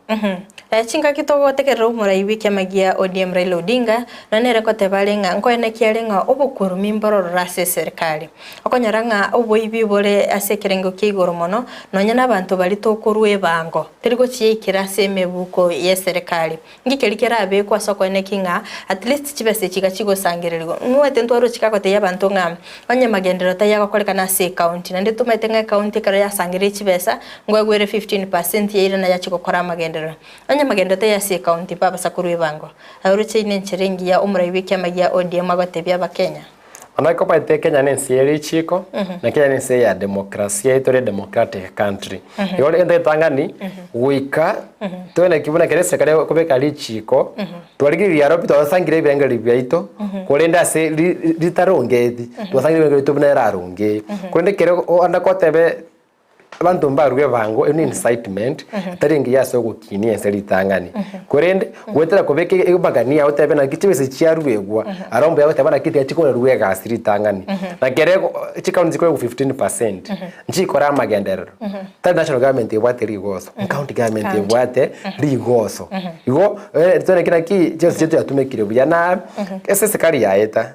Chingaki togotegerera omorai bw'ekiama gia ODM Raila Odinga, nonya nere goteba are ng'a nkoenekia are ng'a obokurumi mbororore ase eserikari. Okonyora ng'a oboibi bore ase ekerengo kia igoro mono, nonya nabanto baria tokorua ebango, teri gochiyaikera ase emebuko y'eserekari. Nki keria kerabekwe ase okoeneki ng'a at least chibesa echi iga chigosangererigwa. Ng'oete ntwaroche kagotebia abanto ng'a onye magenderero taiyo agokorekana ase ecounty, naende tomaete ng'a ecounty ekero yasangereire chibesa, ngoegwere 15% yairana yachia gokora amagenderero. Onye magenderero taiyo ase ecounty, mbabasa korua ebango. Aye oroche ine enchera engiya omorai bw'ekiama gia ODM agotebia abakenya? Bono ekobaete Kenya nense ye richiko, na Kenya nense ya demokrasia etore democratic country. Igo rende ritang'ani, goika toeneki buna ekero eserikari ekobeka richiko, twarigereria aro pi twasangire ebirengererio biaito, korende ase ri ritarongeti, twasangire ebirengererio biaito buna erarongee. Korende ekero onde gotebe Abanto mbarue ebango, ero ne incitement, etari engiya ase ogokinia ense ritang'ani. Korende, goetera kobeka emagani yao otebe naki chibesa chiaruegwa, aro mbuya goteba naki tiga chikorerwa egasi ritang'ani. Na kere chikaunti chikoegwa 15%, nchikore amagenderero. Tari national government ebwate rigoso, county government ebwate rigoso. Igo, tore naki chibesa chiaito chiatumekire buya na ase eserikari yaeta.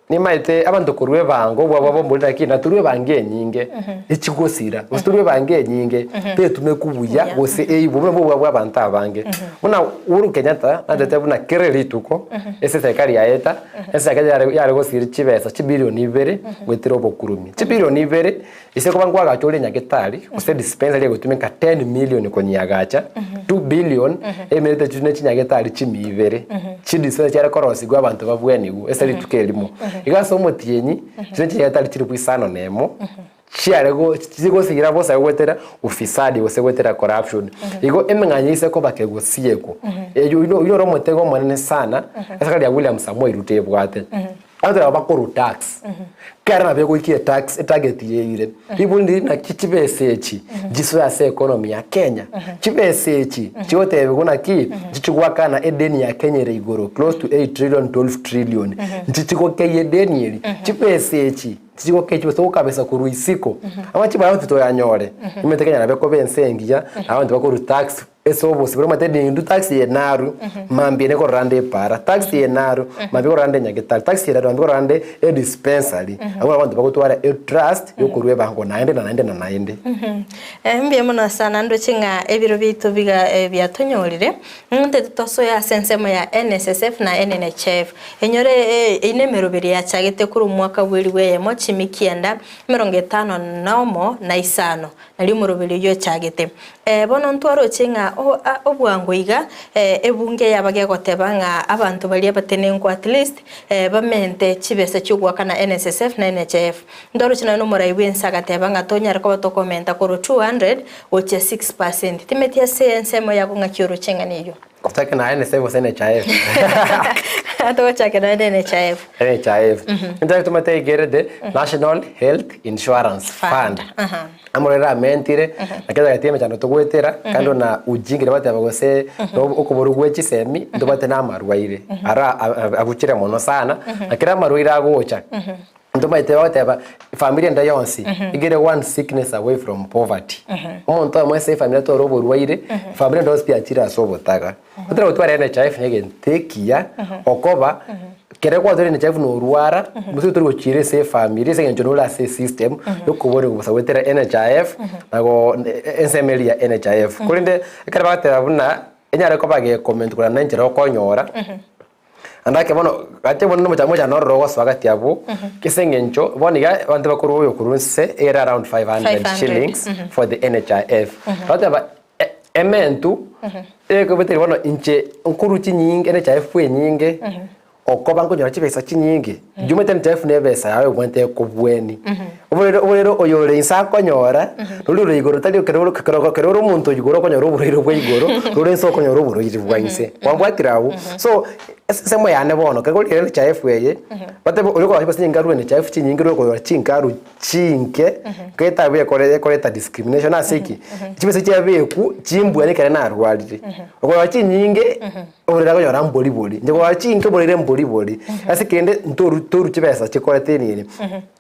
Nimaete abanto korwa ebango obwabo bw'omorero lakini natorwa ebango enyinge echigosira, gose torwe ebango enyinge tetumekwa buya gose eibwe buna obwabo bwa abanto abange. Buna Uhuru Kenyatta nachete buna kera rituko ase eserikari yaeta, eserikari yare yare gosiria chibesa chibilioni ibere goetera obokurumi. Chibilioni ibere ase koba nkoagacha ore nyagetari gose dispensary egotumeka 10 million konyiagacha, 2 billion emerete chire chinyagetari chimia ibere, chidispensary chiare korosigwa abanto babwenigwe ase rituko erimo. Igo ase omotienyi, chire chinyagetari chilifu isano na emo, chiare go chigosiira bosa goetera ufisadi gose goetera corruption. Igo emeng'anyo ase koba kegosiekwa, eywo oywo ore omotego omonene sana, eserikari ya William Samoei Ruto ebwate. Abanto aba bakorwa tax, kera nabo egoikia etax etarget yaire, ribori ndiri naki chibesa echi chisoe ase economy ya Kenya, chibesa echi chigotebiwa naki nchichigoakana edeni ya Kenya ere igoro close to 8 trillion 12 trillion, nchichigokeyia edeni eri, chibesa echi nchichigokeyia chibesa togokabesa korwa isiko, amache abanto toyanyore, omanyete Kenya nabo ekoba ense engiya, abanto bakorwa tax. Ase obosio bore omanyete nindwe taxi eye narwe mambia ere korora nde epaara, taxi eye narwe mambia korora nde nyagetari, taxi eye narwe mambia korora nde edispensary. Abwo abanto bagotwara etrust yokorwa ebango naende na naende na naende. Mbuya mono sana ndoche ng'a ebiro biaito biga biatonyorire, ntete tosoe ase ensemo ya NSSF na NHIF. Enyore eyio nemeroberi yachagete korwa omwaka bw'elifu eyemo chimi kianda emerongo etano nomo na isano. Nario omoroberi oyio ochagete. Bono ntwaroche ng'a obwango iga ebunge yaba gegoteba ng'a abanto baria abatenenku at least bamente chibesa chiogoakana NSSF na NHIF. Ntwaroche nonya nomorai bwense agateba ng'a tonyare koba tokomenta korwa 200 gochia 6%. Timeti ase ensemo yago ng'aki oroche ng'a neyio. Tochake na NSSF gose NHIF? Togochake na NHIF. NHIF. Ntochake tomanyete ekerete National Health Insurance Fund. Amorero amentire, naki etageti emechando togoetera, kando na ujinga eria bateba gose na okoborwa gwe chisemi, ntobwate na amarwaire ara abuchire mono sana, na kera amarwaire agocha, ntomaete bagoteba efamiri ende yonsi igere one sickness away from poverty. Omonto oyomo ase efamiri atware oborwaire, efamiri ende yonsi pi achire ase obotaga. Otari gotwara NHIF na egento ekiya, okoba kere gwatwarire NHIF na orwara, gose tori gochiira ase efamiri ase eng'encho nore ase esystem yokoborigwa bosa goetera NHIF nago ensemo eria ya NHIF. Korende ekero bagoteba buna enyare koba gekomentwa korana na enchera okonyora, Naende ake bono, gati bono nomochando mochando ororo ogosoa gati abwo, ase eng'encho bono iga abanto bakorwa oyo korwa inse ere around 500 500, shillings for the NHIF. Bagoteba e- ementu ekobeteri bono inche nkorwa chinyinge NHIF enyinge, okoba nkonyora chibesa chinyinge, inche omanyete NHIF na ebesa yago ebwenerete ekobweni. Oborwaire oborwaire oyo ore inse akonyora, noria ore igoro tari ekero ore ekero ekero ore omonto igoro okonyora oborwaire bwa igoro, nore inse okonyora oborwaire bwa inse. Kwabwatire abwo? So, ase ensemo yane bono, ekero kore NHIF eye, batebe oria okonyora chibesa chingaru NHIF chinyinge oria okonyora chingaru chinke, getabu ekore ekoreta discrimination ase ki? Chibesa chiabekwa chimbwane ekero narwarire, okonyora chinyinge. Oborere akonyora mbori bori, inche konyora chinke oborere mbori bori, ase kende ntoru toru chibesa chikorete enini,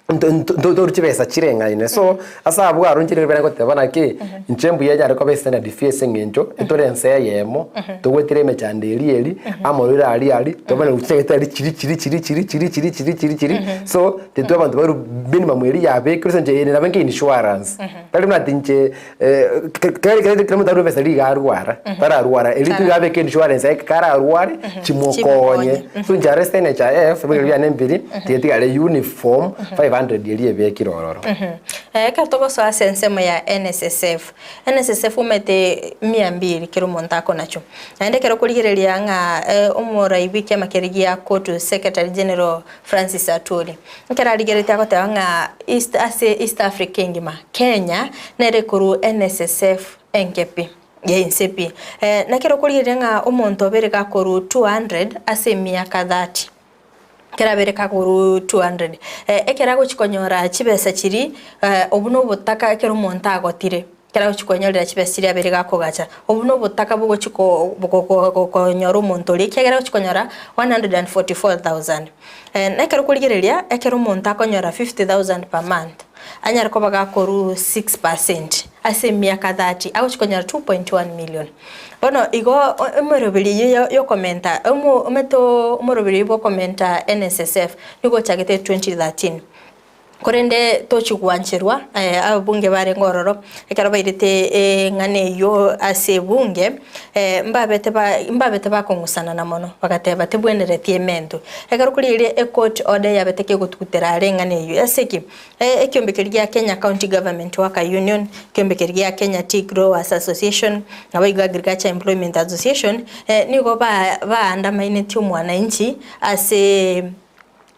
nto nto toru chibesa chireng'aine. So, ase abwo aro inche nigo nare goteba naki, inche mbuya enyare koba estandard fee ase eng'encho, etore ense eyemo, togwetera emechando eria eri, amarwaire aria aria, tobane gochia chiri chiri chiri chiri chiri chiri chiri chiri chiri, so, intwe abanto baru minimum eria yabekirwe ase eng'encho eye nabo enke insurance. Tari buna ati inche kere kere kera omonto arwe ebesa riga arwara, tararwara, erio tiga abeke insurance yaye kararware chimokonye. So inche areste NHIF ebigeri biane mbiri, tiga tigare uniform 500 eria ebekire ororo. Ekero togosoa ase ensemo ya NSSF, NSSF omanyete mia mbili kera omonto akonachwa. Naende ekero okorigereria ng'a omorai bwa ekiama keria gia COTU Secretary General Francis Atwoli, ekero arigeretie agoteba ng'a East ase East Africa engima, Kenya nere ekorwa NSSF enke pi, ya inse pi. Na ekero okorigereria ng'a omonto obere gakorwa 200 ase emiaka 30, ekero abere kakorwa 200, ekero agochi konyora chibesa chiria, obwo na obotaka ekero omonto agotire. Ekero agochia kwenyorera chibesa chiria abere gakogacha, obwo nobotaka bogochia konyora omonto oria, ekiagera agochia konyora 144,000. Na ekero okorigereria, ekero omonto akonyora 50,000 per month, anyare koba gakorwa 6% ase emiaka 30, agochia konyora 2.1 million. Bono igo emeroberi eyio yokomenta omanyete omoroberi oyio bwokomenta NSSF, nigo ochagete 2013. Korende tochia gwancherwa ababunge barenge ororo, ekero bairete eng'ana eyio ase ebunge, mbabete ba mbabete bakong'usanana mono, bagateba tebwenereti emento. Ekero korigereria ecourt order yabete kegotugutera are eng'ana eyio, ase ki? Ekiombe keria gia Kenya County Government Worker Union, ekiombe keria gia Kenya Tea Growers Association, naboigo Agriculture Employment Association, nigo ba baandamainetie omwananchi ase.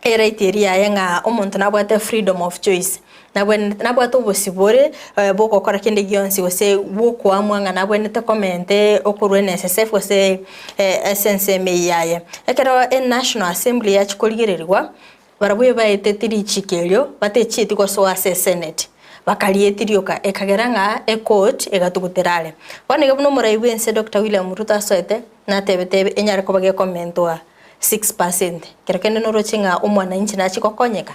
Eright eria yaye ng'a omonto nabwate freedom of choice, nabwenerete nabwate obosibore bogokora kende gionsi gose bwokoamua ng'a nabwenerete komente okorwa NSSF gose ase ensemo eyio yaye. Ekero e national assembly yachia korigereriwa. Barabwo ebaeteti richiko erio, batechieti gosoa ase eseneti, bakarieti rioka, ekagera ng'a ecourt egatugutera are. Bono iga buna omorai bw'ense Doctor William Ruto asoete, natebete enyare koba gekomentwa 6%. Kero kende noroche ng'a omwananchi nachie gokonyeka.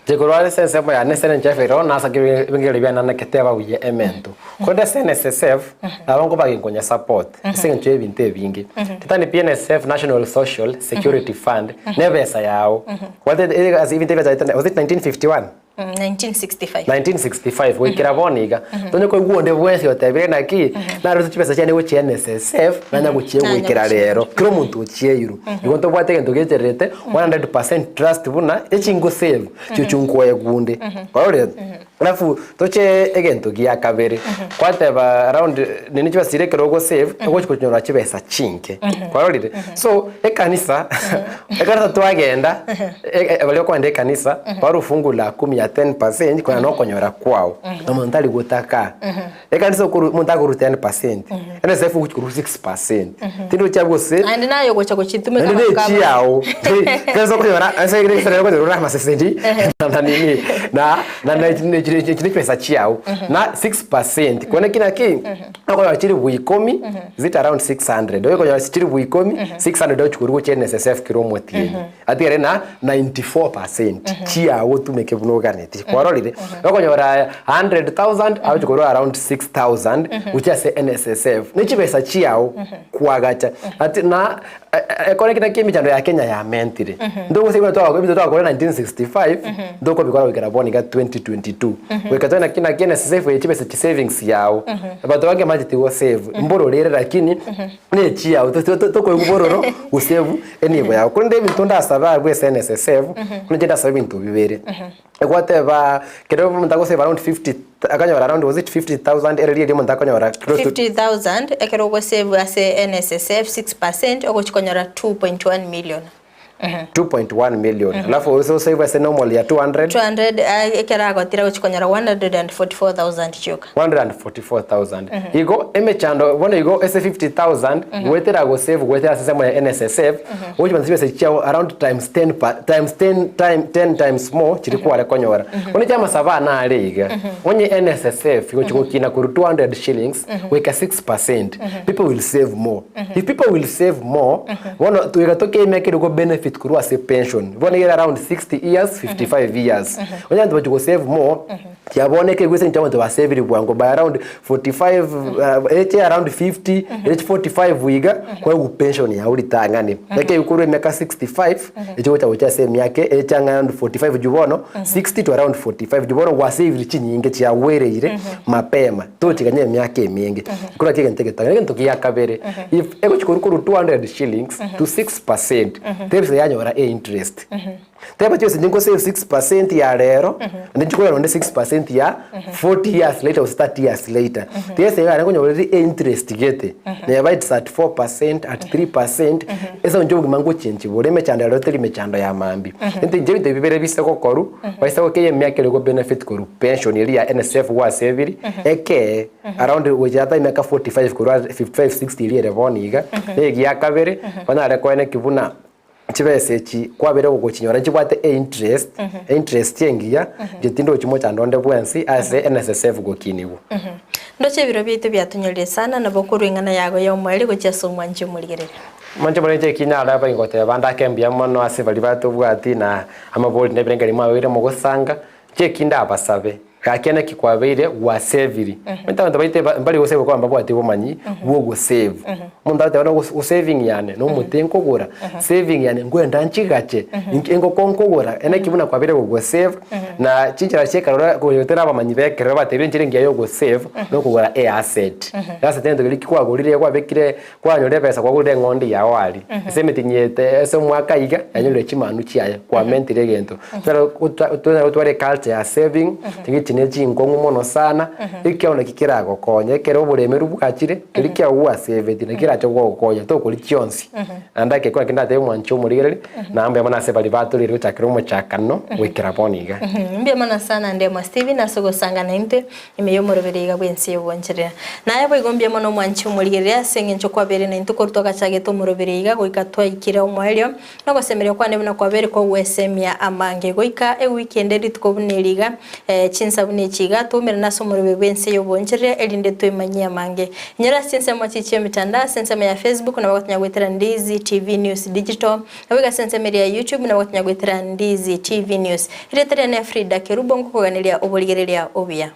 Inche korwa ase ensemo yane ase NHIF ero nasakire ebingerio biane nake teba buya emento. Korende ase NSSF nabo nkoba ginkonya support ase eng'encho ya ebinto ebinge. Titani pi NSSF National Social Security Fund ne ebesa yao. Obwate ase ebinto ebiachagete was it 1951? 1965. 1965 goikera bono iga tonya koigwa onde bwensi otebire naki narose chibesa chiane gochia NSSF nanya gochia goikera rero kera omonto ochieirwe igo ntobwate egento gechererete 100% trust buna echi ngosave chicho nkoegunde ororire alafu toche egento gia kabere kwateba around nini chibesa chiria ekero ogosave ogochi konyora chibesa chinke kwarorire so ekanisa ekanisa twagenda baria okoenda ekanisa barwa fungu la kumi ya 10% konya nokonyora kwao na omonto tari gotaka ekanisa okoru omonto akorwa 10% NSSF ogochi korwa 6% tindochi abwo gose Naende naye ogocha gochitumeka naende amatuko abo. nechiao ekanisa okonyora ase ekanisa okonyora ore amaseseni na nini na na na echi nechibesa chiao na 6% kone ki naki okonyora chilifu ikomi is it around 600 okonyora chilifu ikomi 600 ochi korwa gochia NSSF kera omotienyi atigare na 94% chiao otumeke buna oganetie kwarorire okonyora 100,000 agochi korwa around 6,000 gochia ase NSSF ne chibesa chiao kwagacha ati na ekore kera kia emechando ya Kenya yamentire ntogose buna twa ebinto twakora 1965 ntokobikora goikera bono iga 2022 goika tore naki naki NSSF eye chibesa chi savings yao abanto bange mbancheti go save mbororo ere lakini nechiao tokoigwa bororo go save enibo yao korende ebinto ndasabe abwo ase NSSF inche ndasabe ebinto bibere egwateba kero omonto ago save around 50 akanyora around was it 50,000 ere riria omonto akonyora close to 50,000 ekero ogosave ase NSSF 6% ogochi konyora 2.1 million. 2.1 million alafu ose osave ase normal ya 200 200 ah, ekero agotira gochi konyora 144,000 chioka. 144,000 igo emechando bono igo ase 50,000 goetera gosave goetera ase ensemo ya NSSF ogochi chibesa chiago around times 10 pa, times 10 time 10 times more chiri kware konyora bono chiamasabo ane are iga onye NSSF igochi gokina korwa 200 shillings goika 6% people will save more if people will save more bono toiga tokeimia kere go benefit korwa ase pension bono iga ere around 60 years 55 years onye abanto bachi go save more Kiaboneke ase eng'encho abanto basevire bwango by around 45 eche around 50 eche 45 iga kwaegwa pension yao ritang'ani. Ekero korwa emiaka 65 eche gocha gocha ase emiaka eche ang'e around 45 juu bono 60 to around 45 juu bono gwasevire chinyinge chiagwereire mapema tochiganya emiaka emenge. Korwa ki egento egetang'ani. Egento gia kabere if egochi korwa korwa 200 shillings to 6% tebisa yanyora einterest. Teba chionsi inche ngosave 6% ya rero, naende nchikonyora onde 6% ya 40 years later gose 30 years later. Tiga ase iga nare konyora ere interest gete, neba it's at 4%, at 3%, ase eng'encho obogima ngochenchi bore, emechando ya rero teri mechando ya mambia. Egento inche ebinto ebi bibere bise gokorwa, baise gokeyia emiaka eria ogobenefit korwa pension eria ya NSSF gwaseviri, ekee around gochia ata emiaka 45 korwa 55 60 eria ere bono iga, na egia kabere, banyare koenekia buna. Chibesa echi kwabeire gogochinyora nchibwate einterest, einterest engiya, inche tindochi mochando onde bwensi ase NSSF gokinigwa. Ndoche ebiro biaito biatonyorire sana, nabo okorua eng'ana yago y'omoerio gochia ase omwanchi omorigereria. Mwanche more inche ekinyara aba ingoteba ndake mbuya mono ase baria batobwati na amabori na ebirengererio mwabeire mogosanga, inche eki ndabasabe, Gaki naki kwabeire gwaseviri. Omanyete abanto baito eba mbari gosave koba mbabwati obomanyi bwa ogosave. Omonto agoteba buna gos saving yane na omote nkogora, saving yane nkwenda nchigache, inki engoko nkogora, naki buna kwabeire gogosave na chinchera chia ekerero goetera abamanyi ba ekerero batebire enchera engiya ya ogosave na okogora easset. Easset negento keria kwagorire kwabekire Kwanyora ebesa kwagorire eng'ondi yao aria, ase emetienyi ete ase omwaka iga, yanyorire chimanu chiaye, kwamentire egento. Tonyare gotwara eculture ya saving, tiga Echi ne chinkong'u mono sana, ekiagera naki keragokonye ekero oboremeru bwachire, keria kiago gwaseveti naki kerache gogokonya tokoria chionsi. Naende ekeko naki ndatebe mwanche omorigereria, na mbuya mono ase baria batorire gochakera omochakano goikera bono iga. Mbuya mono sana Ndemo Stephen ase ogosanga naintwe ime y'omoroberi iga bw'ense y'oboncherera. Naye boigo mbuya mono omwanche omorigereria ase eng'encho kwabeire naintwe korwa twagachagete omoroberi iga goika twaikire omoerio, Na ogosemeria kwane buna kwabeire kogwesemia amange. Goika ewiki ende rituko buna eri iga, ee, chinsa buna echi iga, toumerane ase omorwebe bw'ense y'oboncherere, erinde twemanyie amange. Inyora ase chinsemo chichio chi'emetandao, ase ensemo ya Facebook nabo gotonya goetera Ndizi TV News Digital, naboigo ase ensemo eria ya YouTube nabo gotonya goetera Ndizi TV News. Erieta riane Frida Kerubo, ngokoganeria oborigereria obuya.